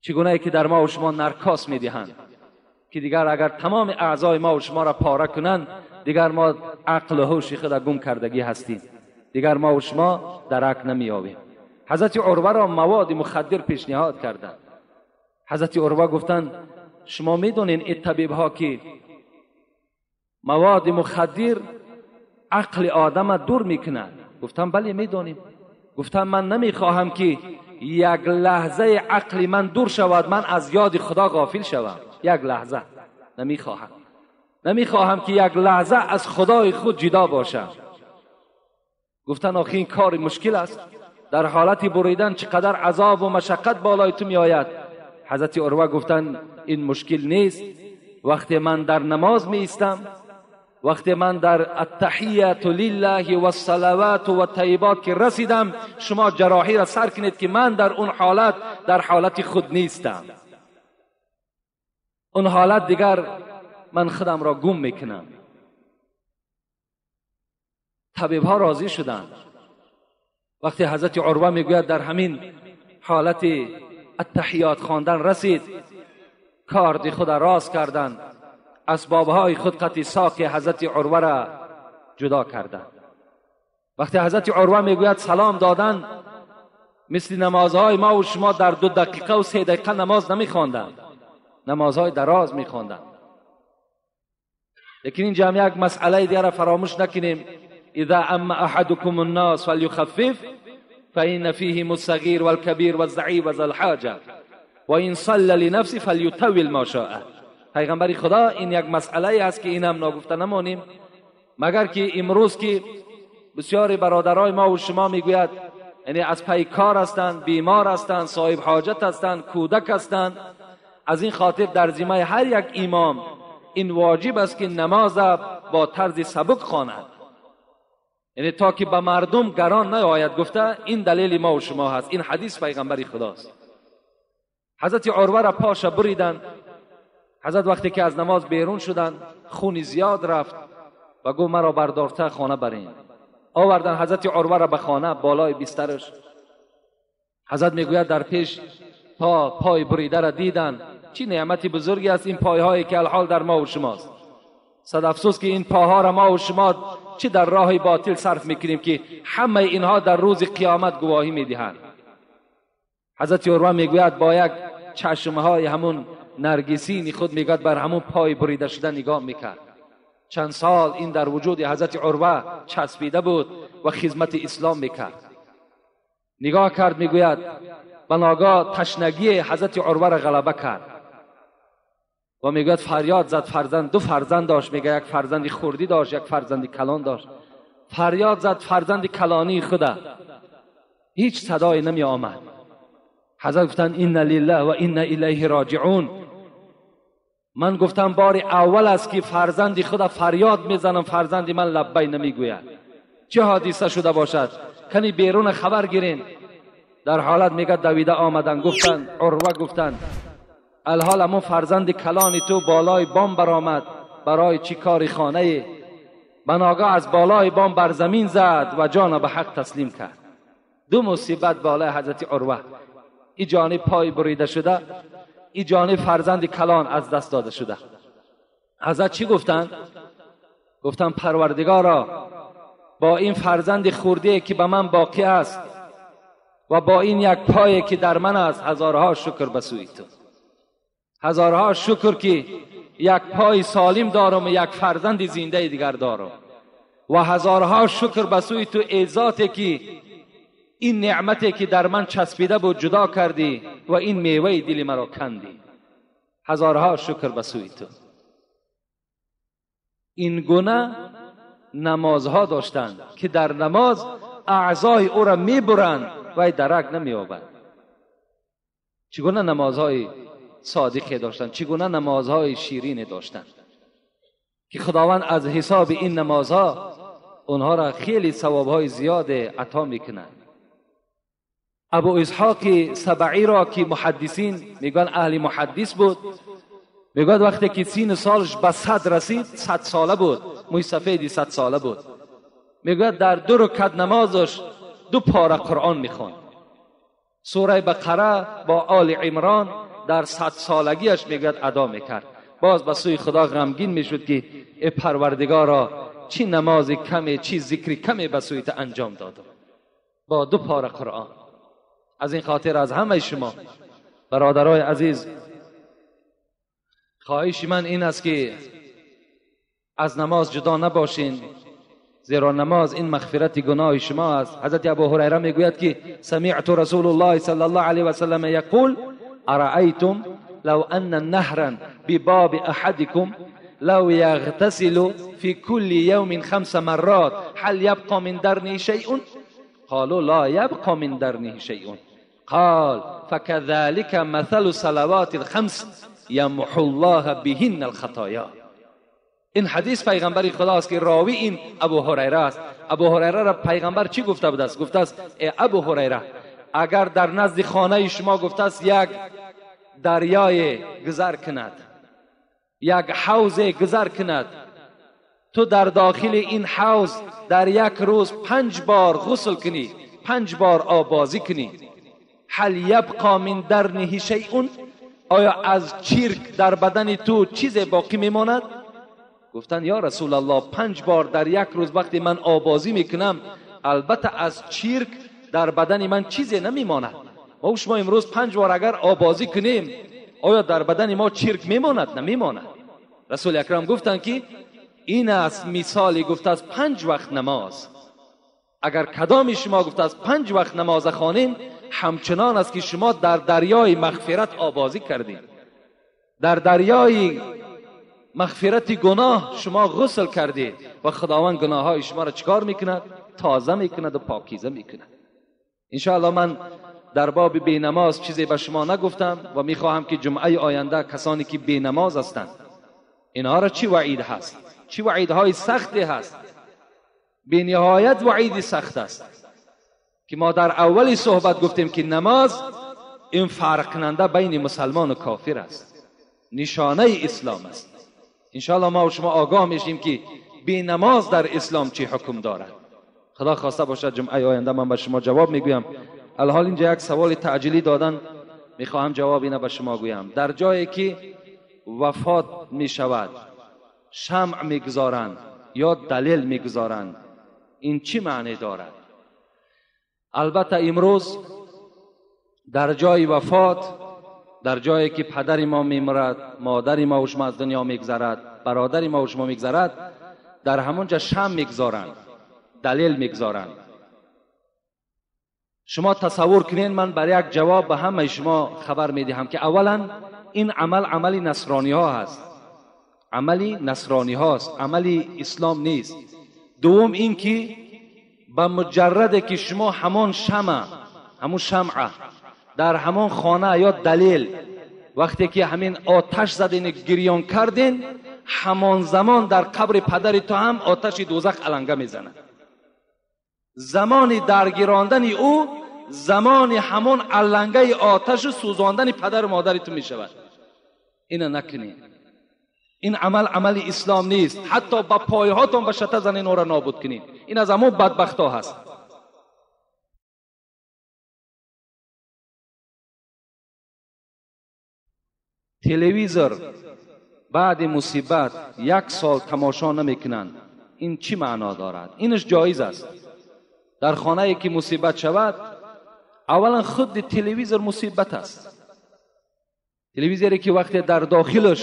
چگونه ای که در ما و شما نرکاس میدهند که دیگر اگر تمام اعضای ما و شما را پاره کنند دیگر ما عقل و هوش خود گم کردگی هستیم، دیگر ما و شما درک نمیابیم. حضرت عروه را مواد مخدر پیشنهاد کردند. حضرت عروه گفتند شما میدونین این طبیب ها که مواد مخدر عقل آدم دور میکنند؟ گفتم بله میدونیم. گفتم من نمیخواهم که یک لحظه عقل من دور شود، من از یاد خدا غافل شوم. یک لحظه نمیخواهم، نمیخواهم که یک لحظه از خدای خود جدا باشم. گفتن آخه این کار مشکل است، در حالت بریدن چقدر عذاب و مشقت بالای تو میآید. حضرت عروه گفتن این مشکل نیست، وقتی من در نماز می ایستم، وقتی من در التحیت لله و الصلوات و الطیبات که رسیدم، شما جراحی را سر کنید که من در اون حالت در حالت خود نیستم. اون حالت دیگر من خودم را گم میکنم. طبیب ها راضی شدند. وقتی حضرت عروه میگوید در همین حالت التحیات خواندن رسید، کارد خود را راست کردند، اسبابهای خود قطع ساق حضرت عروه را جدا کردند. وقتی حضرت عروه میگوید سلام دادن، مثل نمازهای ما و شما در 2 دقیقه و 3 دقیقه نماز نمیخواندند، نمازهای دراز میخواندند. لیکن اینجا هم یک مسئله دیگر را فراموش نکنیم. اذا اما احدكم الناس فليخفف فإن فيهم الصغير والكبير والضعيف وذا الحاجة وإن صلى لنفسه فليطول ما شاء. پیغمبر خدا این یک مسئله است که این هم ناگفته نمانیم، مگر که امروز که بسیاری برادرای ما و شما میگوید یعنی از پی کار هستند، بیمار هستند، صاحب حاجت هستند، کودک هستند، از این خاطر در ذمه هر یک امام این واجب است که نماز با طرز سبک خواند، یعنی تا که به مردم گران نیاید. گفته این دلیل ما و شما هست، این حدیث پیغمبر خداست. حضرت عروه را پاش بریدند. حضرت وقتی که از نماز بیرون شدند خون زیاد رفت و گفت مرا بردارته خانه برین. آوردن حضرت عروه را به خانه بالای بسترش. حضرت میگوید در پیش پای بریده را دیدن. چی نعمت بزرگی است این پایهایی که الحال در ما و شماست. صد افسوس که این پاها را ما و شما چه در راه باطل صرف میکنیم که همه اینها در روز قیامت گواهی میدهند. حضرت عروه میگوید با یک چشمهای همون نرگسین خود میگوید بر همون پای بریده شده نگاه میکرد. چند سال این در وجود حضرت عروه چسبیده بود و خدمت اسلام میکرد. نگاه کرد، میگوید به ناگاه تشنگی حضرت عروه را غلبه کرد و میگوید فریاد زد. فرزند، 2 فرزند داشت، میگه یک فرزند خردی داشت، یک فرزند کلان داشت. فریاد زد فرزند کلانی خدا، هیچ صدایی نمی آمد. حضرت گفتن إن لله و إنا إلیه راجعون. من گفتم بار اول است که فرزند خدا فریاد میزنم، فرزند من لبی نمیگوید. چه حادثه شده باشد؟ کنی بیرون خبر گیرین. در حالت میگه دویده آمدن، گفتن عروه گفتن الحال امو فرزند کلانی تو بالای بام برآمد برای چی کار خانه، بناگاه از بالای بام بر زمین زد و جان به حق تسلیم کرد. 2 مصیبت بالای حضرت عروه، ای جانب پای بریده شده، ای جانب فرزند کلان از دست داده شده. حضرت چی گفتن؟ گفتن پروردگارا با این فرزند خورده که به من باقی است و با این یک پایه که در من است، هزارها شکر به سوی تو، هزارها شکر که یک پای سالم دارم و یک فرزند زنده دیگر دارم، و هزارها شکر به سوی تو ای ذاتی که این نعمتی که در من چسبیده بود جدا کردی و این میوه دل مرا کندی. هزارها شکر به سوی تو. این گونه نمازها داشتند که در نماز اعضای او را میبرند و درک نمییابد. چگونه نمازهای صادقی داشتند، چگونه نمازهای شیرین داشتند که خداوند از حساب این نمازها اونها را خیلی ثوابهای زیاد عطا میکند. ابو اسحاق سبعی را که محدثین میگن اهل محدث بود، میگوید وقتی که 30 سالش به 100 رسید، 100 ساله بود، موی سفیدی 100 ساله بود، میگوید در 2 رکعت نمازش 2 پاره قرآن میخواند. سوره بقره با آل عمران در 100 سالگیش میگوید ادا میکرد. باز به سوی خدا غمگین میشد که ای پروردگارا، چی نماز کمی، چی ذکری کمی به سوی تو انجام دادم با 2 پاره قرآن. از این خاطر از همه شما برادرای عزیز خواهش من این است که از نماز جدا نباشین، زیرا نماز این مغفرت گناه شما است. حضرت ابو هریره میگوید که سمعت رسول الله صلی الله علیه و سلم یقول ارأیتم لو ان نهرا بباب احدكم لو يغتسل في كل يوم 5 مرات هل يبقى من درنه شيء؟ قالوا لا يبقى من درنه شيء. قال فكذلك مثل صلوات الخمس یمحو الله بهن الخطایا. این حدیث پیغمبر خدا است که راوی این ابو هریره است. ابو هریره را پیغمبر چی گفته بود است؟ گفته است ای ابو هریره، اگر در نزد خانه شما گفته است یک دریای گذر کند، یک حوض گذر کند، تو در داخل این حوض در یک روز 5 بار غسل کنی، 5 بار آبازی کنی، هل یبقى من درنه شیء؟ آیا از چرک در بدن تو چیز باقی میماند؟ گفتن یا رسول الله، 5 بار در یک روز وقتی من آبازی میکنم البته از چرک در بدن من چیزی نمیماند. ما شما امروز 5 بار اگر آبازی کنیم آیا در بدن ما چرک میماند؟ نمیماند. رسول اکرم گفتن که این است مثالی، گفته از 5 وقت نماز. اگر کدام شما گفته از 5 وقت نماز خوانین، همچنان است که شما در دریای مغفرت آبازی کردید، در دریای مغفرت گناه شما غسل کردید و خداوند گناه های شما را چکار میکند؟ تازه میکند و پاکیزه میکند. انشاءالله من در باب بی نماز چیزی به شما نگفتم و میخواهم که جمعه آینده کسانی که بی نماز هستند اینها را چی وعید هست، چی وعیدهای سختی هست، بی نهایت وعید سخت است که ما در اول صحبت گفتیم که نماز این فرق کننده بین مسلمان و کافر است، نشانه اسلام است. انشاءالله ما و شما آگاه میشیم که بی نماز در اسلام چی حکم دارد. خدا خواسته باشد جمعه آینده من به شما جواب میگویم. الحال اینجا یک سوال تعجیلی دادن، میخواهم جواب اینه به شما گویم. در جایی که وفات میشود شمع میگذارند یا دلیل میگذارند، این چی معنی دارد؟ البته امروز در جای وفات، در جایی که پدر ما میمرد، مادر ما و شما از دنیا میگذرد، برادر ما و شما میگذرد، در همونجا شمع میگذارند، دلیل میگذارند. شما تصور کنین، من برای یک جواب به همه شما خبر میدهم که اولا این عمل عمل نصرانی ها هست، عملی نصرانی هاست، عملی اسلام نیست. دوم این که به مجرد که شما همان شمع، همون شمعه در همان خانه یا دلیل وقتی که همین آتش زدین گریان کردین، همان زمان در قبر پدر تو هم آتش دوزخ علنگه میزند. زمان درگیراندن او زمان همان علنگه آتش سوزاندن پدر و مادر تو میشود. اینو نکنین، این عمل عمل اسلام نیست. حتی با پایهاتون به شته زنین او را نابود کنین، این از همون بدبخت ها هست. تلویزیون بعد مصیبت 1 سال تماشا نمیکنند، ин чӣ маъно дорад? Инаш ҷоиз аст. Дар хонае ки мусибат шавад, аввалан худи телевизор мусибат аст. Телевизоре ки вақте дар дохилаш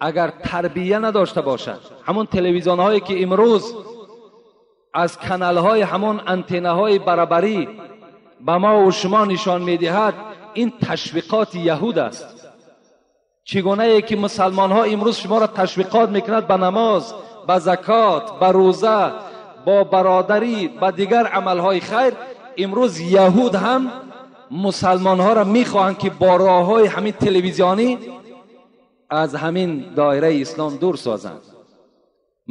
агар тарбия надошта бошад, ҳамон телевизионҳое ки имрӯз аз каналҳои ҳамон антеннаҳои баробарӣ ба мо ва шумо нишон медиҳад, ин ташвиқоти яҳуд аст. Чигунае ки мусалмонҳо имрӯз шуморо ташвиқот мекунад ба намоз, ба закот, ба рӯза, бо бародарӣ, ба дигар амалҳои хайр, имрӯз яҳуд ҳам мусалмонҳоро мехоҳанд ки бо роҳҳои ҳамин телевизионӣ аз ҳамин доираи ислом дур созанд.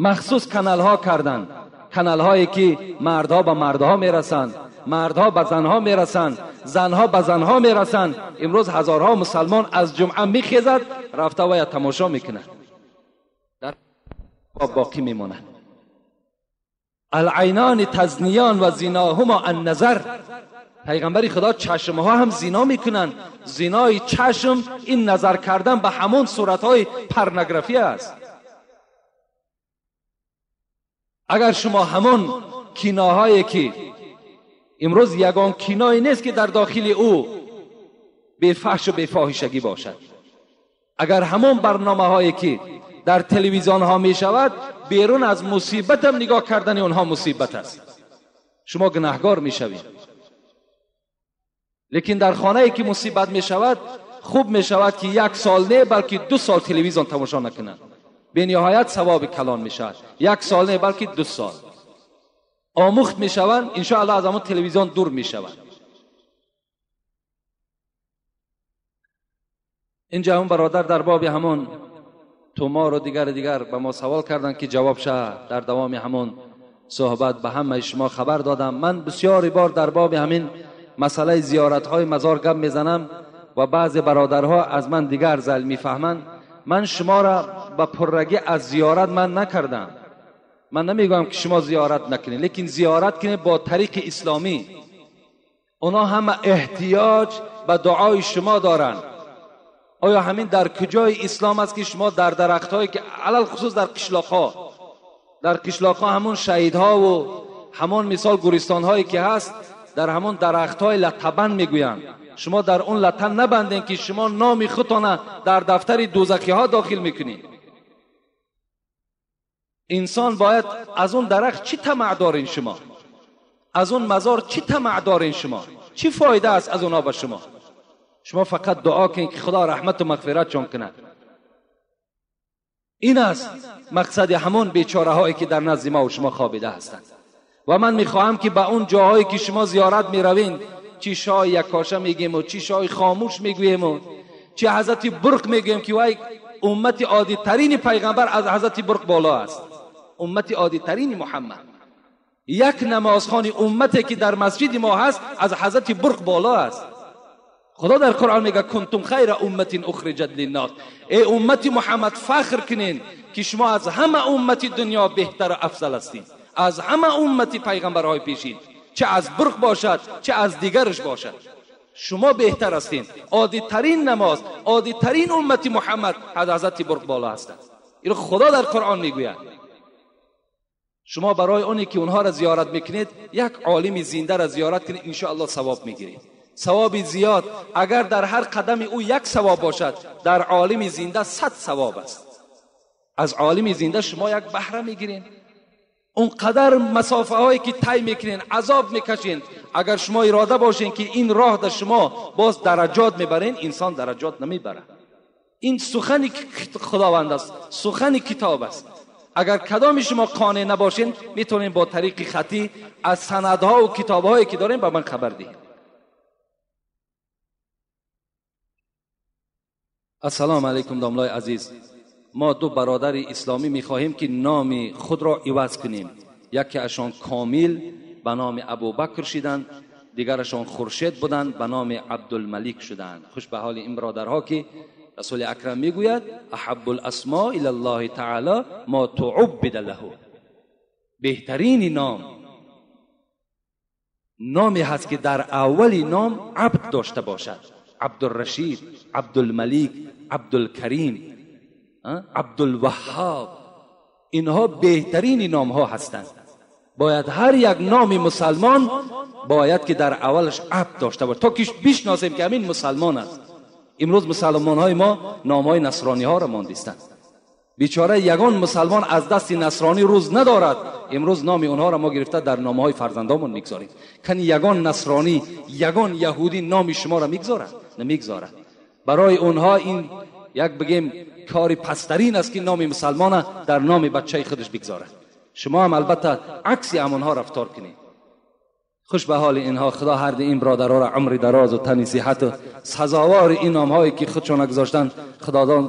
Махсус каналҳо карданд, каналҳое ки мардҳо ба мардҳо мерасанд, мардҳо ба занҳо мерасанд, занҳо ба занҳо мерасанд. Имрӯз ҳазорҳо мусалмон аз ҷумъа мехезад, рафта вая тамошо мекунад, дар боқӣ мемонад. العینان تزنیان و زیناهما النظر. پیغمبر خدا چشمها هم زینا میکنند. زینای چشم این نظر کردن به همون صورتهای پرنگرافی است. اگر شما همون کیناهایی که امروز یگان کینایی نیست که در داخل او به فحش و به فاحشگی باشد، اگر همون برنامه هایی که در تلویزیون ها می شود، بیرون از مصیبت هم نگاه کردن اونها مصیبت است، شما گناهگار می شوید. لیکن در خانه ای که مصیبت می شود، خوب می شود که 1 سال نه بلکه 2 سال تلویزیون تماشا نکنند، به نهایت ثواب کلان می شود. 1 سال نه بلکه 2 سال آموخت می شوند، انشاءالله از همون تلویزیون دور می شوند. اینجا هم برادر در باب همون تومار و دیگر به ما سوال کردند که جواب شه در دوام همون صحبت به همه شما خبر دادم. من بسیاری بار در باب همین مسئله زیارت های مزار گپ میزنم و بعض برادرها از من دیگر زل میفهمند. من شما را به پرگی از زیارت من نکردم. من نمیگم که شما زیارت نکنید، لیکن زیارت کنید با طریق اسلامی. اونا همه احتیاج به دعای شما دارند. آیا همین در کجای اسلام است که شما در درختهایی که علل خصوص در قشلاقها، در قشلاقها همون شهیدها و همون مثال گورستانهایی که هست، در همون درختهای لطبند میگویند، شما در اون لطن نبندین که شما نام خودتان در دفتر دوزخی ها داخل میکنید. انسان باید از اون درخت چی طمع دارین شما؟ از اون مزار چی طمع دارین شما؟ چی فایده است از اونا به شما؟ شما فقط دعا کنید که خدا رحمت و مغفرت چون کند. این است مقصد همون بیچاره هایی که در نزد ما و شما خوابیده هستند. و من میخواهم که به اون جاهایی که شما زیارت میروین، چی شای یکاشه میگیم و چی شای خاموش میگوییم و چی حضرت برق میگوییم که وای امت عادی ترین پیغمبر از حضرت برق بالا است، امت عادی ترین محمد. یک نمازخوان امتی که در مسجد ما هست از حضرت برق بالا است. خدا در قرآن میگه کنتم خیر امت اخرجت للناس. ای امت محمد فخر کنین که شما از همه امت دنیا بهتر و افضل هستین، از همه امت پیغمبرهای پیشین، چه از برق باشد چه از دیگرش باشد، شما بهتر هستین. عادی ترین نماز، عادی ترین امت محمد از حضرت برق بالا هستند. اینو خدا در قرآن میگوید. شما برای اونی که اونها را زیارت میکنید، یک عالم زنده را زیارت کنید، انشاءالله ثواب میگیرید، ثواب زیاد. اگر در هر قدم او یک ثواب باشد، در عالم زنده 100 ثواب است. از عالم زنده شما یک بهره میگیرین. اونقدر مسافه هایی که طی میکنین، عذاب میکشین، اگر شما اراده باشین که این راه در شما باز درجات میبرین، انسان درجات نمیبره. این سخن خداوند است، سخن کتاب است. اگر کدام شما قانع نباشین، میتونین با طریق خطی از سندها و کتابهایی که دارین به من خبر دهید. السلام علیکم داملای عزیز. ما 2 برادر اسلامی میخواهیم که نام خود را عوض کنیم. یکی اشان کامل به نام ابوبکر شدند، دیگرشان خورشید بودند به نام عبدالملک شدند. خوش به حال این برادرها که رسول اکرم میگوید احب الاسماء الی الله تعالی ما تعبد له. بهترین نام نامی هست که در اول نام عبد داشته باشد. عبدالرشید، عبدالملک، عبدالکریم، عبدالوهاب. اینها بهترین نام ها هستند. باید هر یک نام مسلمان باید که در اولش عبد داشته باشه تا که بشناسیم که همین مسلمان است. امروز مسلمان های ما نام های نصرانی ها را ماندیستند. بیچاره یگان مسلمان از دست نصرانی روز ندارد. امروز نام اونها را ما گرفته در نام های فرزندامون میگذاریم. کن یگان نصرانی، یگان یهودی نام شما را میگذارد؟ نمیگذارد. برای اونها این یک بگیم کاری پسترین است که نام مسلمان در نام بچه خودش بگذارد. شما هم البته عکس همونها رفتار کنید. خوش به حال اینها، خدا هر دی این برادرها را عمر دراز و تن صحت و سزاوار این نامهایی که خودشان گذاشتن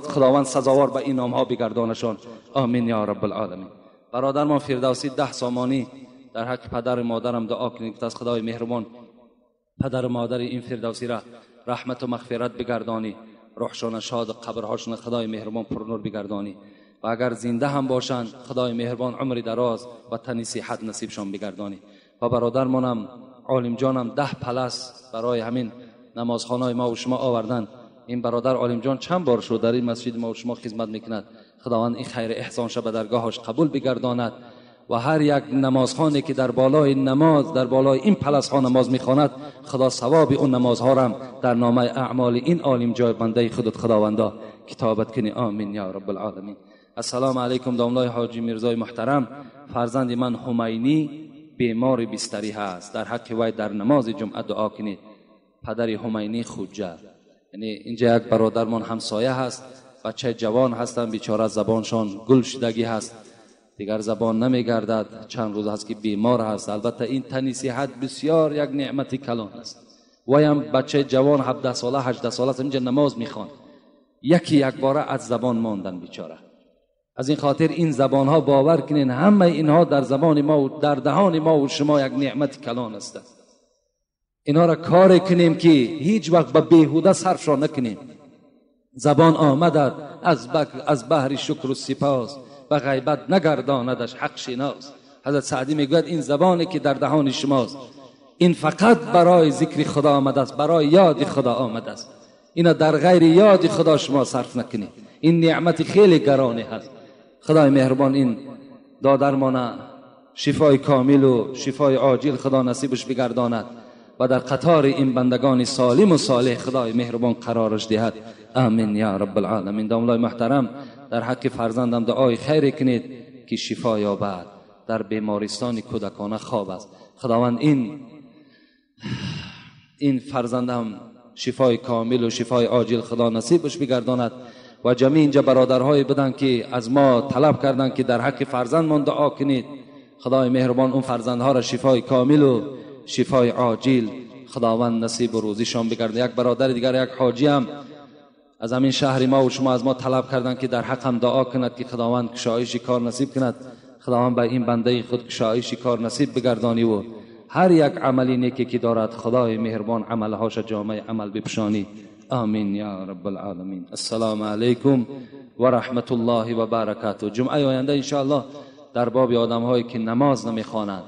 خداوند سزاوار به این نامها بگردانشان. آمین یا رب العالمین. برادرمان فردوسی 10 سامانی در حق پدر مادرم دعا کنید از خدای مهربان پدر و مادر این فردوسی را رحمت و مغفرت بگردانی، روحشان شاد، قبرهاشون خدای مهربان پرنور بگردانی و اگر زنده هم باشند خدای مهربان عمر دراز و تن صحت نصیبشان بگردانی. و برادرمانم عالم جانم 10 پلس برای همین نمازخانه ما و شما آوردن. این برادر عالم جان چند بار شد در این مسجد ما و شما خدمت میکند. خداوند این خیر احسان شب درگاهش قبول بگرداند و هر یک نمازخانه که در بالای نماز، در بالای این پلس ها نماز میخواند، خدا ثواب اون نمازها را در نامه اعمال این عالم جای بنده خودت خداوندا کتابت کنی. آمین یا رب العالمین. السلام علیکم داملای حاجی میرزای محترم. فرزند من همینی بیمار بستری هست، در حق وی در نماز جمعه دعا کنید. پدر همینی خوجه، یعنی اینجا یک برادرمان همسایه هست، بچه جوان هستن، بیچاره زبانشان گل شدگی هست، دیگر زبان نمیگردد، چند روز هست که بیمار هست. البته این تنی صحت بسیار یک نعمت کلان است. وی هم بچه جوان 17 ساله 18 ساله است، اینجا نماز میخوان، یکی یک باره از زبان ماندن بیچاره. از این خاطر این زبان ها باور کنین همه اینها در زبان ما و در دهان ما و شما یک نعمت کلان است. اینها را کار کنیم که هیچ وقت به بیهوده صرف را نکنیم. زبان آمدد از بحر شکر و سپاس، به غیبت نگرداندش حق شناس. حضرت سعدی میگوید این زبانی که در دهان شماست این فقط برای ذکر خدا آمده است، برای یاد خدا آمده است. اینا در غیر یاد خدا شما صرف نکنید. این نعمت خیلی گرانی هست. خدای مهربان این دادرمان شفای کامل و شفای عاجل خدا نصیبش بگرداند و در قطار این بندگان سالم و صالح خدای مهربان قرارش دهد. آمین یا رب العالمین. داملای محترم در حق فرزندم دعای خیر کنید که شفا یابد، در بیمارستان کودکانه خواب است. خداوند این فرزندم شفای کامل و شفای عاجل خدا نصیبش بگرداند. و جمعی اینجا برادرهای بدن که از ما طلب کردند که در حق فرزندمان دعا کنید. خدای مهربان اون فرزندها را شفای کامل و شفای عاجل خداوند نصیب و روزیشان بگرداند. یک برادر دیگر، یک حاجی هم از همین شهر ما و شما از ما طلب کردند که در حق هم دعا کند که خداوند کشایش کار نصیب کند. خداوند به این بنده خود کشایش کار نصیب بگردانی و هر یک عملی نیکی که دارد خدای مهربان عملهاش جامعه عمل بپوشانی. آمین یا رب العالمین. السلام علیکم و رحمت الله و برکاته. جمعه آینده انشاءالله در باب آدم‌هایی که نماز نمیخوانند